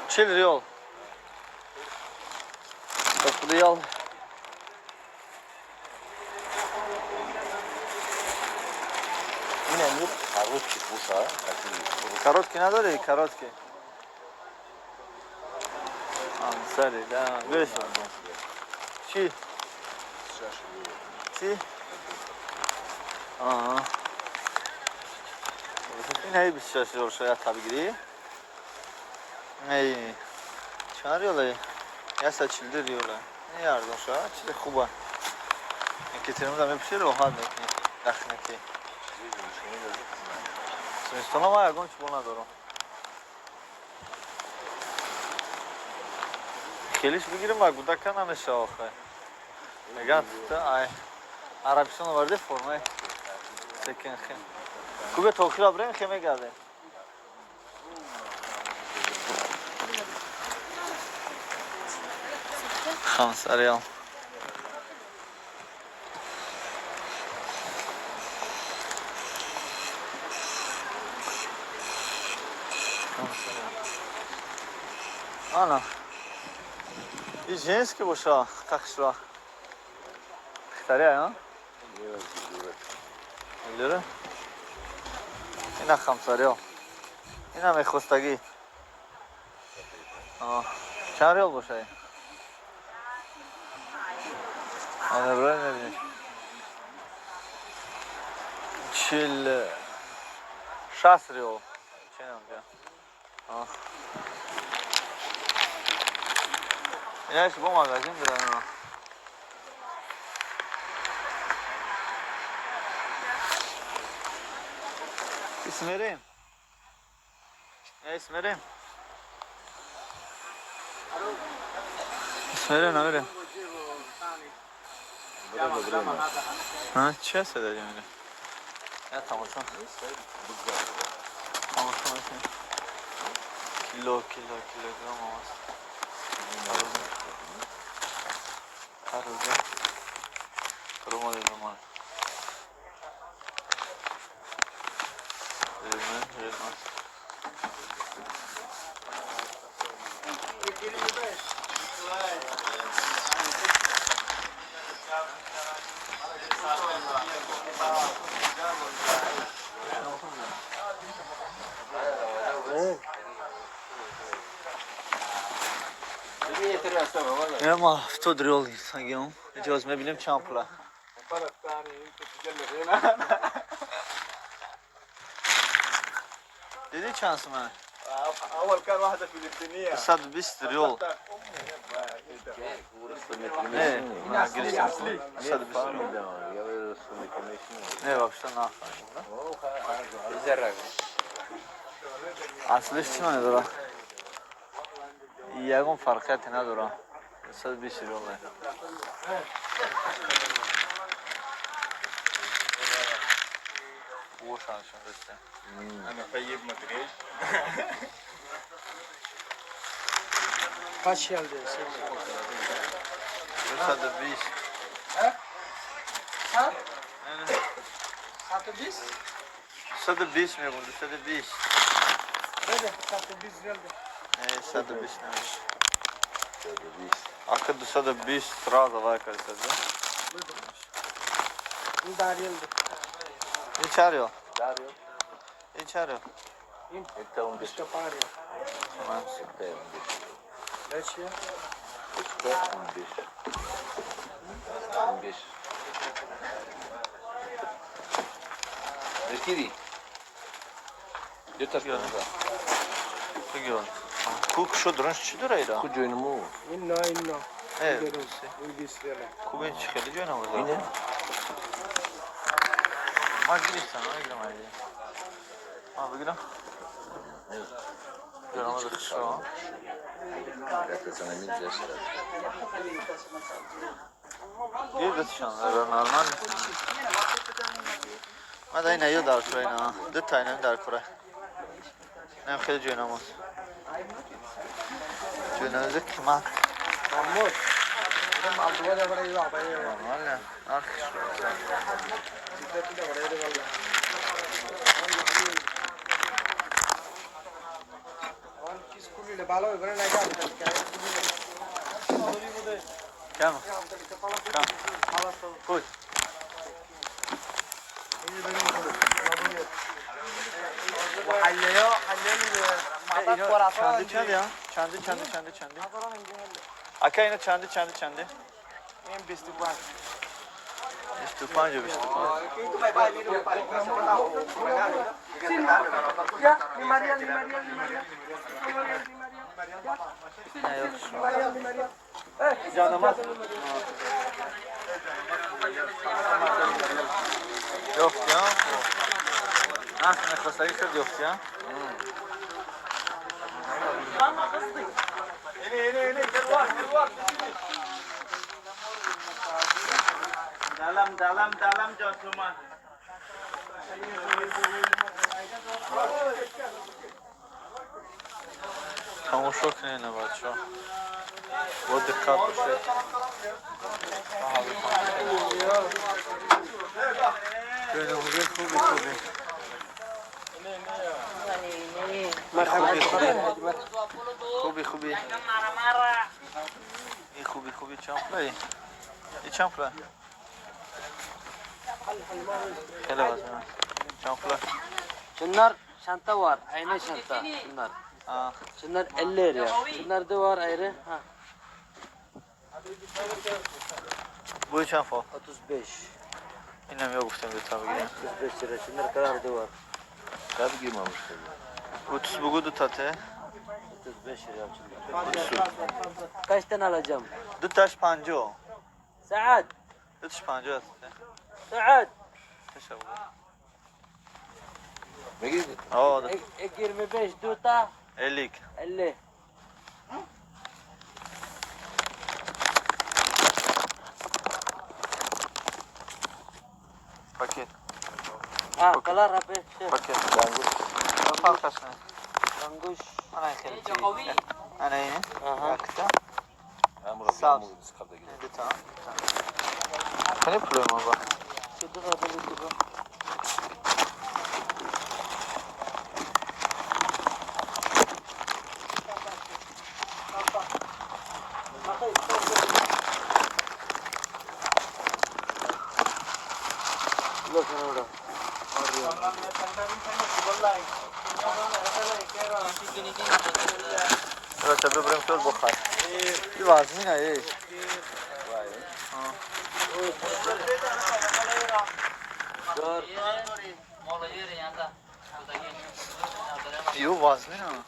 40 риол. Риал. این امروز короткий буша. Короткий надори? Короткий. Сари, да. Беш. Чӣ? Чӣ? Аа. Ин ҳай 26 риол шояд та бигирӣ. Эй. Чанд риоле? 142 риоле. Ин арзон шояд, чизи хуба. Ин ки термоза мепӯшӣ, роҳат мекунӣ. Дахнакӣ. Зимистона ман ягон чиз бо надорам. Хелиш бигирим, ба гудака намеша охе. Меган ай Арабистон оварде формаи секен хен. Кубе тохира бирем, хе мегардем. 5 риал. 5 риал. Ана. И женский боша, қахшра. Хитари, а? Лира? Ина 5 риал. Ина мехостагӣ. Чанд риол боша? Ана бирай мебиниш. 40, 60 риол. Ченам бия. Инаш бо магазин бирам. Исмерем. Исмерем. Исмерем намерем. А, чӣ аст дар ҷамила? Я тамошо. Тамошо мекунем. Кило, кило, килограмм аст. Таруза. Румали, румали. Румали, румали. Ма 70 риол гирифтагиам. Иҷоз мебинем чанд пула. Дидӣ чанд суман? اول كان واحده فلبينيه. 120 риол. Не, ман гирифтам. 120 риол. Не, вообще нафаҳмидам. Аслиш чӣ маъне дорад? Ягон фарқияте надорад. 120 риол. Ошаншон дастем. انا طيب ما تغيش. Kaç geldi? 120. Ha? 120? 120 мегӯм, 220. Беде, 120 geldi. Не, 120 намеш. Ака 220 сразу лайкается, да? Bu da geldi. Ин чанд риол? Ин чанд риол? 25 риал. تومن. چیه؟ 15. 15. بگیر. کوک شد درنش چی داره ایرا؟ کو جوینمو این نه، این نه. این 20 ریاله. خوب، این چی خیلی جای نمازه. اینه. ما گرفتم، ما بگیرم علی. ما بگیرم. جای نماز خوشا. یه دستشان نرمال. ما دایی نه در کره نه. دو تا اینم در کره. نه، خیلی جای نماز. جای نماز کمک. محمود. نرمال. آخ. کم. کم. خوش. چنده چنده ya? چنده چنده چنده چنده؟ اکا اینا چنده چنده چنده؟ این 25. 25 یا 25. نه yok. جانماز. Yok ya. نه میخواستگی خیلی یافتی ها. Dalam dalam dalam جاسومان. тамошо кунед на бачаҳо, бо диққат бошед. ҷойнамози хуби хуби хуби хуби хуби. И хуби хуби чанд пулай? И чанд пулай? Хеле вазна. Чанд пулай? Şunlar çanta var. Aynı çanta. Şunlar. А, Şunlar 50 lira. Şunlar da var ayrı. Ha. буи чанд фо? 35. Инам ё гуфтем, дута бигирем. 35 lira. Şunlar kadar da var. 30 бугу, дута те. 35 lira şunlar. Kaç tane alacağım? Дуташ 50. Saat. Дуташ 50 аст. Saat. Теша бугу. О, 25 duta элик. 50. Пакет. Ha, kalar abi. Şey, Пакет. Фарқаш не? Ranguş. Ана хеле чи. Ана ин. Аҳа. Якта. Сабз. Дута. Хеле пулой ма ба. Şu da böyle gibi. Look orada. Бача, бибарем тор бохар. И вазмина е. Dört. Ю вазмина.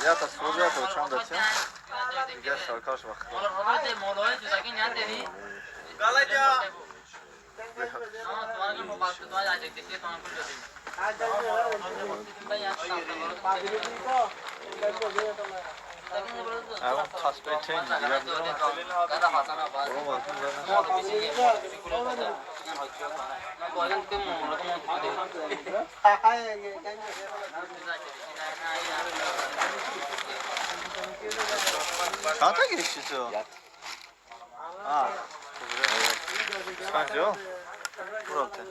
Я та сроб, я та чанд дати. Дигар шаркаш вақт. Ягон тасбеҳ тен дигар. Бо вазмин зана. Чанд та гирифти ту? А. 50? Буравте.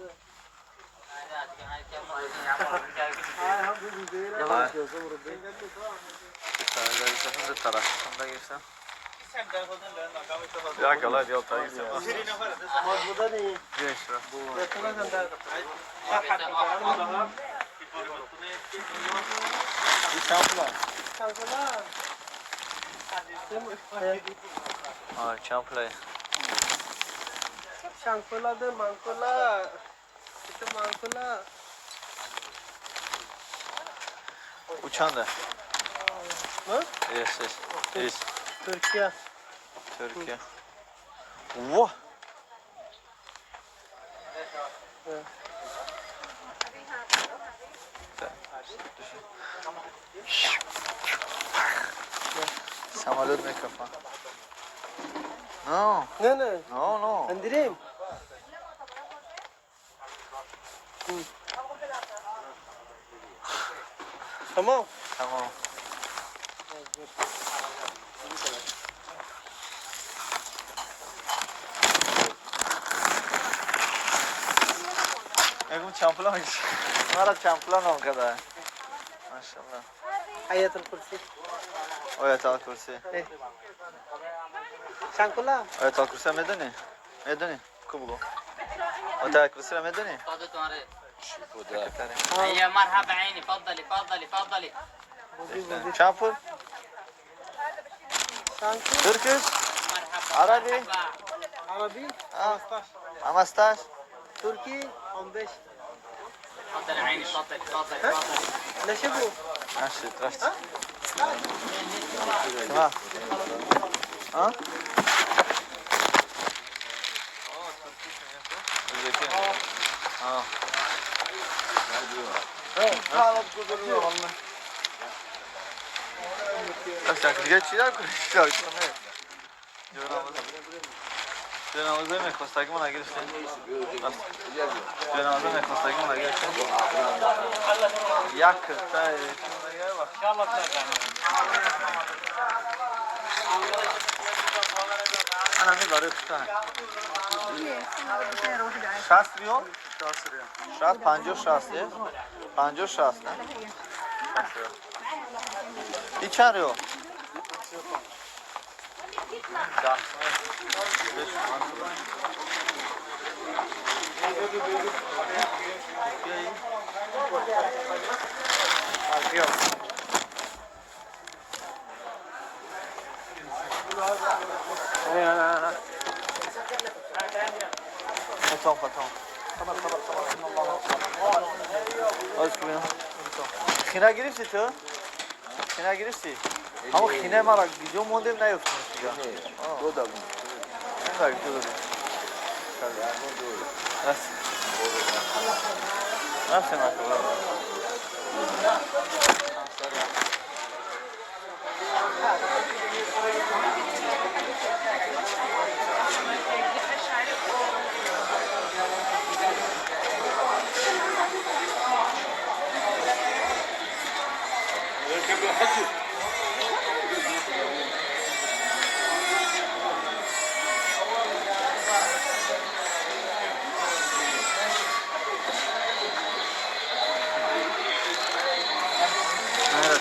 Yavaş yazım Rabbi. Ду тараф. Чанда гирифтам? Як гала диал таги. Чанд пулай? Шанкола де манкола. Это манкола. У чанда? Yes, yes. Yes. Türkiye. Türkiye. Во! Самолет микрофон. No. Ne ne? No, no. Андрей. Tamam. Tamam. Ягон чампула мекаши. Мара чампула ном када. Машаллах. Аятул Курси. Оятул Курси. Чанкула. Оятул Курси медони? Медони? Ку бугу. Оятул Курсиро медони? يا مرحبا عيني تفضلي تفضلي تفضلي. Чанд пул? Turkish? Arabi? Arabi? Амасташ? Türkiye 15. تفضلي عيني تفضلي تفضلي تفضلي. Ne bu? Нашид, рафт. Ха? А? А. Дига чӣ ҷонамоза мехостагимо нагирифтем? Ҷонамоза мехостагимо нагирифтем? Як анами барои хута 60 риёл, 60, 50, 60, 50, 60. И чанд риёл? Хина гирифти ту? Хина гирифти? Ҳамон хинаи мара гиҷо мондем, наёфтем. Дода. Додам. Рафтем.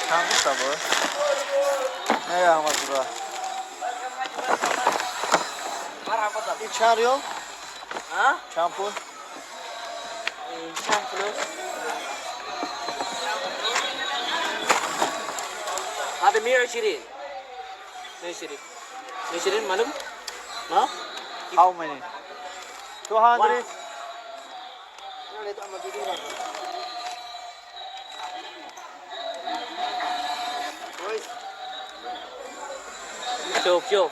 Чанд гуфта бо? Не, Аҳмадулла. И чанд риёл? Чанд пул? Чанд пул? هذا 120 120 120 معلوم؟ ها؟ How many? 200? شوف شوف.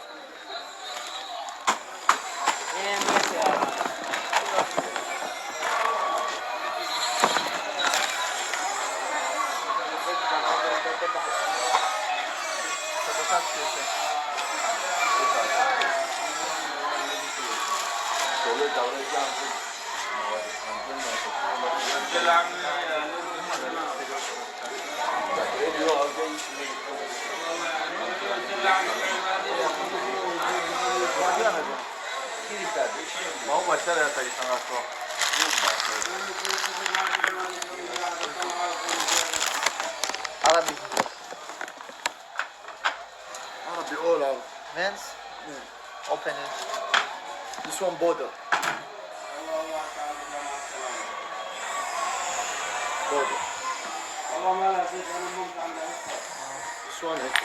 Arabi. Arabi all out. Men's open it. This one border. Border. This one هيك.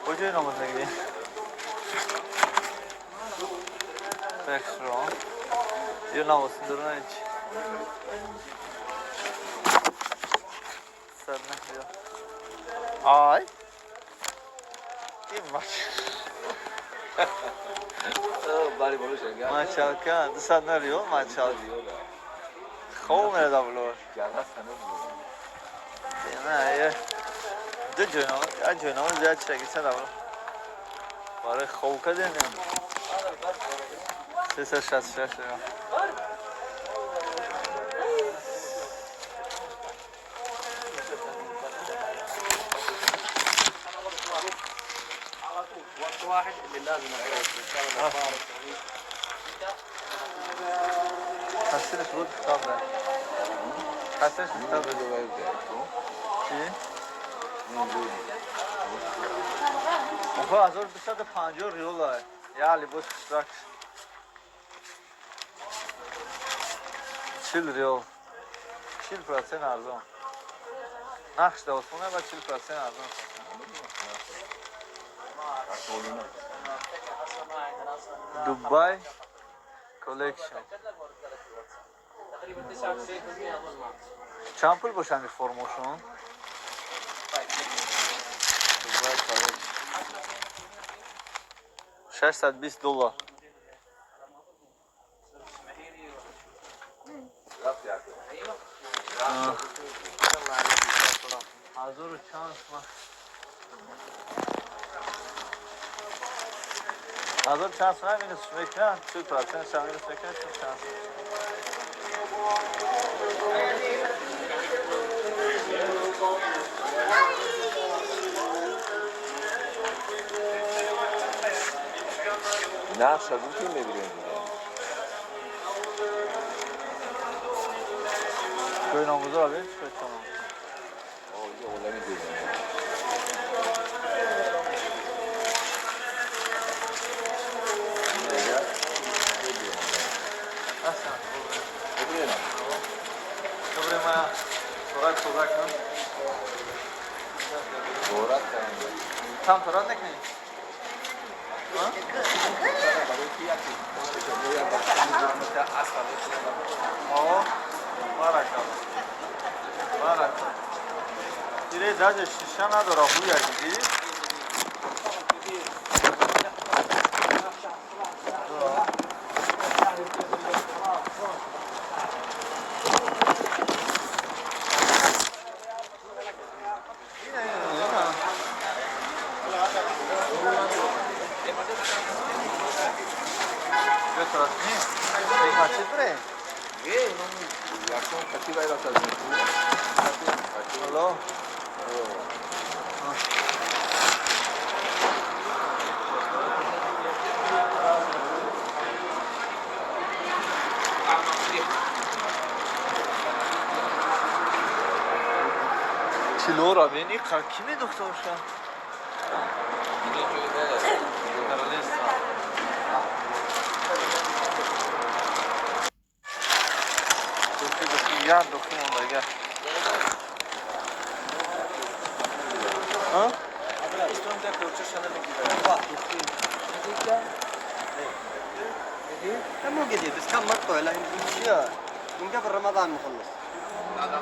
کجای ناموز نگیری؟ بخش رو یه ناموسون درون هیچ سر نه بیا آی این ماچالکا 200 ریال ماچال خوب میره دبلور نه یه دو جناب یک جناب زیاد چه چه دبلور برای خوب کردن 366 ریال. واحد اللي لازم حسنش بود کتاب ده حسنش کتاب ده چی؟ آخه 1250 ریال داره یه لباس اشتراک 40 ریال 40% ارزان نقش دوستونه و 40% ارزان. Dubai Collection. چند پول باشه همین فرموشون؟ Dubai Collection 620 دلار. هزار و چند سومن هزار چند سومن minus میکنن 40% شم minus میکنن چند سومن. نقش از اون تیم میبینیم دیگه. جای ناموزا رو ببین چه تمام. آه یه عالمی دیگه. Добре, моя сурат созак кун. Сурат кун. Там сурат накунӣ? О, баракалло. Баракалло. Ире даже шиша надора, ҳуя дидӣ? Алло. Тилора бини ки медухта боша? Як духи мондага. ها؟ لا مو جديد بس كان مقطوع له من قبل رمضان مخلص. هذا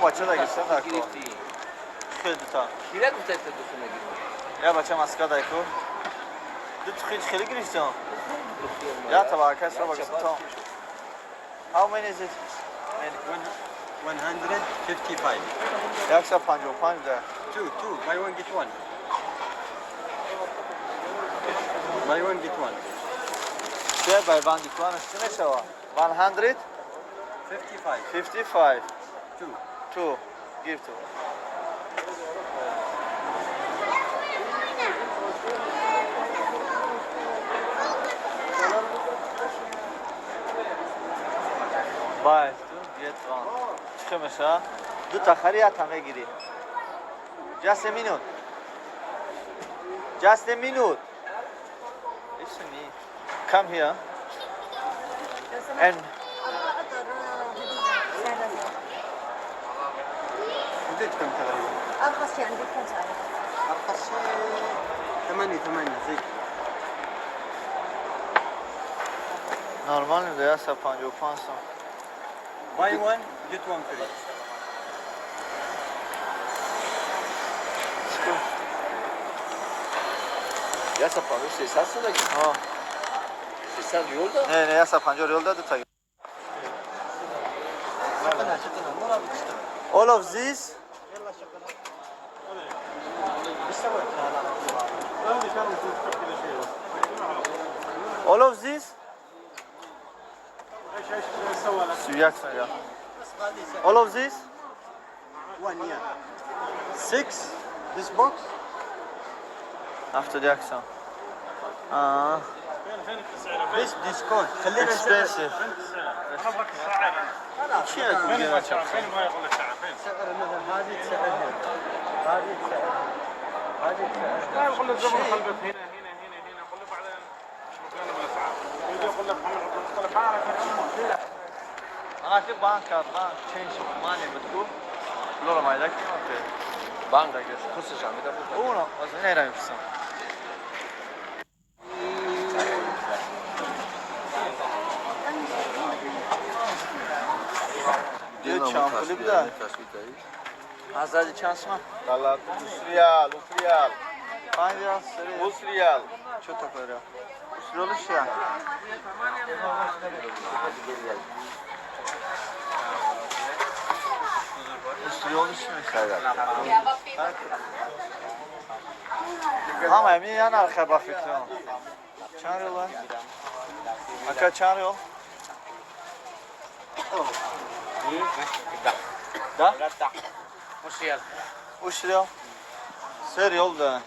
Бача да гирифтам дар кор. Хеле дута. Кира гуфта ду та мегирам. Я бача маска дай ку. Ду та хеле хеле гирифтам. Я та ба кас ро гирифтам. How many is it? 155. 155 да. Two, two. Buy one, get one. Buy one, get one. Чӣ buy one get one чӣ мешава? 100? 55. 55. Two. Two. Give two. Buy two, get one. Чӣ меша? Ду та хари я та мегирӣ. Just a minute. Just a minute. It's me. Come here. And حدود كم تقريبا؟ ارخص شيء عندك كم سعره؟ ارخص شيء 8 8 زي нормально да, 155 сом. Buy one, get one free. 150 300 суда Ҳо. 300 риёл да. Не, не, 150 риёл да ду та. شغلها شغلها مو راضي تشتغل. All of this. يلا شغلها. ايش سويت؟ All of this. 31 сом, я. All of this. One, yeah. Six, this box. 71 сом. Аа. This discount. خلينا Expensive. چی گوگل چاپ؟ سعر مثلا هذه تسعرها، هذه تسعرها، هذه تسعرها. لا يقول لك زبون خلبت هنا هنا هنا هنا، يقول لك بعدين مكان بالاسعار، يجي يقول لك محمد عبد المطلب عارف. انا في банк банк change money بتقول لورا майда ки. Банк курсаш ҳам меда. Уно аз нера мепурсам. Чанд пули буда? Азади чанд сума? 3 риал, 3 риал. 5 риал, 3 риал. 3 риал. Чё такое риал? Риали чия? Риали чӣ мешавад? Ҳама ами я нарха ба фикрам. Чанд риал? Ака, чанд риал? Да? 3 риал. 3 риал. 3 риал да.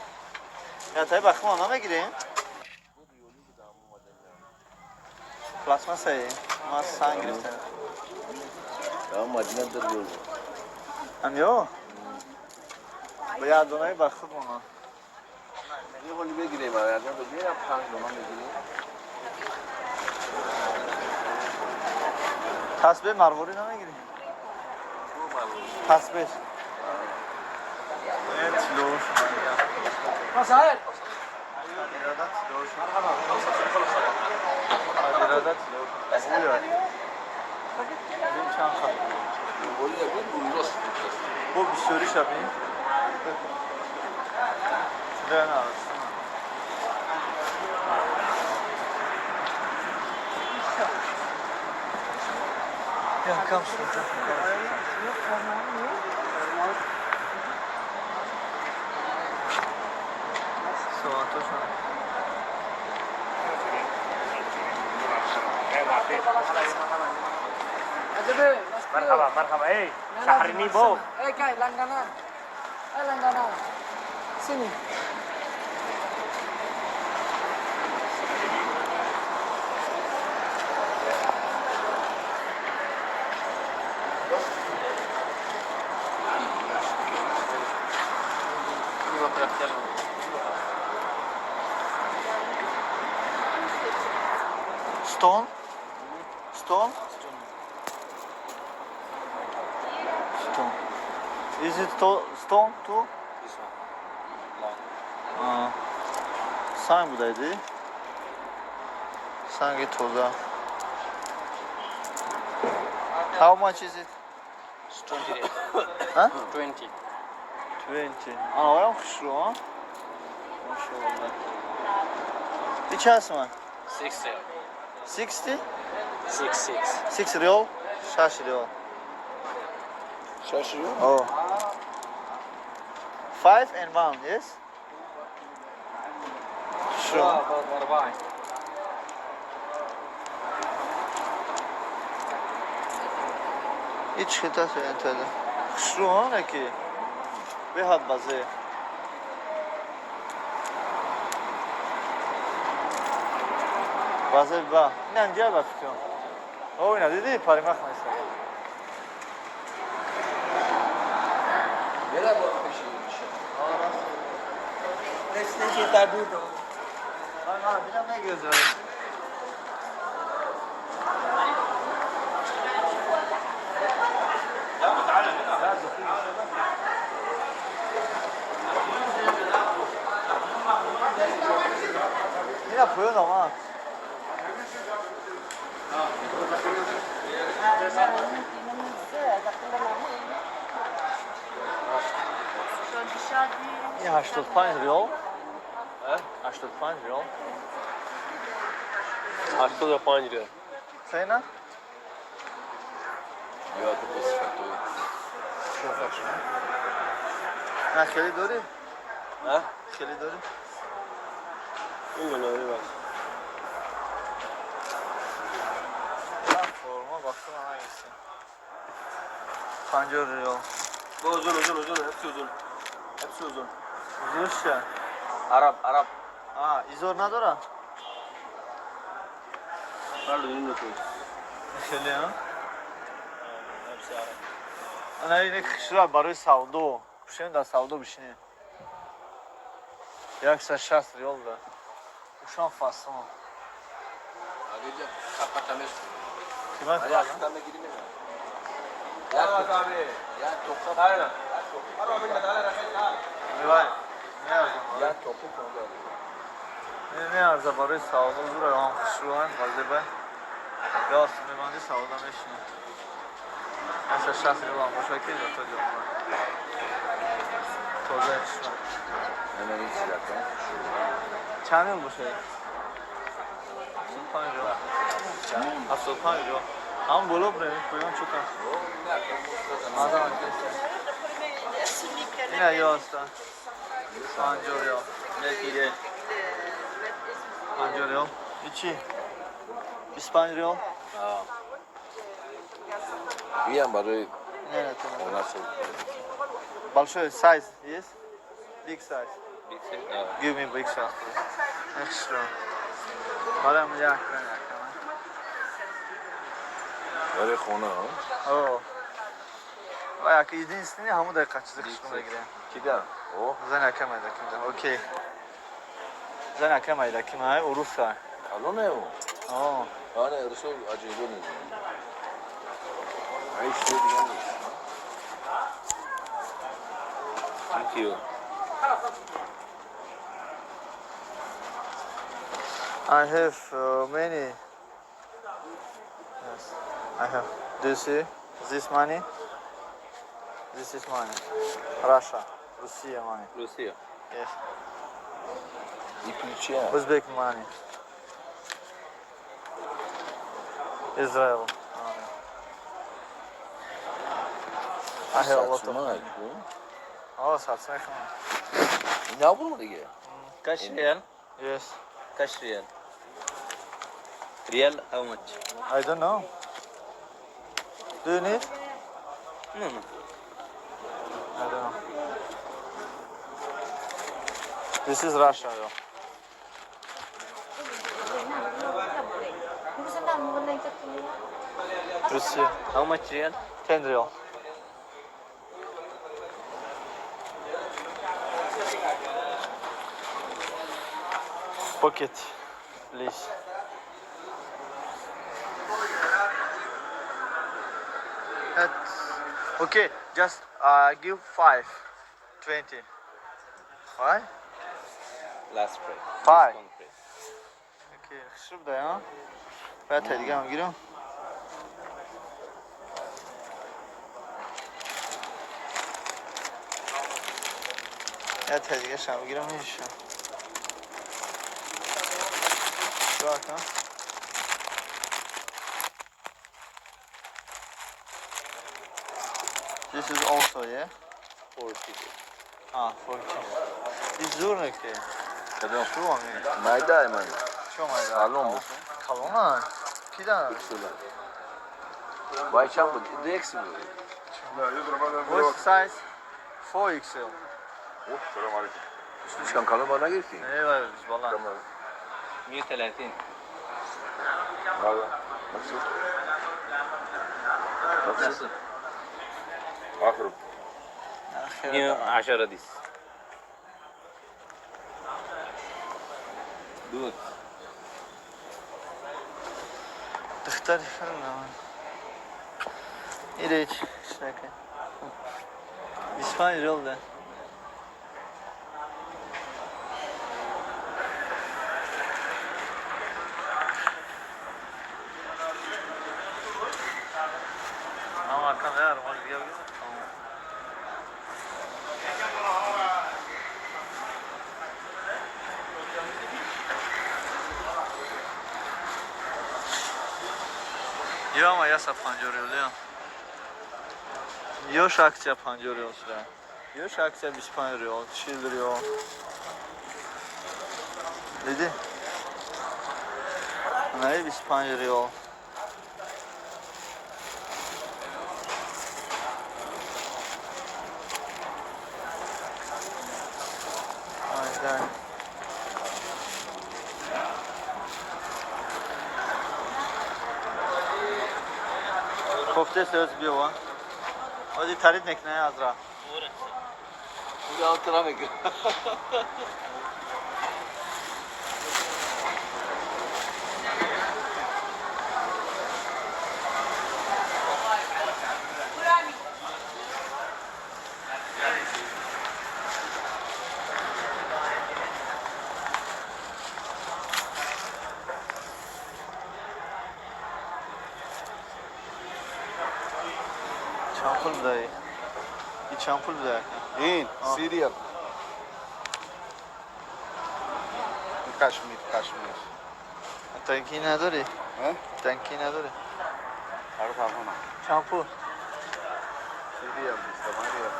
Я тай бахма намегирем? Пластмассаи. Ма санг гирифтем. Мадина 2 риёл. Ам ё? Ба як донаи ба худ мона. Ҳоли мегирем, панҷ дона мегирем. Тасбеҳ марворӣ намегирӣ? Тасбеҳ. Тилош. مسائل. Марҳабо. Тилош. Чанд хат? Бо бисёри шабин? Не, не. Якам шуд. Соатошон. مرحبا مرحبا، ايه سحرني بو. Eh, kay langganan. Eh, langganan. Sini. Stone? Stone? Stone. Is it stone too? This one. Long. Санг будайди? Санги тоза. How much is it? 20 ريال. ها؟ 20. 20. Анаоям хушрӯ, а? Машоалло. И чанд суман? 6 ريال. 60? 6 6. 6 риол? 6 риол. 6 ريال. Oh. 5 and 1, yes? Sure. أربعة. Ҳеҷ хитат энтада. Хушрӯ, ҳа, неки? Беҳад базе. Базе ба. Инам ҷа ба фикрам. О, ина дидӣ паримах меса. بلا با پیشی میشه. Бинам мегирза. Ина поён омад. Ин 85 риол. 85 риол. 85 риал. Цена? یا تو بس. На, хеле дорӣ? А? Хеле дорӣ? Ин гуна бас. Форма бахтам нагирифтем. 50 риол. Uzun uzun uzun hepsi uzun. Hepsi uzun. Узуш чия? عرب عرب. А, изор надора? Pardon, این تو. Хеле, а? Hepsi Arap. Ана ин хушра барои савдо. Пушем дар савдо бишинем. 160 риол да. Ушам фасон. Ayrıca kapatamız. Қимат Hadi бала? akşam gidelim mi? Ya abi. Ya toka. Aynen. Вай, меарзам. Ya topu koydu. Меарза барои савдо зура ҳам хушрӯанд базебай. Рост мемонди савдо мешинем. 160 риол ҳам боша ки зато ҷо. Тоза хушрӯ. Hemen hiç zaten. Чанд риол боша? 75 риол. 75 риол. Ҳам боло бирем, поён чӯка. Мазам Ина ёста. 50 риол. Яки як. 50 риол. Ичи? 25 риол? Bir an bari Не, не, то не. onlar çok. Большой size, yes? Big size. Give me big size, please. Extra. Барам як, як. Bari خونه ها. О. Ва як единственный ҳамун дақиқа чизи хушрӯ мегирем. Киден? O. Зан яка майдаким да. Окей. Зан яка майдаким ай уруса. Kalın ne o? О. Yani Resul acayip ne? Ay işte diyen. Thank you. I have many. Yes, I have. Do you see this money? This is money. Russia, Russia money. Rusya. Yes. İplikçi ya. Uzbek money. Israel money. I have a lot of money. Oh, satsun. Ne bu mu diye? Kaç riyal? Yes. Kaç riyal? Riyal how much? I don't know. Do you need? No, no. I don't know. This is Russia, yo. Russia. How much riyal? 10 real. Pocket, please. That's okay. Just give 5, 20. Why? Last price. Five. Discount price. Okay, хушуб да, а? Баъд та дига мегирам. Я та дига шам бигирам мешам. Чӣ? This is also, yeah? 40. Ah, 40. این زور نکته. کدام؟ چو می؟ مایده من. چو مایده؟ کالون بود. کالون کی دارن؟ وای چند بود؟ دو اکس بود. لا يضرب هذا. What size? 4XL. السلام عليكم. چند کالون با نگرفتی؟ نه وای بالا. 130. هذا نفسه نفسه. اخره. 110 دیس. دو دختر فرم ایره چ نکن. 25 ریال ده. اما کم یار مال دیگه بگیر. Ё ама 150 риол я. Ёш акция 50 риол шуда. Ёш акция 25 риол, 40 риол. Диди? Ана 25 риол. Айда. кофте сөз биёва. Ози тарид мекунай азра. Чанд пул будаи? И чанд пул будаи? این سیریال کشمیر کشمیر. танки надорӣ؟ ها؟ танки надорӣ؟ آره فهمم. чанд пул؟ سیریال 25 ریال.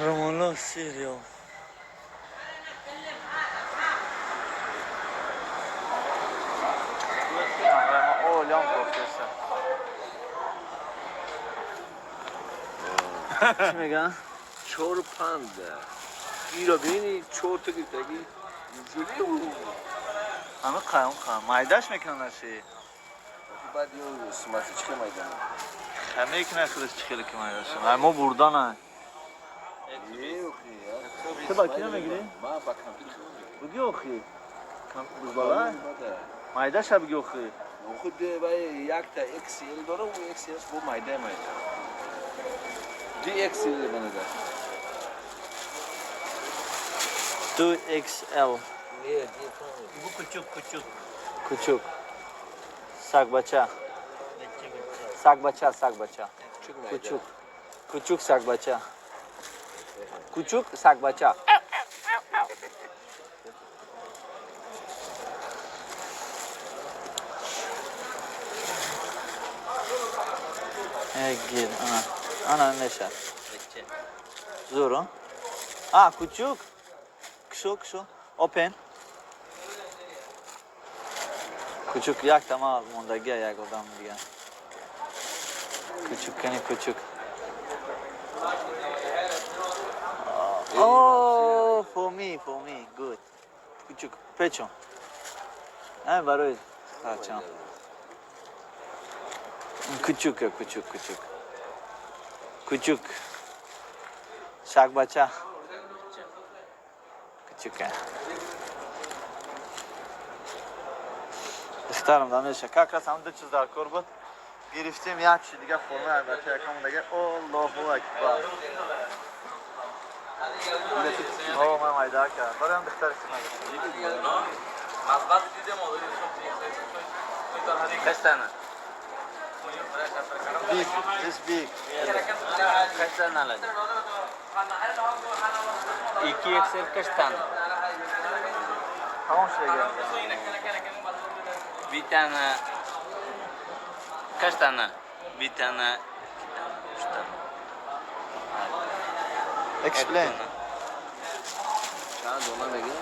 Романо Сириал. О, лям кофтеса. Чӣ меган? چهار و پنج ایرا بینی چهار تا گرفتگی اینجوری بود. Ҳама қаем қаем. Майдаш мекунан наши. بعد یه سمتی چه میدم؟ Ха мекунад худаш чӣ хеле ки майдаш. Ай мо бурдана. Ту ба кина мегирӣ? من با کامپیوتر خیلی میگیرم. Буги охи. Бузбала? Майдаша буги охи. خود با یک تا XL داره و XL با مایده مایده. دی XL به نظر. 2XL. نه دی. کوچوک کوچوک. Кучук. Саг бача. Саг бача, саг бача. Кучук. Кучук саг бача. Кучук саг бача. Гир, ана. Ана меша. Зур, а? Кучук. Кшо, кшо. Open. Кучук як тама мондагия як одам дига. Кучук кани кучук. Oh, for me, good. Кучук, печон. Не, барои хачам. Кучук, кучук, кучук. Кучук. Шак бача. Кучука. Духтарам дамеша. Как раз ҳам ду чиз дар кор буд. Гирифтем як чи дига форма бача якам дига. Аллоҳу акбар. О, ман майда кард. Бароям духтари Kaç tane? Big. This big. Kaç tane alacağım? 2 XL kaç tane? Tamam, şuraya gel. Bir tane. Kaç tane? Bir tane, iki tane, üç tane. Explain. چند دونه بگیرم؟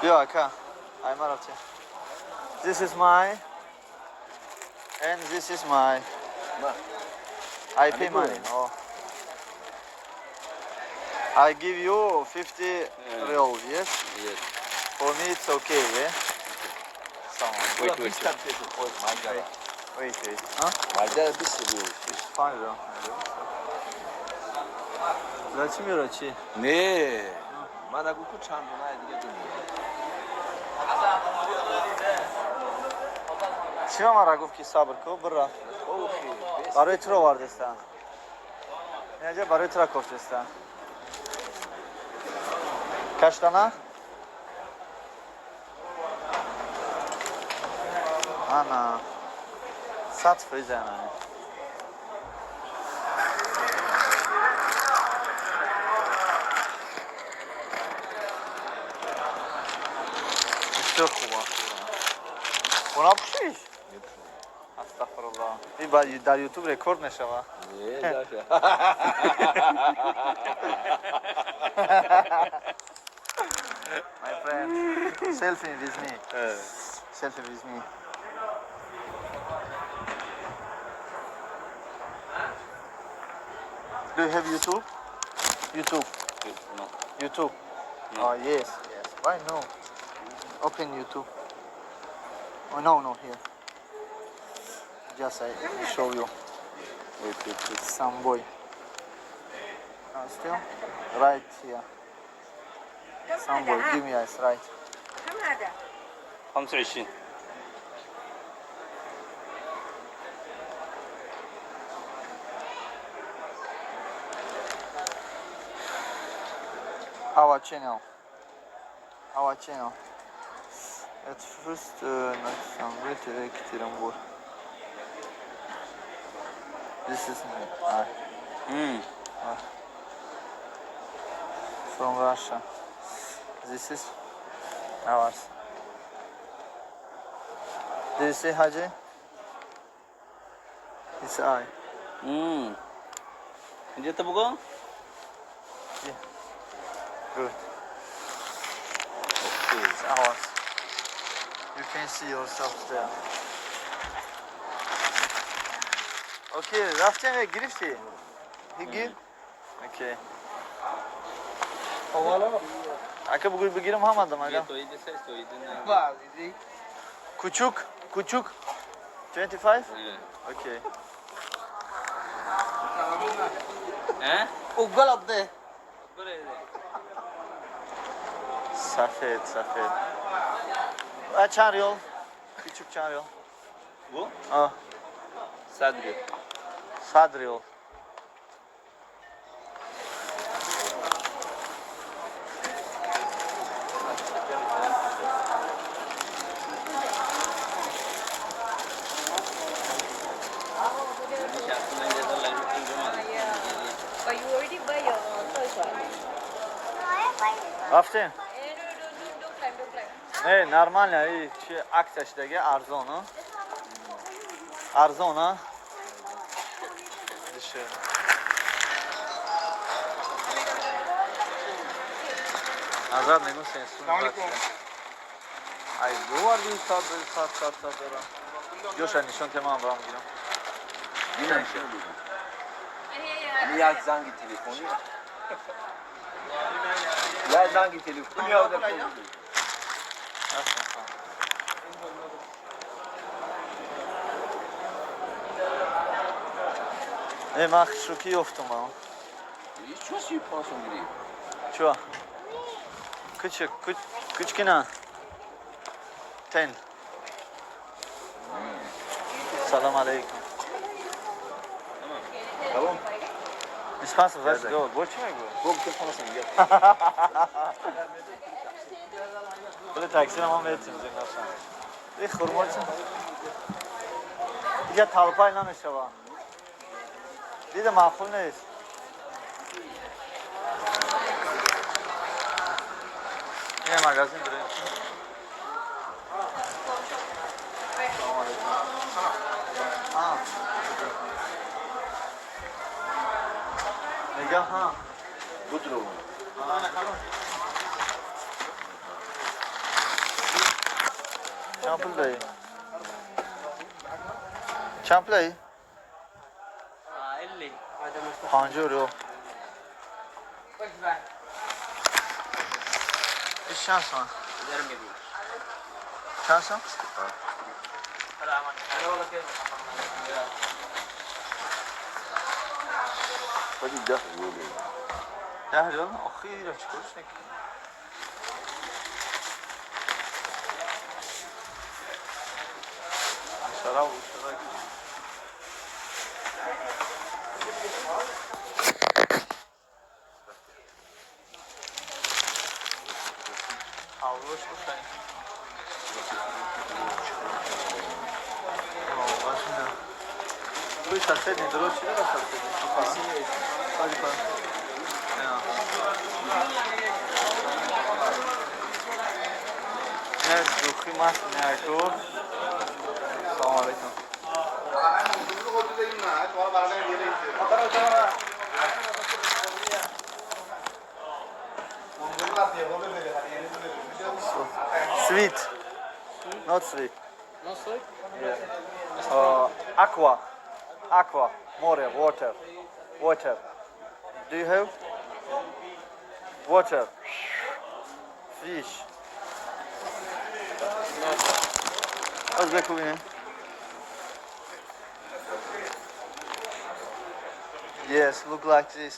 بیا ака. Ай ма рафти. This is my and this is my. I pay money. Oh. I give you 50 rial, yes? Yes. For me it's okay, yeah? Tamam. Wait, wait. Wait, wait. Huh? Майда 20 рублей. 5 rial. За чӣ мера чӣ? Не, ман агу ку чанд дона дига дунё. Чӣ ба мара гуфт, ки сабр ку, бира. Барои туро овардестан. Инаҷа барои тура кофтестан. Каштана? Ана. 100% ана. Бисёр хуб аст. Хона пӯшиш? Астағфируллоҳ. Ин дар Ютуб рекорд мешава. Не, даша. My friend, selfie with me. Selfie with me. Do you have YouTube? YouTube. No. YouTube. No. Oh yes. Why no? Open YouTube. Oh no, here. Just I show you. Wait, wait, wait. Some boy. Still? Right here. Some boy, give me eyes, right. كم هذا؟ 25. Our channel. Our channel. At first, not Ekaterinburg. This is me. I. From Russia. This is ours. Do you see Haji? It's I. Где-то бугол? Yeah. Good. It's ours. You can see yourself there. Okay, рафтем, гирифтӣ? He give? Okay. Ака, бугӯй, бигирам ҳамадам ага. Кучук, кучук. 25? Okay. Э? وقلط ده. Сафед, сафед. А чанд риол? Кучук чанд риол? Бу? А, 100 риол. 100 риол. But you already buy your toys, what? Рафтем? Eh, no, no, don't, don't climb, don't climb. Не, нормально, и чи акция шудаги, арзон, а? Арзон, а? Дешевле. Назад мегӯм, сенсун. Ай, боварди, сад, сад, сад, сад дорам. Ҷоша нишон те, ман барам гирам. Як занги телефонӣ. Як занги телефонӣ ода. Рафтем. Э, ман шӯхӣ ёфтум а. Чё 35 сом гирифт? Чё? Кучик, кучкина. 10. Салам алейкум. Тамом. 25 сом, зо, бо чӣ мегӯ? Бо 5 сом гирифт. Пули таксиро мо метим зинаша. И хурмо чӣ? Иҷа талпай намешава. Дида маъқул нест. Ина магазин дорем. Салом алейкум. А. Мега ҳа. Будру. Чанд пул даи? Чанд пул даи? 50 риёл. Иш чанд сомон? Чанд сом? Ходи 10 риёл. 10 риёл? Охи, ира чӣ корш мекунӣ? Шараб, шараб. Авлош бихарем. Туи соседний дорог чӣ дорад соседний? Ходи па. Не, духи маст не ку. Салом алейкум. Sweet. Not sweet. No sweet? Yeah. Aqua. Aqua. More. Water. Water. Do you have? Water. Fish. Az بکوبینه. Yes, look like this.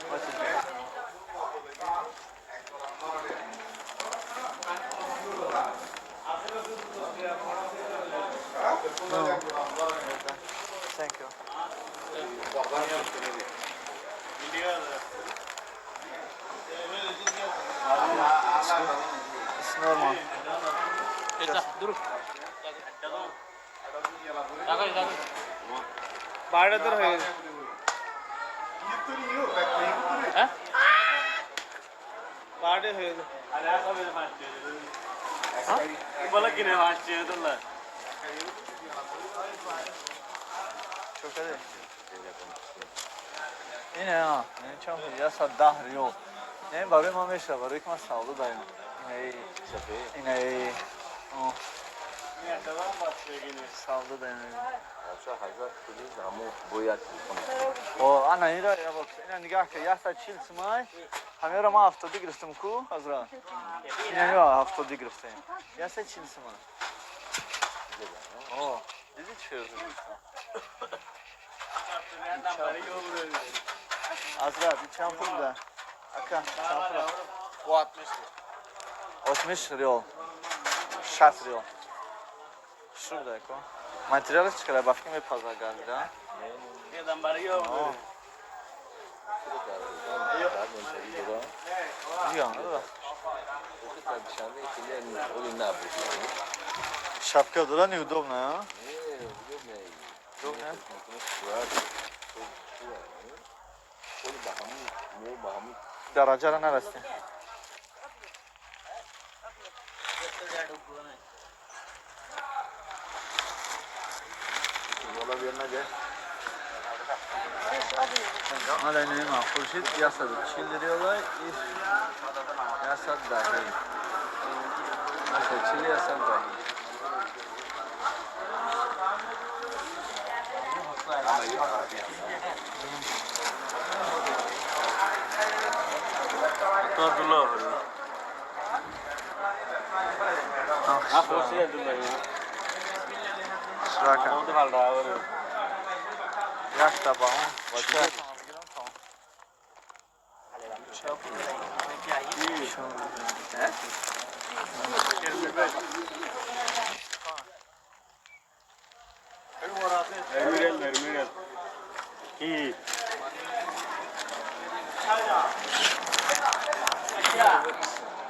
What is it? No. Thank you. It's normal. Чокаде? Ине, а, не чанд пул? 110 риёл. Не, барои ман мешава, барои ки ман савдо дарем. Инаи, инаи, о. Савдо дарем. О, ана ира, я бокс. Ина нигаҳ ка, 140 сумай. Ҳамеро ман 70 гирифтам ку, ҳазрат. Ина ҳамеро 70 гирифтем. 140 сумай. О, диди чӣ гирифтам? Азрат, чанд пул да? Ака, чанд пул? 60 риёл. 60 риёл. Шуд да ко. Материалаш чӣ қадар ба фикр мепаза гардида? Шапка дора неудобно, а? Удобно? Дараҷара нарасти. Ҳала ин хуршид 140 риёла, 110. 140, 110. Якта ба он.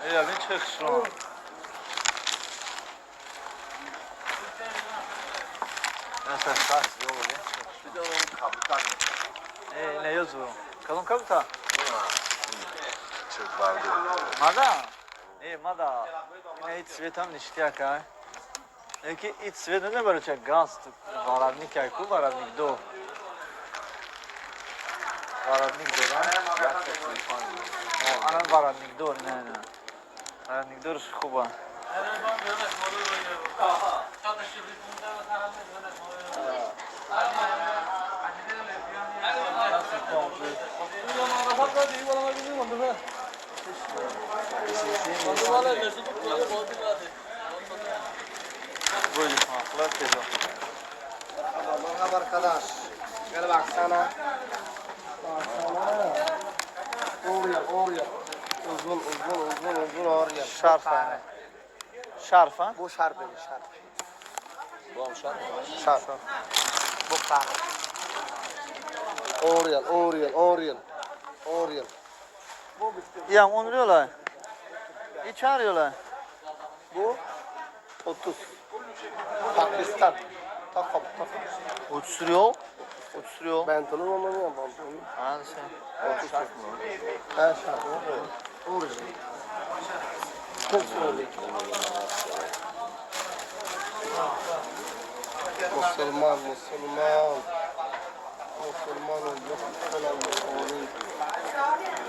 Эй, бин чӣ хушрӯ. Наса шаш риёл бин. Э, не ёзу. Кадом кабута? Мада? Э, мада. Ина и цветам ништяк, ай. Яки и цвет не бароча газ воротник ай ку воротник до. Воротник до, да? Ана воротник до, не, не. Воротник дорш хуба. Merhaba arkadaş. Gel baksana. Baksana. Oraya, oraya. Uzun, uzun, uzun, uzun oraya. Şarf yani. Şarf ha? Bu şarf, şarf. Bu şarf. Şarf. Bu kahve. Oriel, Oriel, Oriel. Oriel. Ya 10 riyola. İç riyola. Bu 30. Pakistan. Takım, takım. 30 riyol. 30 riyol. Pantolon olmalı ya pantolon. Ha sen. 30 şarf mı? Ha şarf. Oriel. Çok soğuk. Müslüman, Müslüman. Müslüman olacak. Selam aleyküm.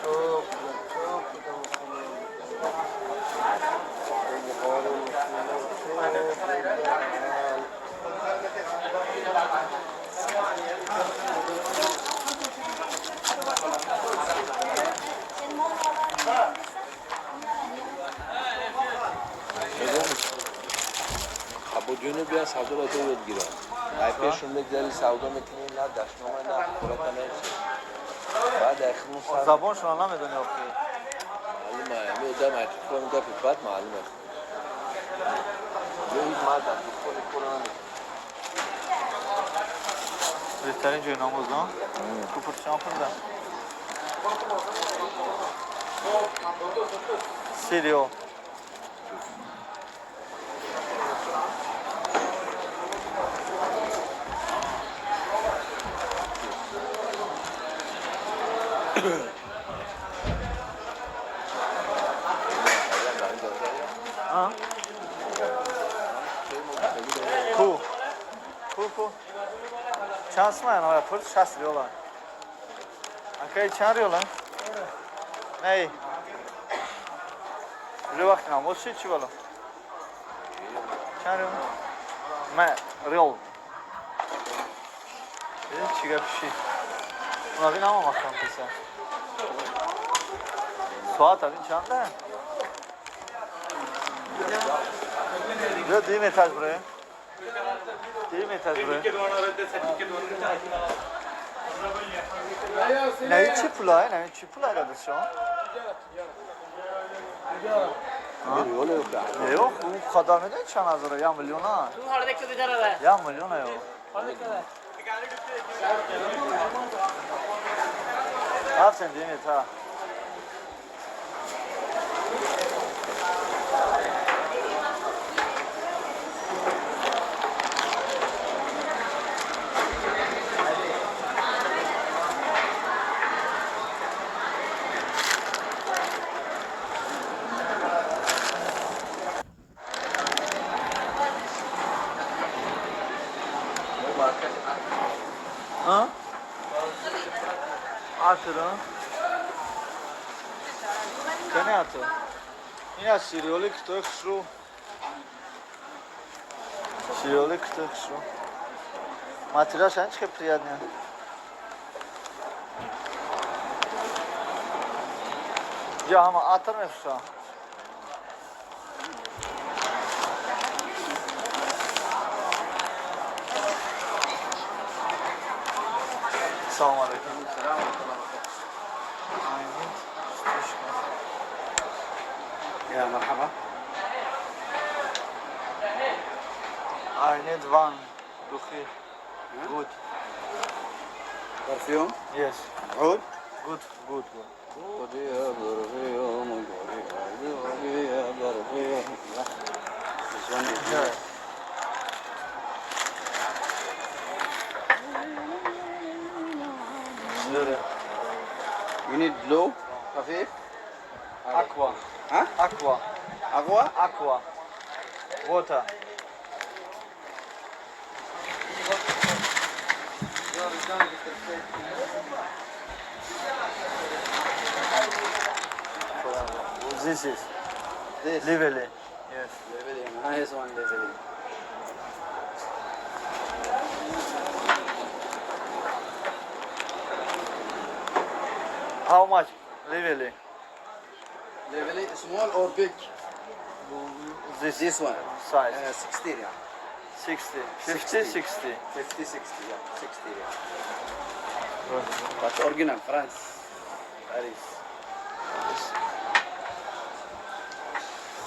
Çok güzel, çok güzel Müslüman. Buhari Müslüman, çok güzel. Абудюну бия савдо ба ту ёд гирам. Ай пешум мегзари савдо мекунӣ, на дашнома, на хӯрока нечи. Баъд ай худмон сар. Забоншонро намедонӣ охи. Маълума, ами одам ай худмон гапи бад маълума. Ё ҳеҷ мард аз духони кора намекунад. Беҳтарин ҷои намоз, но? Купурчиам хӯрда. Сирио. А? Ку. Ку, ку. Чанд сумай ана пул? 60 риёла. Акай чанд риёла? Ней. Уже вақти намоз шид чӣ бало? Чанд риёл? Ма риёл. Чӣ гап шид? Уна бин ҳама махкам писа. Соат абин чанда? Биё дим этаж броем. Дим этаж броем. Не чӣ пулай, не чӣ пулай дадаш шумо? Не, ох, у қадар медонӣ чанд ҳазора? Як миллиона. Як миллиона ё. Рафтем дим этаж. А? Атра. Кане атра? Ина сириоли китой хушрӯ. Сириоли китой хушрӯ. Материалш ан чӣ приятный. Я ҳама атр мефурӯшам. Салом алейкум. يا مرحبا. I need one دخي. Good. Perfume? Yes. عود؟ Good, good, good. This one is Yeah. You need blue, خفيف. Aqua. Huh? Aqua. Agua? Aqua. Water. This is This. Lively. Yes. Leveling. Nice one, leveling. How much? Lively. Leveling, small or big? This, This one. size. 60 yeah. 60. 50, 60. 50, 60, yeah. 60, yeah. But original, France. Paris.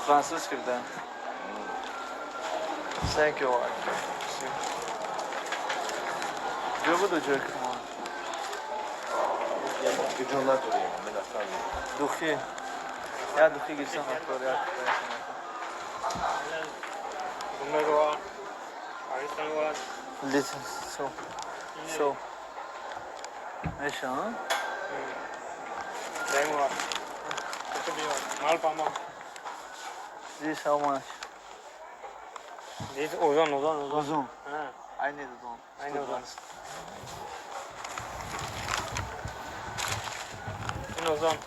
Fransız girdi. Thank you. Ҷо буду ҷой кунам? Ҷо надорем, мен аслан. Духи. Я духи гирифтам кор як. Listen, so, so. Меша, а? This how much? This ozone, ozone, ozone. Ozone. Ha, I need ozone. I need ozone. این ozone.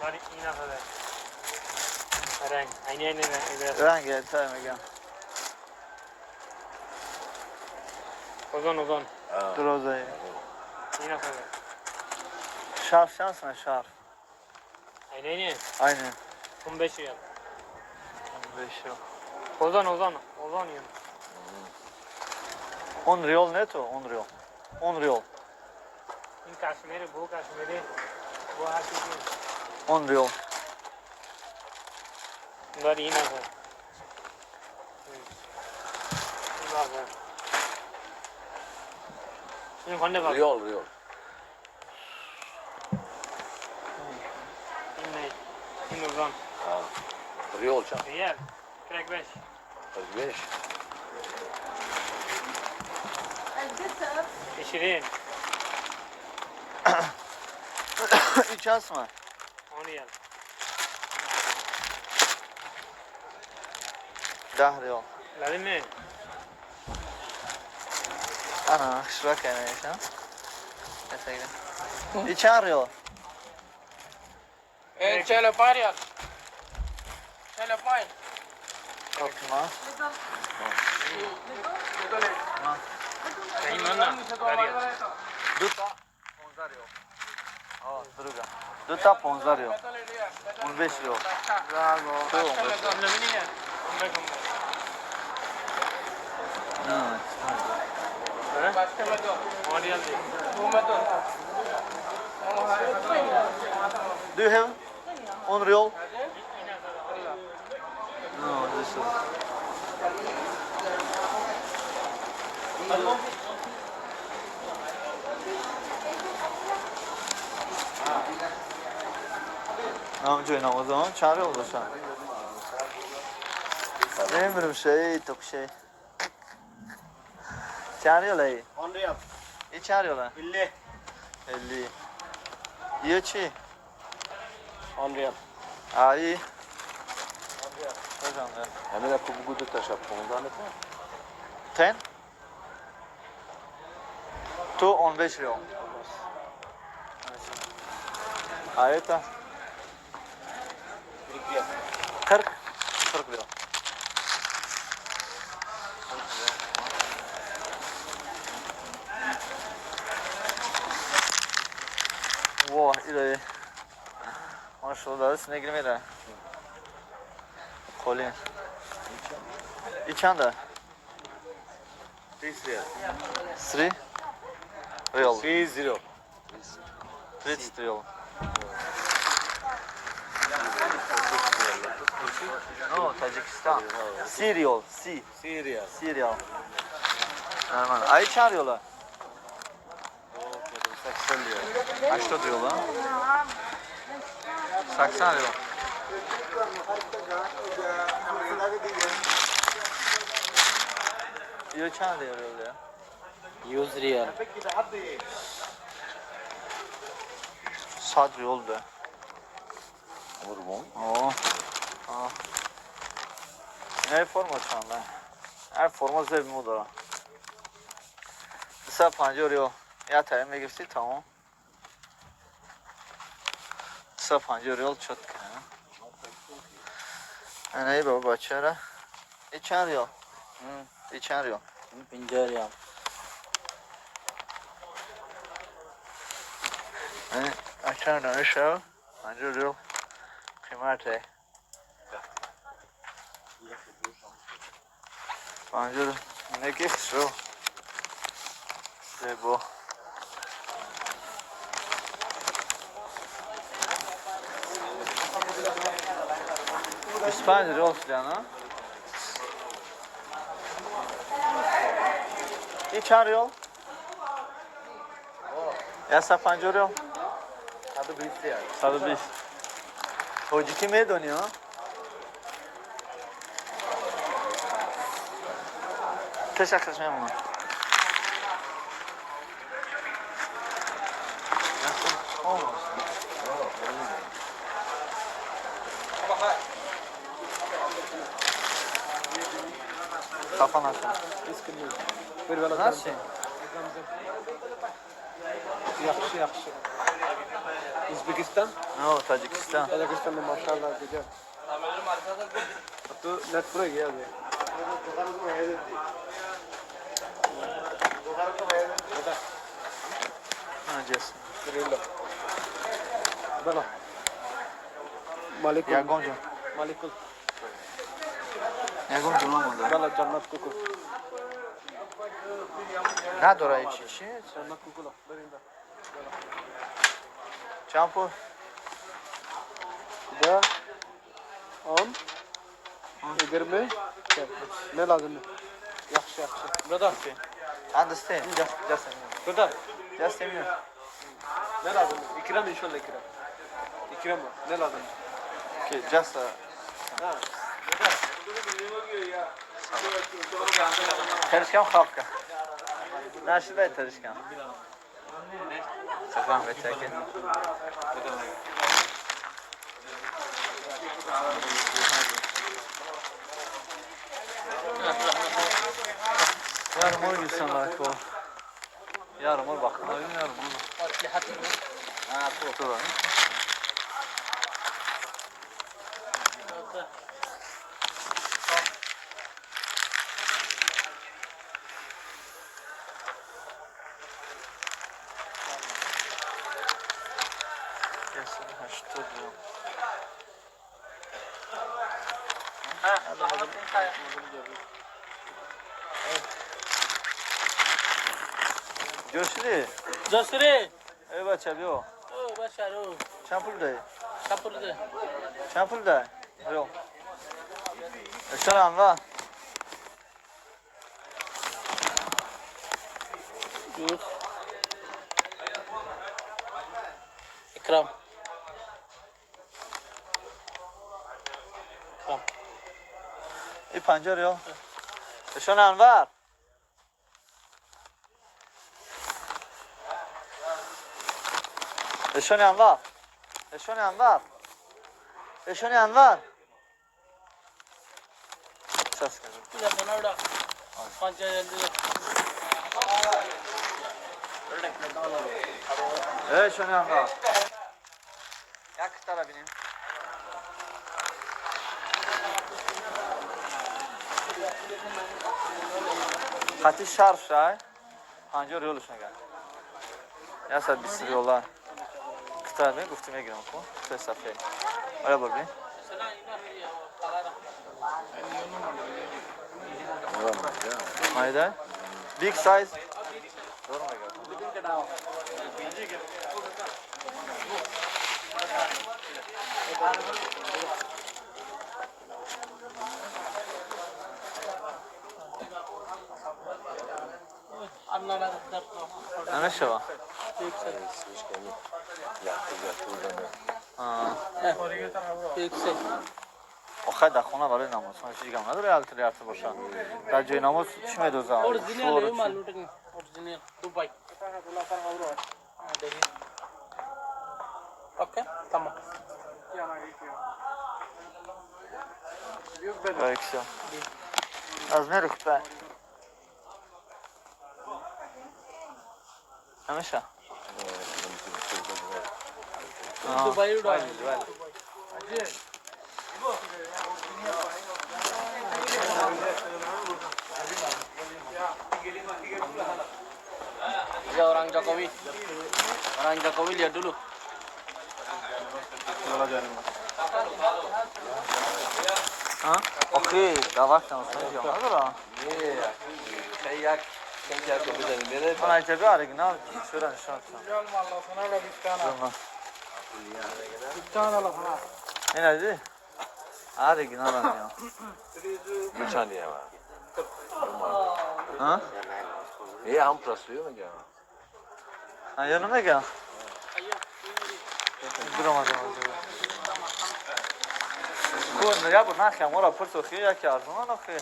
ولی این نفره. رنگ. اینی اینی اینی. رنگ تا میگم. Ozone, ozone. درازه. این نفره. Шарф şans mı шарф? Aynı aynı. Aynen. 15 riyal. 15 yıl. Ozone, ozone. Ozone yiyin. 10 riyal ne to? 10 riyal. 10 riyal. این کشمیری, bu کشمیری. Bu hakiki. 10 riyal. Bunlar iyi nefere. این bak. این خانه bak. Riyol, riyol. این ne? این ozone. Riyol чанд? Riyal. 45. 45. 20. 3 mı? 10 riyal. 10 riyal. Lazım mı? Ana, хушрак конечно. И чанд риал? 45 riyal. 45. Bakma. این من نه. Riyal. Дута 15 риал. А, друга. Дута 15 риал. 15 риал. Ту 15. 15, 15. Ha, 10 riyal değil. Do you have 10 riyal? No, this is. Нам ҷои намозон чанд риёл бошад? Намедонам шей токшей. Чанд риёл ай? 10 riyal. И чанд риёл? 50. 50. Ё чи? 10 riyal. Ай. Божам, Ҳамина ку бугу ду таша 15 метавон? 10? Ту 15 риёл. А это? 40? 40 риёл. Во, илои. Машалло, даст мегири мера. Қолин. И чанда? 30 riyal. 3 riyal. 30. 30 riyal. No, Таджикистан. 30 riyal, 30. 30 riyal. 30 riyal. Нормально. А и чанд риёла? 80 риёл. 80 риёл, а? 80 риёл. Ё чанд риёл я? 100 риёл. 100 риёл да. Қурбон. О. А. Ин форма чанда? Ин форма зеб мо дора. 250 риёл. Я таим мегирифтӣ тамом. 250 риёл чётко. Ана эй баба бачара. И чанд риёл? И чанд риёл? 50 риёл. Ачан донишав 50 риёл қимате. 50 неки хушрӯ. Зебо. 25 риёл шудан, а? И чанд риёл? 150 риёл? 120 риёл. 120. Тоҷикӣ медонӣ, а? Ташаккур мемонам. Хафа нашуд. Наши? Yaxshi, yaxshi. O'zbekiston? No, Tojikiston. Tojikistonda mashallah degan. То Netflix geldi. Наҷас. Бала. Маликул. Ягон ҷо. Маликул. Ягон ҷо намонда. Бала ҷаннат куку. Надора чи чи? Ҷаннат куку ла. Беринда. Чанд пул? Да. 10. 20. Ne lazım? Yaxshi, yaxshi. Brother. Understand. Just a minute. Brother. Just a minute. Ne lazım? İkram inşallah ikram. İkram var. Ne lazım? Okay, just a... Ha. Tarishkam xalqqa. Nashiday tarishkam. Safam bechaki. Yarım ol gitsen ko. Yarım ol bakın. Yarım ol. Dur. 180 риёл. Ҷошиди? Ҷошири. Эй бача, биё. О, бача, ро. Чанд пул даи? Чанд пул даи? Чанд пул даи? Риёл. Эшон Анвар. Юз. Икрам. Икрам. И 50 риёл. Эшон Анвар. Эшони Анвар. Эшони Анвар. Эшони Анвар. Сейчас скажу. Эшони Анвар. Як тара бинем. Хати шарф шай. 50 риёлш меган. 120 риёла. Кита гуфти мегирам ку. Се сафе. Оя бор бин. Майда? Big size. Намешава. Охай дар хона барои намоз ҳеҷ гап надора, алтериатор боша. Дар ҷои намоз чӣ медозам? Original है माल लूटेंगे, original Dubai. देखिए, ओके तमाम। Аз мерухта ҳамеша Dubai. Ya orang Jokowi. Orang Jokowi lihat dulu. Охи, дар вақти намозхонӣ ҷо надора? Ман айҷаби оригинал чура нишон додам. Ин ади? Оригинал ам. А? Е, ҳам прасую мегам. А я намегам. Биромадам. Ку я бор нахи амора пурсо хи яки арзонан охи.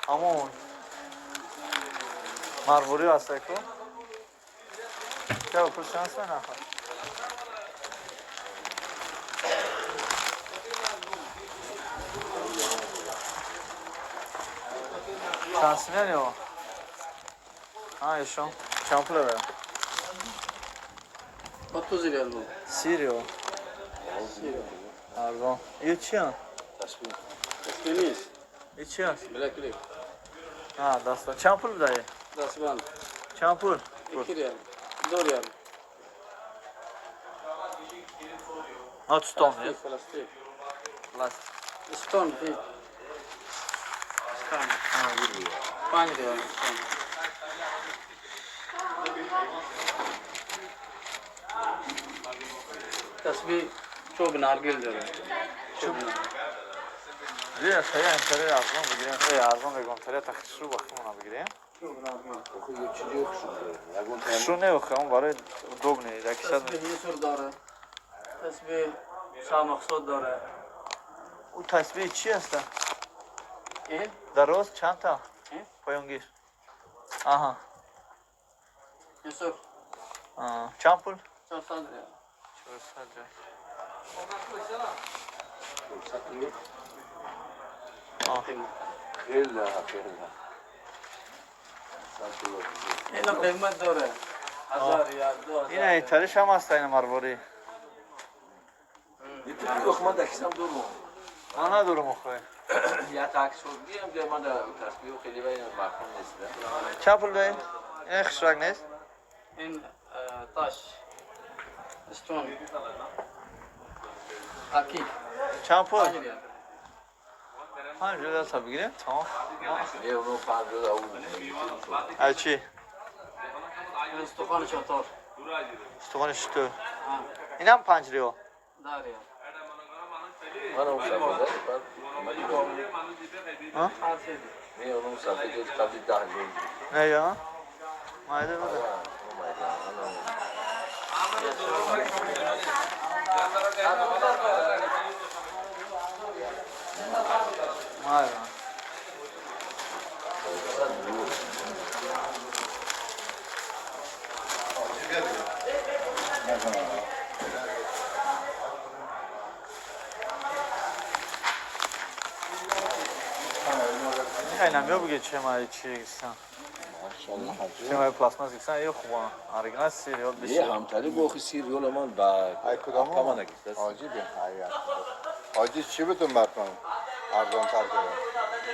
Амон. Марвори ҳастай ку? Я пурс шанс нахо. Шанс меёни? А, ишон. Чанд пул дора? 30 риал буд. 30 риал. Арзон. Ин чи аст? Тасбих нест. Ин чи аст? Black lip. А, даста. Чанд пул даи? Дастбанд. Чанд пул? 1 риал. 2 риал. А, stone, не? Пластик. Пластик. Stone, фи. Stone. 5 риал. Stone. तस्बीह चोब नारगिल дора. Чӯб. Дия, хая интаре арзон бигирем. Э, арзон мегӯям, таре тахшру вақтмона бигирем. Хушру не, охе, он барои удобный, дар киша. तस्बीह юсур дора. तस्बीह шоҳ мақсуд дора. Ӯ тасбиҳи чи аст? Э? Дароз чанд та? Э? Поёнгир. Аҳа. Юсуф. Чанд пул? 400 риал. 400 риал. Ина қимат дора. 1000 риал, 2000. Ина итариш ҳам аст, ина марворӣ. Ман дар кисам дорум. Ман надорум охе. Я таксургиам ки ман дар тасбиҳу хеле вай маҳкум нест. Чанд пул даи? Ин хушрак нест? Ин таш. Stone. Акик. Чанд пул? 5 риал. 5 риал та бигирем, тамом. Не, оно 5 риал ау. Ай чи? Устухони шутур. Устухони шутур. Инам 5 риал. 10 риал. Ман он сафеда, А? Не, оно сафеда қабли 10 риал. Не, я? Майда буда. Майда. Инам ё буге чемаи чи гирсан? Чемаи пластмас гирсан, ё хуба. Оригинал 30 риал Е, ҳамтари бо охи 30 риал ман ба кама нагирифт. Ҳоҷи бе, ҳоҷи чӣ бутун бартон арзонтар кардам.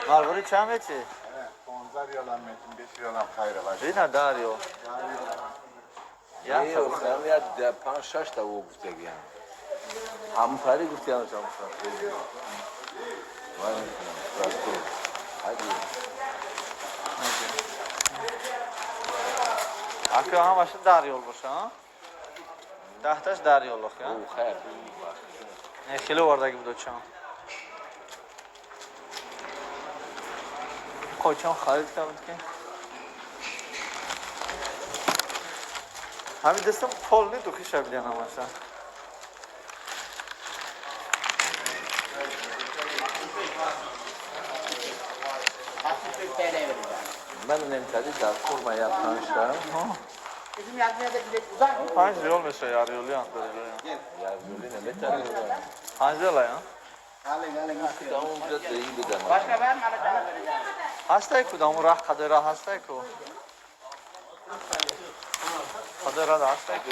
Марвори чанд мети? 15 риал ҳам метим, 20 риал ҳам хайра баш. Ина 10 риал. Я охирам я 5-6 та о гуфтагиам. Ҳамтари гуфтиам чам. Ман просто ҳаҷи. Ака ҳамаша 10 риал боша, а? Даҳташ 10 риал охи, а? О, хайр. Не, хеле овардаги буд чам. Қочам харид кард ки. Ҳамин дастам пол не духи шабидиан ҳамаша. من نمیتدی در کور من 5 تا 5 ریال میشه یا ریالی هم داره. یا ریالی نمیتدی 5 ریال یا؟ هسته کدام راه قدر راه هسته کو قدر راه هسته کو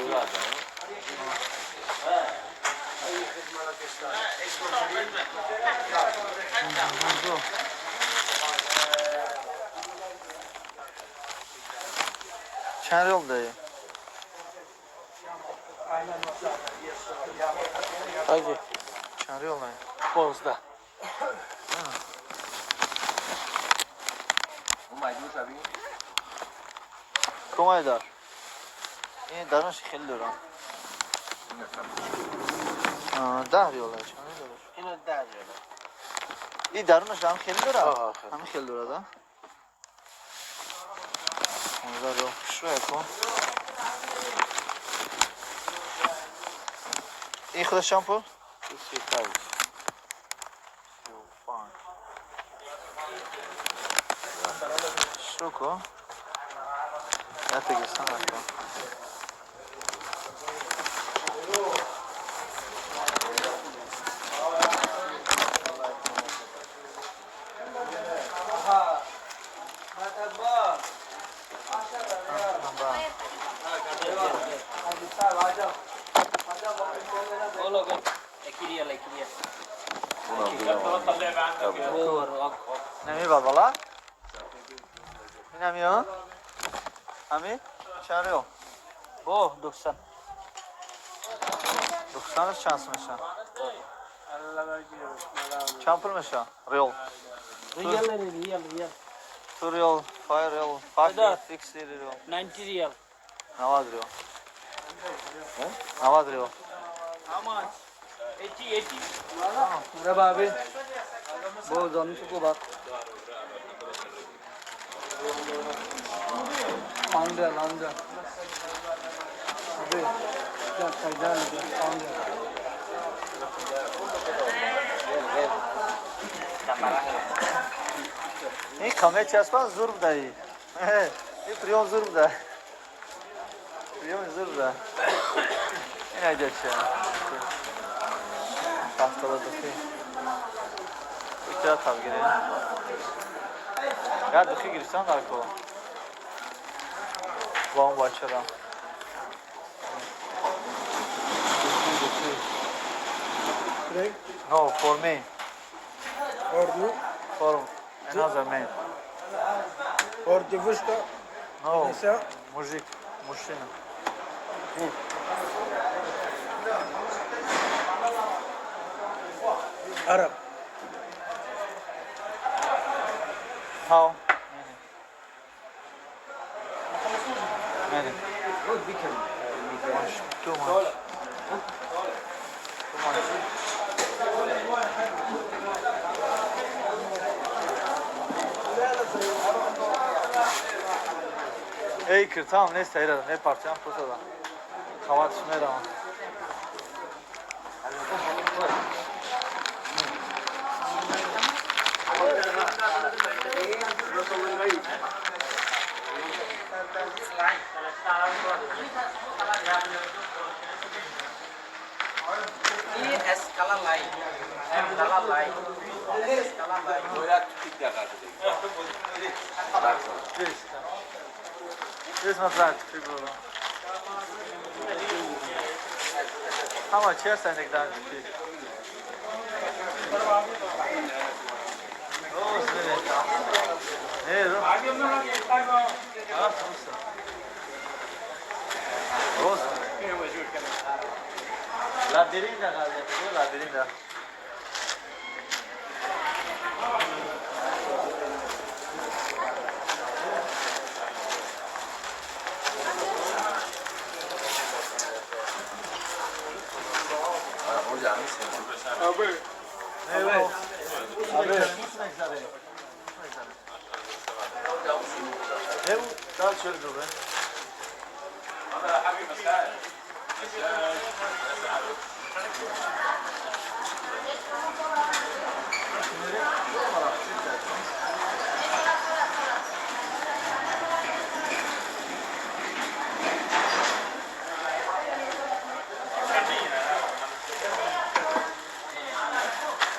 چند ریال داری؟ چند ریال داری؟ 15. کمای دار این درونش خیلی دارم 10 ریال داره. چند ریال داره؟ اینو 10 ریال. این درونش هم خیلی داره؟ همین خیلی داره ده؟ 15 ریال. شو کن این خودش چند پول؟ 35. 35. شو کن نه تگستان نکن. نمی بابا این همی همی چند ریال؟ اوه 90. 90 چند میشه؟ چند پول میشه؟ ریال. ریال ریال ریال. 2 ریال، 5 ریال، 5 6 ریال. 90 ریال. 90 ریال. 90 ریال. How much? 80 80. ربابي بو زانو کو بات 100 100. ابي لا فايدان 100. این کامه چسبان زور بدهی. این پریون زور بده. پریون زور بده. این ایده چیه؟ 72 دخی. چرا تاب گیره؟ یا دخی گرفتن در کو. با اون بچه را. No, for me. For you? For another man. For девушка? No. Мужик, мужчина. Arab. How? Many. Too much. Too much. Ey kır tamam neyse hayır ne parçam posada. Kavat şmera. Ҳама чи ҳастанд як дан тупик? Не, рост. Лабиринт лабиринт.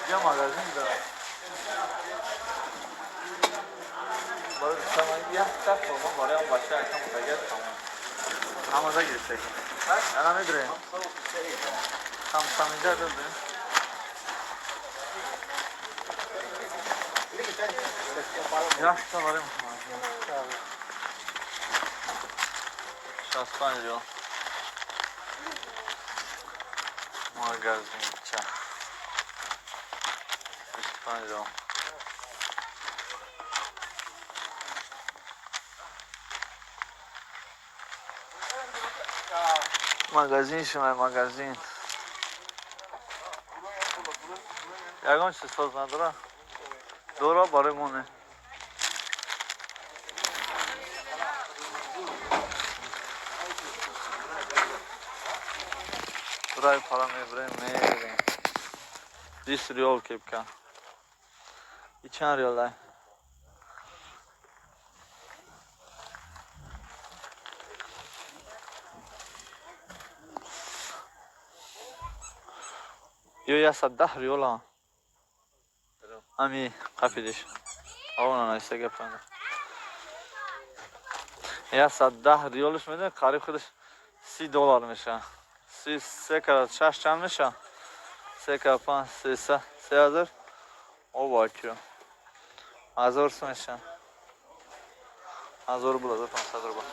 Я магазин дорам. Барои дӯстам як та хурмо барои он бача якам дагар тамом. Ҳамаза гирифта. Ана медурем. Хамсамида додем. Як та барои муҳаммад. 65 риёл. Магазинча. 25 риёл. Магазин шумай магазин. Ягон чиз соз надора. Дора барои моне. Дурай пара мебарем, мерем. 20 риёл кепка. И чанд риёл ай? Ё 110 риёла. Ами қапидиш. Авона найса гапанда. 110 риёлш медем, қариб худаш 30 доллар меша. 33 карат 6 чанд меша? 3 карат 5 3 3000. О бачо. 1000 сум меша. 1000 рубл, 1500 рубл.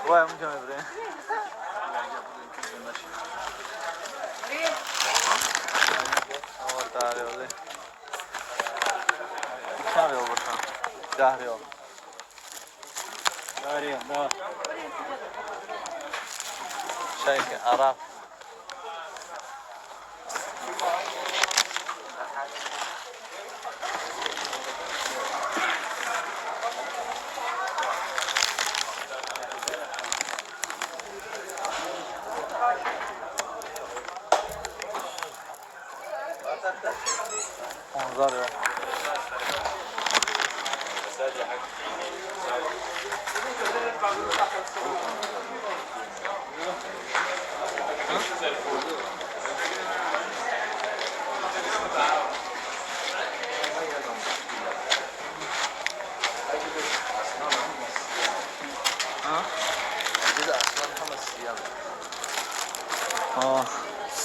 Вай, мумкин мебарем. 10 риёле. Чанд риёл бошам? 10 риёл. 10 риёл, да. Шайх араб. Риёл.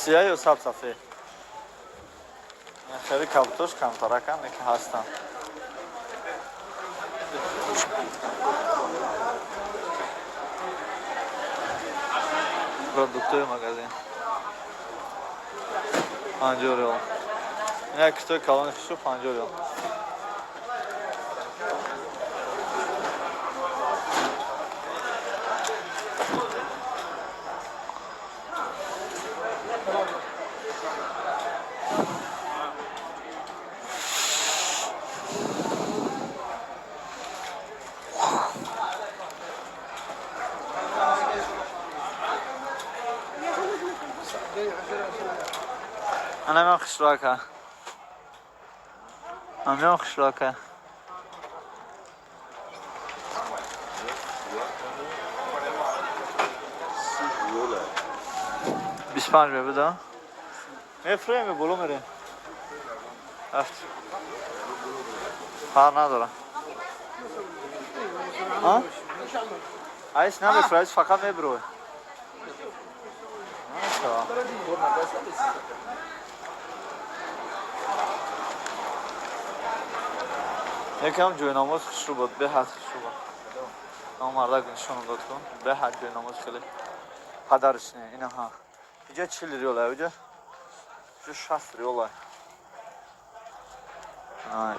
Сиёҳ ё сабз сафед? Хеле кабутош камтаракам, ки ҳастанд. Продуктовый магазин. 50 риёл. Ин як китоби калони хишу 50 риёл. Анамион хишлака. Анамион хишлака. Бист панҷ мебуда? Мефурем ё боло мерем? Рафт. Фарқ надора. А? Айс намефур, айс фақат мебурой. Якам ҷойнамоз хушрӯ буд, беҳад хушрӯ буд. Мардак нишон дод кун. Беҳад ҷойнамоз хеле падарш не. Инаҳа. Иҷа 40 риёл, иҷа 60 риёл.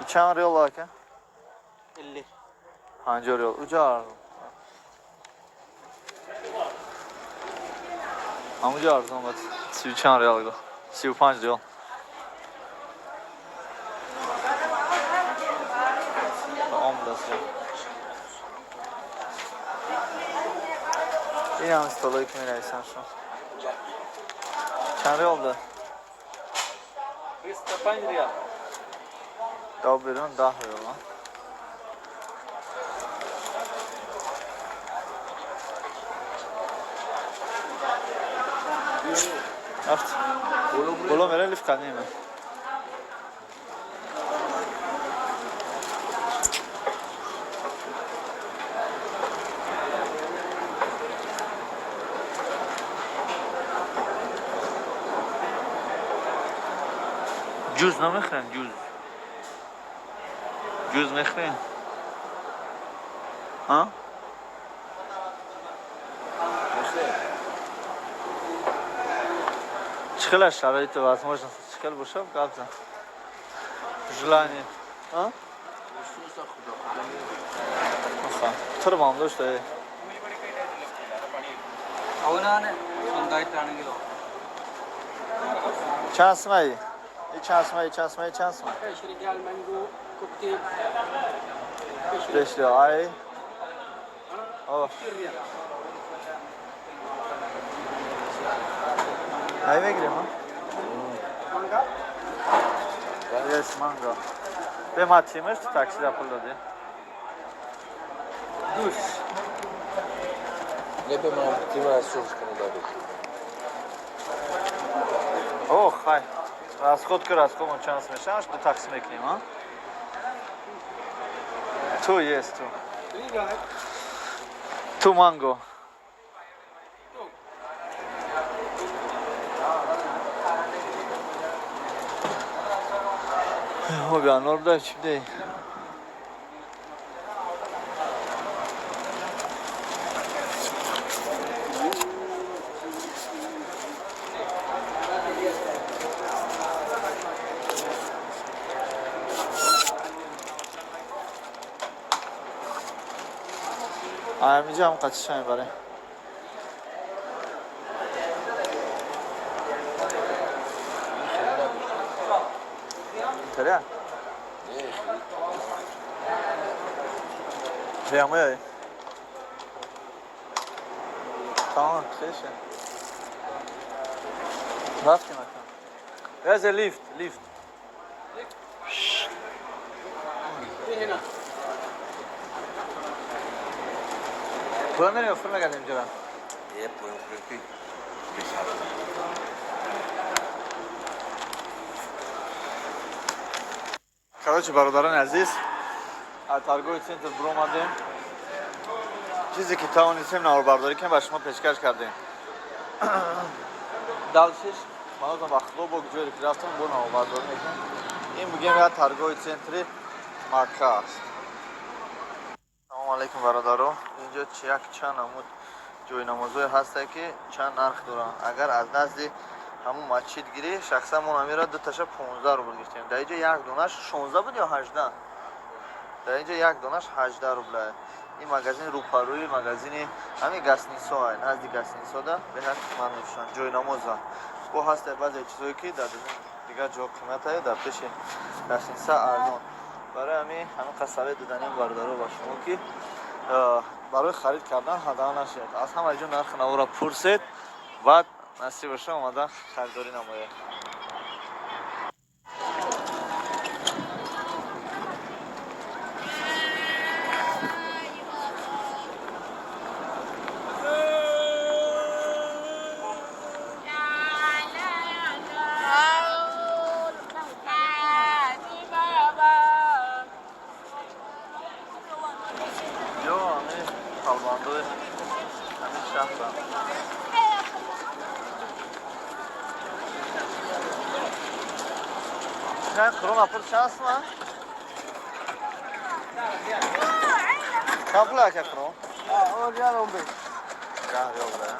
И чанд риёл ака? 50. 50 риёл. Уҷа арзон. Амуҷа арзон буд. 30 чанд риёл гу. 35 риёл. Омдаст. Ин ҳам столое ки менависам шумо. Чанд риёл буд? 25 риёл. Дав берун 10 риёл. Рафт. Боло мере лифт кардем. Ҷуз намехӯрем, ҷуз. Ҷуз мехӯрем? Ҳа? Чӣ хел аст шароиту возможност? Чӣ хел бошад, гап зан. Желание. Ҳа? Турбам дошта. അവനാണ് സ്വന്തമായിട്ടാണെങ്കിലോ Чанд сумаи? И чанд сумаи, чанд сумаи, чанд сумаи? 5 ريال مانجو كوكتيل. 5 риёл. Ай. О. Ай мегирем, ҳа? Манга? Yes, манго. Бе ма тимаш ту такси да пул додӣ. Дус. Не бе ман тима сурх кунам дадӣ. О, хай. Расход ки расход мо чанд мешавад, ду тақсим мекунем, ҳа? Ту yes, ту. Ту манго. Оби анор буда чӣ бидеи? Ҳаминҷа ҳам қатиша мебарем. Хеле? Биямояй. Тамом, хеше. Рафтем ака. There's a lift, lift. Поён мерем ё фур мегардем ҷора? Е, поён фур. Короче, бародарони азиз, аз торговый центр биромадем. Чизе ки тавонистем наворбардорӣ кунем, ба шумо пешкаш кардем. Дальше манозам ба худо бо ҷое ки рафтам бо наворбардорӣ мекунем. Ин бигем як торговый центри Макка аст. Салому алайкум, бародаро. Инҷо як чанд намуд ҷойнамозҳое ҳастанд, ки чанд нарх доранд. Агар аз назди ҳамун масҷид гирӣ, шахсан мо намира дуташа 15 рубл гирифтем. Дар инҷо як донаш 16 буд ё 18? Дар инҷо як донаш 18 рубла. Ин магазин рӯпарӯи магазини ҳамин гостиницо, назди гостиницода беҳад қимат мефурӯшанд ҷойнамоза. Бо ҳаста баъзе чизое ки дар дигар ҷо қиматае, дар пеши гостиница арзон. Барои ҳамин қасаве доданем, бародаро, ба шумо, ки барои харид кардан ҳадаф нашавед. Аз ҳама ҷо нархи навора пурсед, баъд насиб боша омада харидорӣ намоед. Ё ҳамин қалбандои ҳамин шаҳрам. Чанд крона пул чанд суман? Чанд пул ака крон? 10 риол да.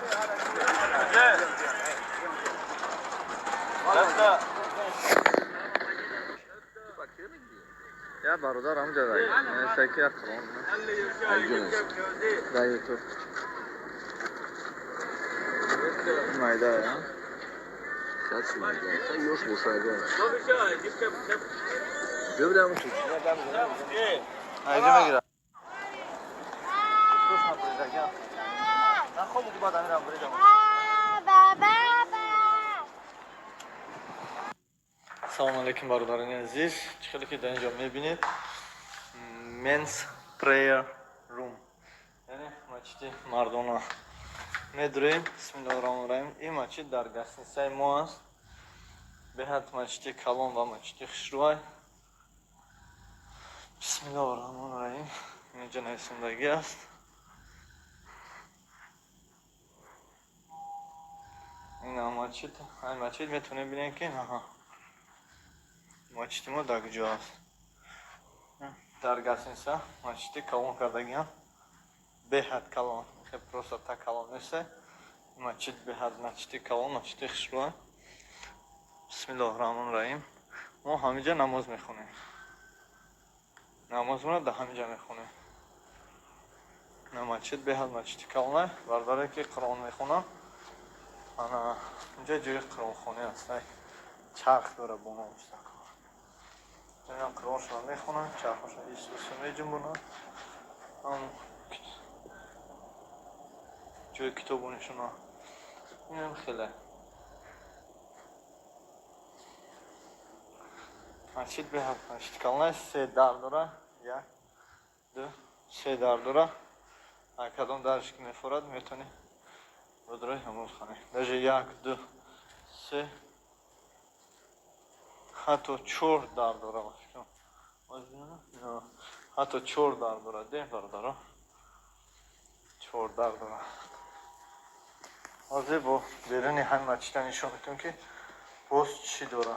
Я бародар ҳамҷа саки як қурон дар ютуб майда айҷа мегира. Салому алейкум, бародарони азиз. Чӣ хеле ки дар ин ҷо мебинед, Men's Prayer Room, яъне масҷиди мардона медурем. Бисмиллоҳи раҳмони раҳим. Ин масҷид дар гостиницаи мо аст. Беҳад масҷиди калон ва масҷиди хушрӯай. Бисмиллоҳи раҳмони раҳим. Инҷа нависондагӣ аст. Ин масҷид, ин масҷид метавонем бинем ки аҳа масҷиди мо дар куҷо аст. Дар гостиница масҷиди калон кардагиам, беҳад калон, хел просто так калон нест. Масҷид беҳад масҷиди калон, масҷиди хушрӯа. Бисмиллоҳи раҳмони раҳим. Мо ҳаминҷа намоз мехонем. Намозмонро дар ҳаминҷа мехонем. На масҷид беҳад масҷиди калона. Бародаре ки Қуръон мехонам, ана инҷа ҷои қуръонхонӣ аст. Чарх дора бо мо мустақил. Инам қуръоншонро мехонанд, чархошон исусу меҷунбонанд. Ҳам ҷои китобонишона. Инам хеле. Масҷид беҳад масҷид калона, се дар дора. Як, ду, се дар дора. Кадом дарш ки мефорад, метавонӣ бодрои намоз хонӣ. Даже як, ду, се, ҳатто чор дар дора. Ҳатто чор дар дора. Дем бародаро, чор дар дора. Ҳозир бо беруни ҳамин масҷида нишон метавон ки боз чӣ дора.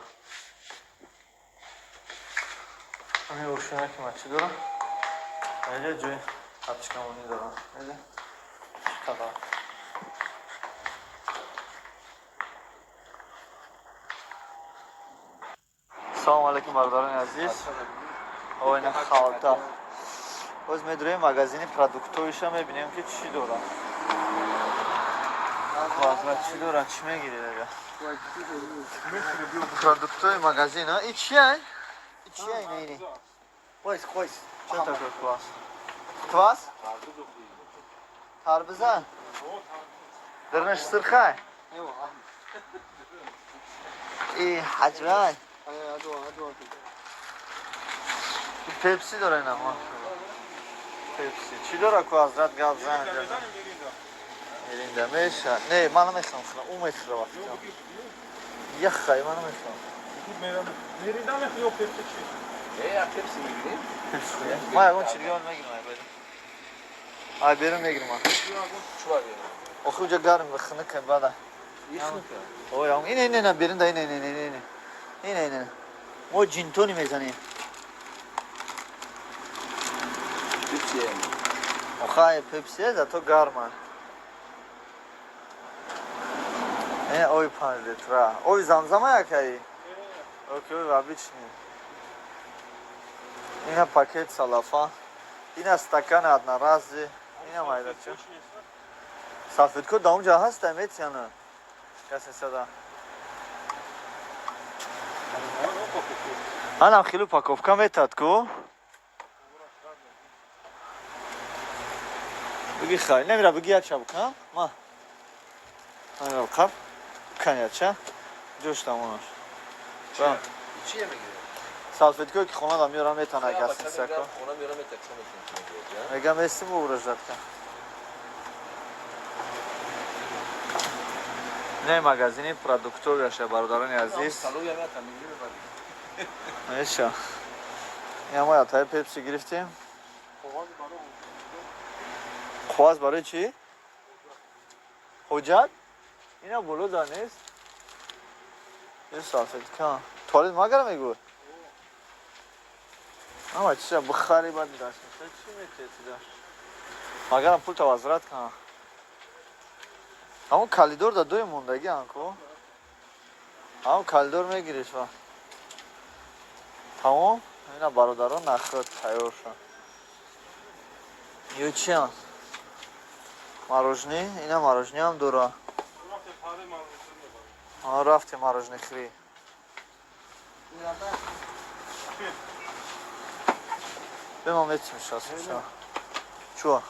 Ҳамин ошона ки масҷид дора, инҷа ҷои ҳабчикамонӣ дора. Чӣ қадар Салому алейкум, бародарони азиз. Оина халта. Боз медурем магазини продуктовиша, мебинем ки чӣ дора. Базра чӣ дора, чӣ мегиред ага? Продуктови магазин, а? И чи ай? И чи ай не ини? Квас, квас. Что такое квас? Квас? Тарбиза? Дырныш сырхай? И ҳаҷвай? Пепси дора ина ма. Пепси. Чӣ дора ку ҳазрат гап зан? Миринда меша. Не, ман намехоҳам хӯрам. Ӯ мехӯра вақт. Яхай, ман намехоҳам. Миринда мехӯри ё пепси чӣ? Э, пепси мегирем. Ман ягон чиз дига мегирам ай берун. Ай берун мегирам. Чӣ берун? Охи уҷа гарм хунук бада. Ой, ин ин ин берун да ин ин ин ин. Ин ин. Мо ҷинтони мезанем. Пепси. Охай пепси зато гарма. Э, ой 5 литра. Ой замзама якай. Окей, ой обычный. Ина пакет салафа. Ина стакан одноразовый. Ина майдача. Салфетко да унҷа ҳаст, метияна. Касе сада. Анам хеле упаковка метад ку. Бигӣ хай, намира бигӣ яча букам. Ма. Намира букам. Кан яча. Ҷош тамонаш. Чие мегирӣ? Салфеткое ки хона да меёрам метана гостиницако. Хона меёрам мета чо метана. Мегам эстим угрождат ка. Не магазини продуктовияша, бародарони азиз. Меша. Ина мо ятаи пепси гирифтем. Қоғаз барои чӣ? Ҳуҷҷат? Ина боло да нест. Ин салфетка. Туалет магара мегӯ? Ама чиша бихари баъд даст. Чӣ метиҳед? Магарам пулта возврат кунам. Ҳамон калидор да дои мондагӣ анко. Ҳамон калидор мегириш ва. Тамом? Ина бародарон нахӯд тайёр шуд. Ё чиам? Мороженое, ина мороженое ҳам дора. А рафтем мороженое хӯрӣ. Бема метим сейчас меша. Чуа?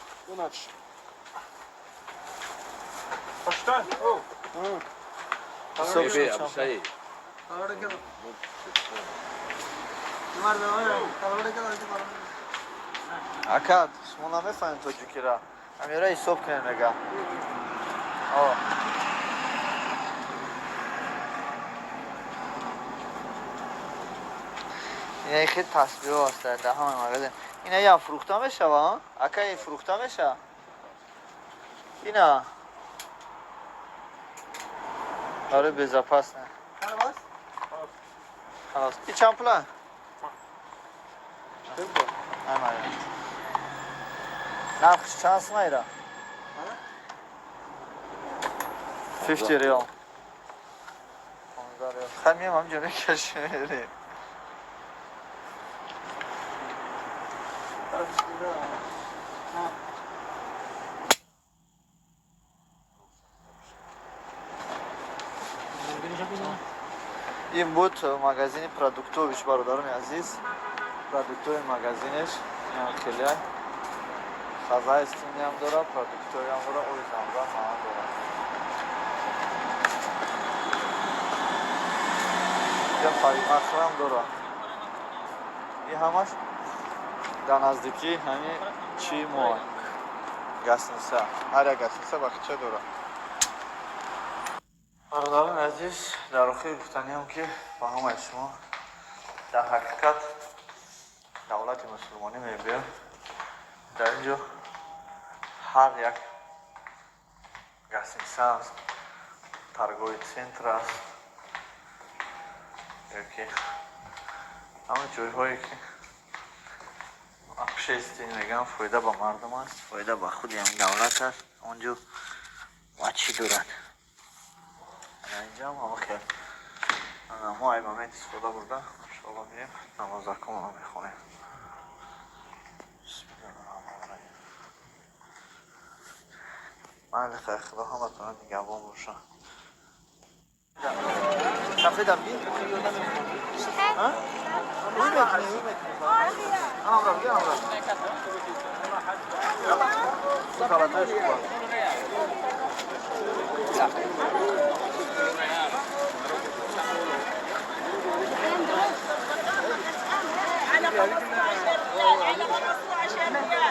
Ака, шумо намефаҳмед тоҷикира. Амира ҳисоб кунед мега. Ина хел тасбиҳо ҳаст дар ҳамаи магазин. Ина ям фурӯхта мешава, ака, ин фурӯхта мешава? Ина барои безопасно. Халос. И чанд пула? Нархш чанд сум ира? 50 риал. 15 риал. Хай миям ҳамҷо мекашем мерем. Ин буд магазини продуктовиш, бародарони азиз. Продуктовый магазинеш инам хеле хозяйственный ам дора, продуктовый ам дора, ои замзам ҳама дора. Инҷа парикмахерам дора. Ин ҳамаш дар наздикии ҳами чи мо гостиница. Ҳар як гостиница бахча дора. Бародарони азиз, дар охир гуфтаниам, ки ба ҳамаи шумо дар ҳақиқат давлати мусулмонӣ мебиёд. Дар ин ҷо ҳар як гостиница аст, торговый центр аст, ёки ҳама ҷойҳое ки общественный мегӯям, фоида ба мардум аст, фоида ба худи ҳамин давлат аст. Он ҷо ва чӣ дорад? Инҷам ҳама хел. Мо ай момент истифода бурда, иншоалло меем намозакомонро мехонем. Бисмиллаҳир. Майли, хайр, Худо ҳаматонро нигаҳбон боша. Сафедам бин, ҳа? Ӯй мекунӣ, ӯй мекунӣ. Анам ра, бия, анам ра. Халатааш хуб аст. على 15 ريال، على 15 ريال.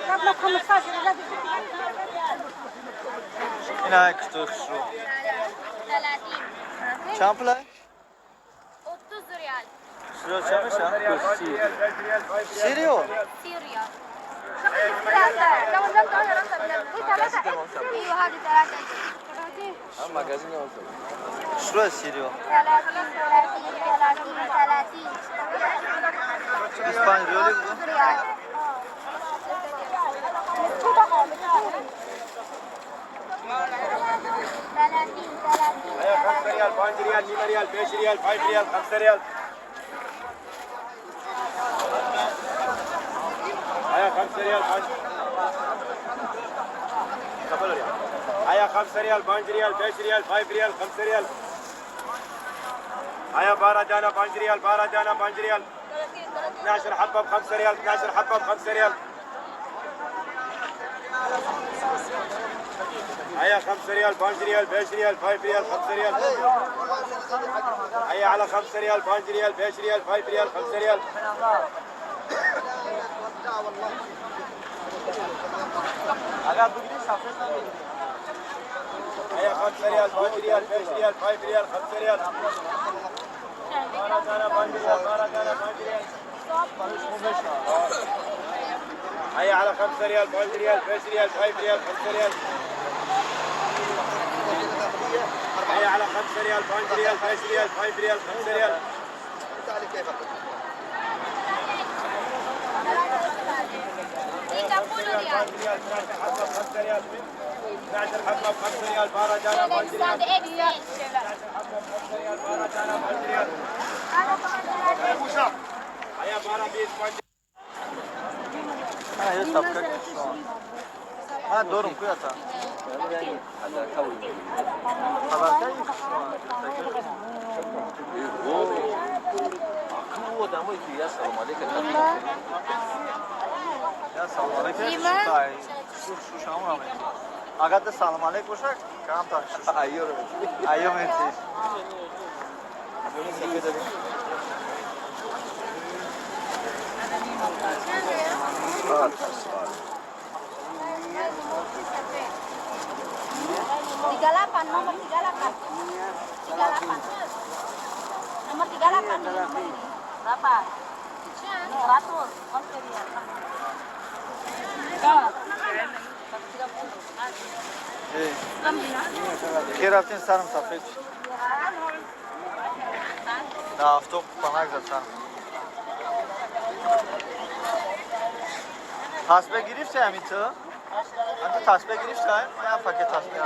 قبل 15 ريال. Ина куфтои хушрӯ. 30. Чанд пулай? 30 ريال. Сирио чанд меша? Си риол? 60 ريال. ايوه هذه ثلاثة. Хушрӯ сирио. 30 30 30 30. 25 риоли буд? ريال. 30 30. 5 ريال، 5 ريال، 2 ريال، 5 ريال، 5 ريال، 5 ريال. هيا 5 ريال، 5 ريال. هيا 5 ريال، 5 ريال، 5 ريال، 5 ريال، 5 ريال. هيا 12 دانة 5 ريال، 12 دانة 5 ريال. 12 حبة ب 5 ريال، 12 حبة ب 5 ريال. هيا 5 ريال، 5 ريال، 5 ريال، 5 ريال، 5 ريال. هيا على 5 ريال، 5 ريال، 5 ريال، 5 ريال، 5 ريال. Агар бигирӣ, сафед намегирӣ. هيا 5 ريال، 5 ريال، 5 ريال، 5 ريال، 5 ريال. 12 دانة 5 ريال، 12 دانة 5 ريال. هيا على 5 ريال، 5 ريال، 5 ريال، 5 ريال، 5 ريال. هيا على 5 ريال، 5 ريال، 5 ريال، 5 ريال، 5 ريال. 30. Дорум куята. Агар да салом алейк бошад, камтар айё метиш. Nomor 38. 38. Nomor 38 nih, nomor ini. Berapa? 100. 130. Ки рафтин сарам сафед шуд. Да автобус панак зад сарам. Тасбеҳ гирифти ҳамин ту? Ҳамин ту тасбеҳ гирифти? Ман пакет тасбеҳ.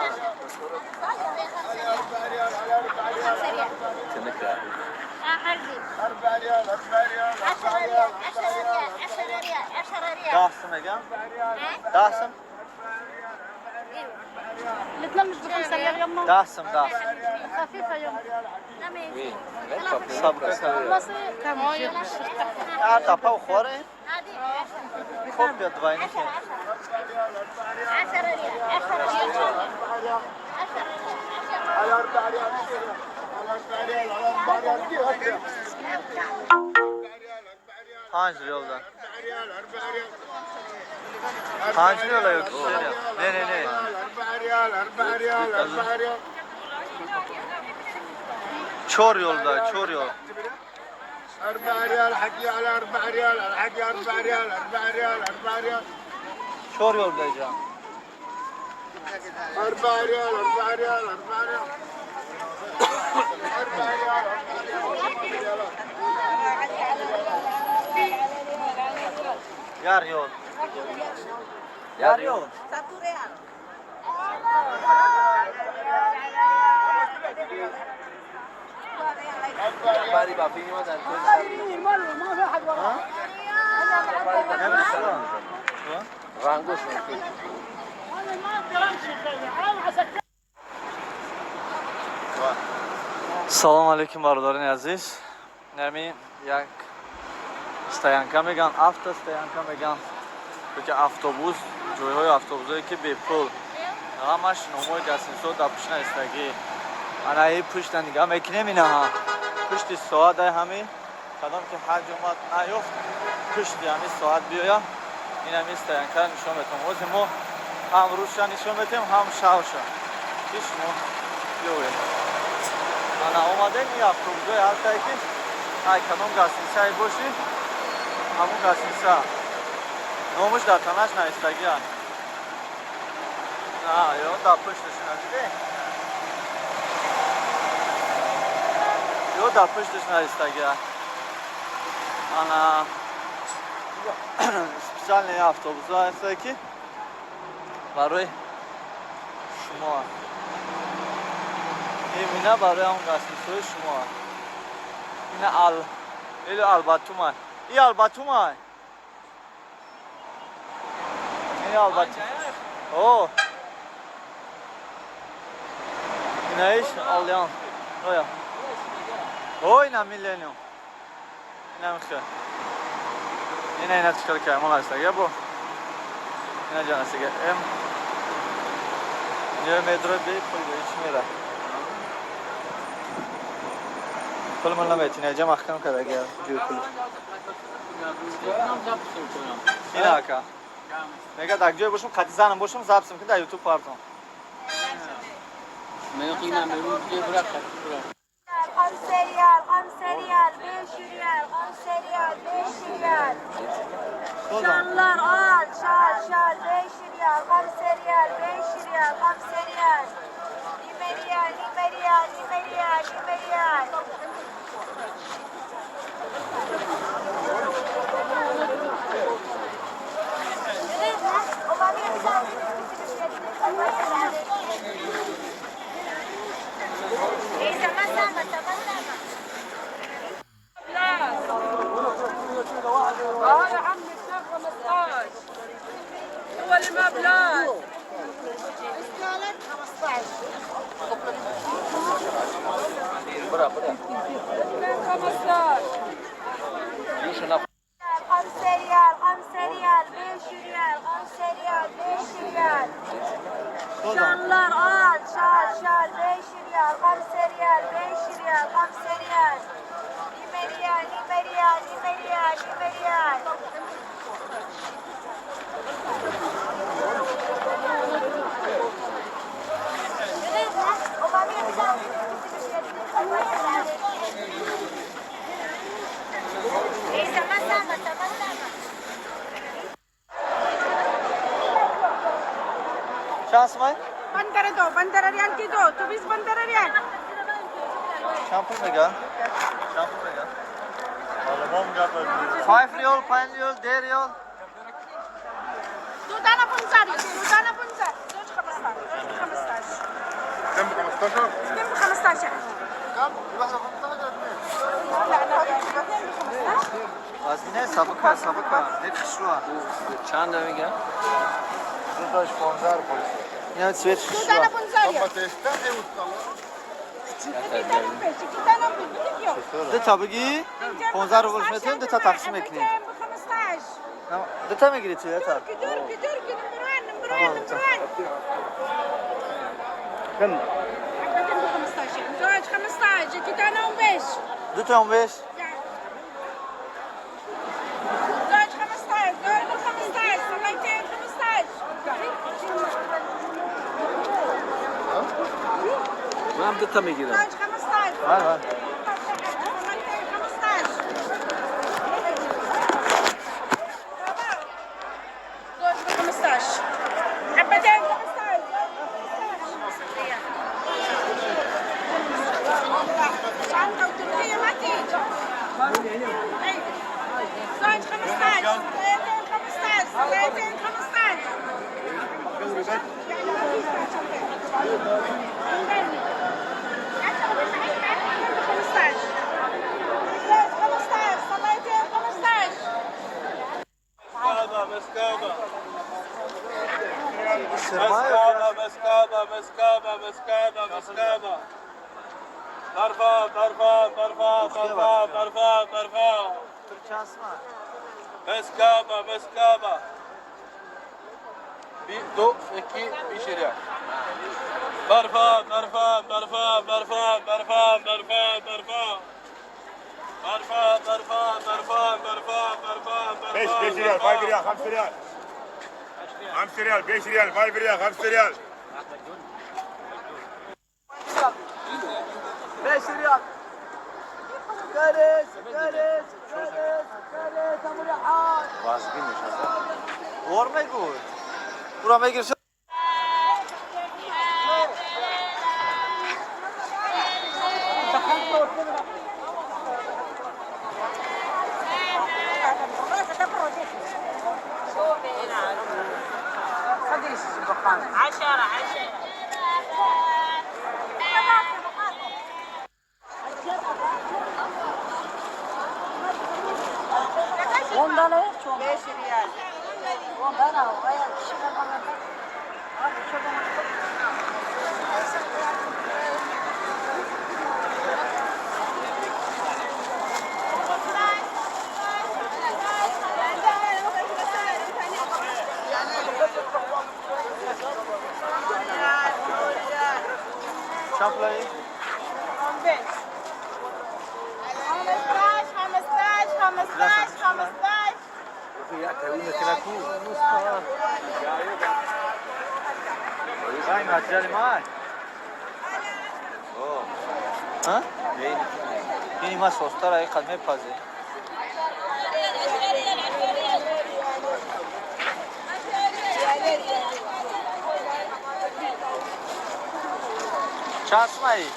10 сум мегам? 10 сум? الاثنين مش ب5 ريال يما. 10 сум 10. خفيفة يما. А тапа хоре? Копия двойники. 10 ريال 10 ريال 10 ريال. 5 риёл да. 5 риёл ё ки се риёл? Не, не, не. 4 риёл да, 4 риёл. 4 ريال حقي على 4 ريال حقي 4 ريال 4 ريال 4 ريال 4 риёл да ҷа. 4 ريال 4 ريال 4 ريال 4 ريال 1 риёл. 1 риёл. 1 ريال. Салом алейкум, бародарони азиз. Нами як стоянка меган, автостоянка меган. Ки автобус, ҷойҳои автобусое ки бепул. Ҳамаш номои гостиницаҳо дар пушт наистагӣ. Ана и пушта нигаҳ мекунем инаҳа. Пушти соат ай ҳами кадом ки ҳаҷ омад наёфт, пушти ҳами соат биёя, ин ҳами стоянкаро нишон метавон. Ҳозир мо ҳам рӯзша нишон метавем, ҳам шавша. Ки шумо биёед. Ана омадем ин автобусҳое ҳастае ки ай кадом гостиницае бошӣ, ҳамун гостиница номаш дар танаш наистагиа. На, ё дар пушташ надиде? Ё дар пушташ наистагиа. Ана специальный автобусҳо ҳастае ки барои шумо. Имина барои ҳамун гостиницаҳои шумо. Ина ал или Албатума. И Албатума. И Албатума. О. Инаиш Алян. Оя. О, ина Миллениум. Ина михе. Ина ина чикар каймон астага бо. Ина ҷан астага. Эм. Не метро бе пул ҳеч мера. Пул ман наметина, ҷа маҳкам карда ҷӯи пул. Ина ака. Мега дар ҷое бошум, қати занам бошум, записм кун дар YouTube партон. 5 ريال 5 ريال 5 ريال 5 ريال 5 ريال. شالlar al şal şal 5 ريال 5 ريال 5 ريال 5 ريال. 2 ريال 2 ريال 2 ريال 2 ريال. اه يا عمي 2 15 هو اللي ما بلاش. 15 15 5 ريال 5 ريال 5 ريال 5 ريال 5 ريال. شالر آل شال شال 5 ريال 5 ريال 5 ريال 5 ريال. ريال ريال ريال ريال. چند سمای؟ 15 دو 15 ريال کی دو تو 20 15 ريال. چند پول میگه؟ چند پول میگه؟ 5 ریال 5 ریال 10 ریال. دو دانه 15 دو دانه 15 زوج 15 زوج 15. كم 15؟ اثنين ب 15. كم؟ الواحدة 15 ولا اثنين؟ لا لا اثنين ب 15. وزینه سبکه سبکه نکشوا. چند میگه؟ دو تاش 15 روپیه. اینا سویت دو دانه 15 ريال. دو تا بگی 15 روپیه میتونیم دو تا تقسیم میکنیم. دو تا میگیری تو دو تا. تركي تركي تركي نمبر 1 نمبر 1 نمبر 1. كم؟ حبتين ب 15 زوج 15 كي وبيش. دو تا وبيش. زوج 15 زوج 15 صليتين 15. ما هم دو تا میگیرم. زوج 15. بله صليتين 15. زوج 15 حبتين 15. شنطة وتركية ما تيجي. زوج 15 صليتين 15 صليتين 15. يعني ما فيش شنطتين. 15 15 صليتين 15. مسكابة مسكابة مسكابة مسكابة مسكابة مسكابة. طرفة طرفة طرفة طرفة طرفة طرفة. مسكابة مسكابة. دو iki 5 ريال. طرفة طرفة طرفة طرفة طرفة طرفة طرفة طرفة طرفة طرفة طرفة طرفة طرفة. 5 ريال 5 ريال 5 ريال 5 ريال 5 ريال 5 ريال 5 ريال 5 ريال. كارث كارث كارث كارث ابو رحال. ور میگوی برو میگیر. 10 10. 5 ريال. چند پولایی؟ 15 15 15 15. Vai, Marcelo, mais. ها؟ این ما سوستر ای قدمه پازه. چند سمایی؟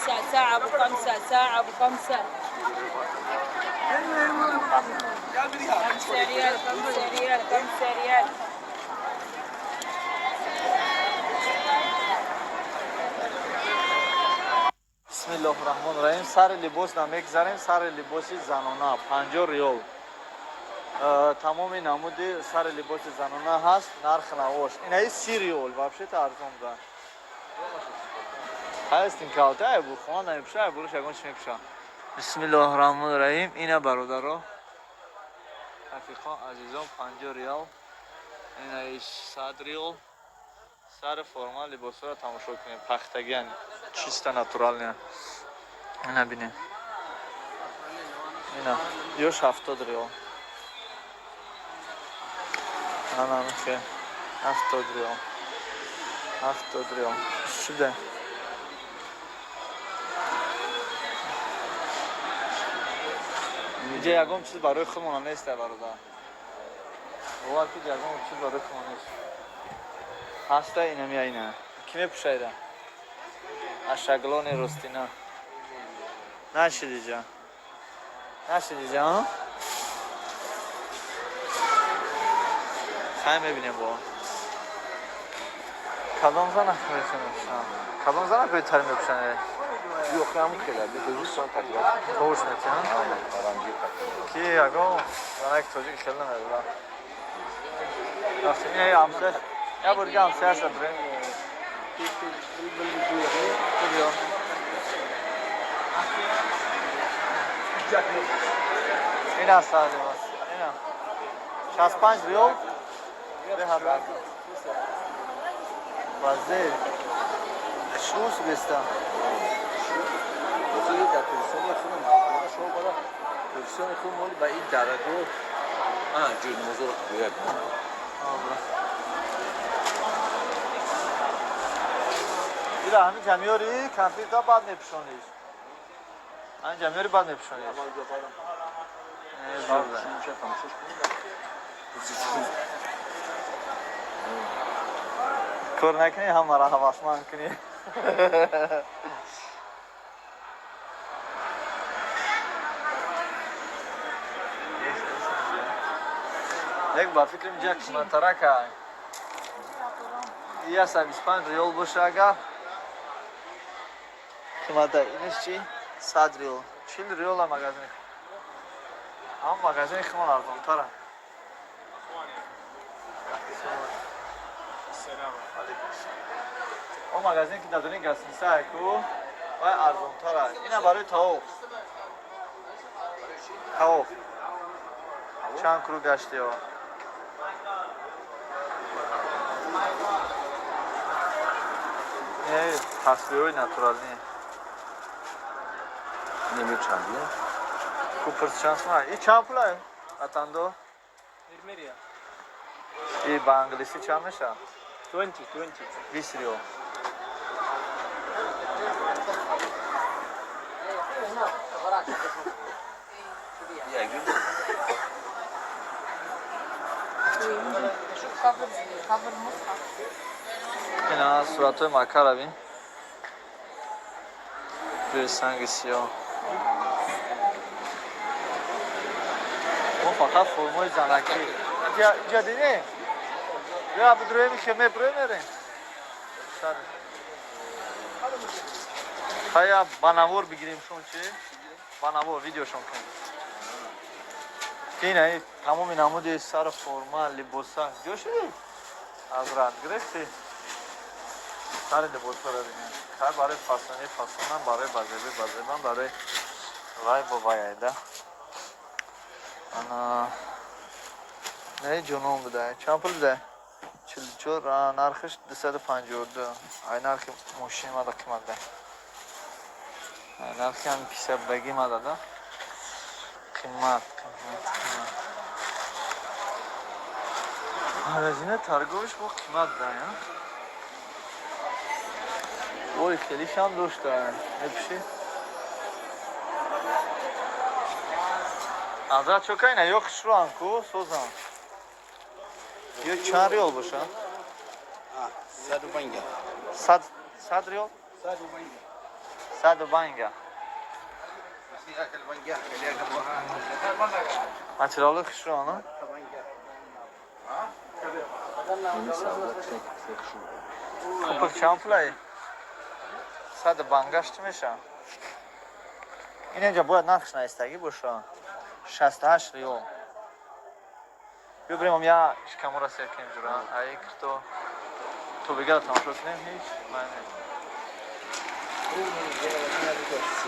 خمسة، ساعة أبو خمسة، ساعة أبو خمسة. 5 ريال، 5 ريال، 5 ريال. Бисмиллоҳи раҳмони раҳим. Сари либос намегзарем. Сари либоси занона 50 риёл. Тамоми намуди сари либоси занона ҳаст, нарх навош. Инаи 30 риёл, вообще-то арзон буда. Ҳастин калта бурхона намепуша, буруш ягон чи мепуша. Бисмиллоҳи раҳмони раҳим. Ина, бародаро, рафиқон, азизон, 50 риёл. Инаи 100 риёл. Сари форма либосҳоро тамошо кунем, пахтагиан, чисто натуральный. Ина бинем, ина ёш 70 риёл. Анамихе 70 риёл, 70 риёл шуда. Инҷа ягон чиз барои худмона нест, бародар. Бовар ки ягон чиз барои худмона нест. Ҳаста инамия. Ина кӣ мепӯшайда? Ашаглони ростина нашидиҷа, нашидиҷа. Хай, мебинем бо кадом зана мепӯшам, кадом зана беҳтар мепӯшан. Yok, هم خیلی دوستان. Тош метиҳан ки ягон занаки тоҷик хеле намедодам. Рафтем, ина ҳамсоя, як бор дига ҳамсояша дурем. Биё. Ина сар либос, ина 65 риёл, беҳад вазир хушрӯс беста. در پوزیسیون خودم شما بالا پوزیسیون خود مال به این درجه جور موضوع رو باید. Ира ҳамин ҷамиёри компютер, баъд мепӯшониш. Ҳамин ҷамиёри, баъд мепӯшониш. Зӯрда. Кор накунӣ, ҳамаро ҳавасманд кунӣ. Як ба фикрам, инҷа қиматтарака. 125 риёл боша, агар қимата. Инаш чи? 100 риёл, 40 риёла. Магазин, ҳам магазини химон арзонтара. Он магазин ки дадони гостиница ку, вай арзонтара. Ина барои тавоф, тавоф чанд круг гаштиё. Тасвирҳои натуралӣ. Неми чандия? Купрс чанд сум? И чанд пула, атандо? И ба англисӣ чанд мешавад? 20, 20. 20 риёл. شوف cover، cover مصحف. Ина суратҳои Маккара бин, рӯи санги сиёҳ. Мо фақат формои занакӣ иҷа дидем. Бیا бидроем, хе меброем, мерем. Хая, ба навор бигирем шон, чи ба навор видеошон кунем. Ина тамоми намуди сар форма либоса ҷо шуди, аз ранд гирифти. Сари либосаро бинем. Хай, барои фасони фасонам, барои базеби базебам, барои вай бо вай айда. Ана не, ҷонон буда. Чанд пул буда? 44. Нархиш 252. Ай, нархи мошини мада қимат да. Нархи ҳами писабдагӣ мада да қимат, қимат, қимат. Магазина торговый ш бо қимат да. Ой, хелишам дошта, мепӯшӣ. Азрат, чо кайна ё хушрӯам ку, созам. Ё чанд риёл боша? 150. 100 риёл. 150. Материали хушро, на? Купик чанд пулай? 150 чӣ меша? Ин инҷа бояд нархш наистагӣ боша. 68 риёл. Биё бирем, я шикамора сер кунем ҷура. Ай кирто то бигара тамошо кунем, ҳеч ман.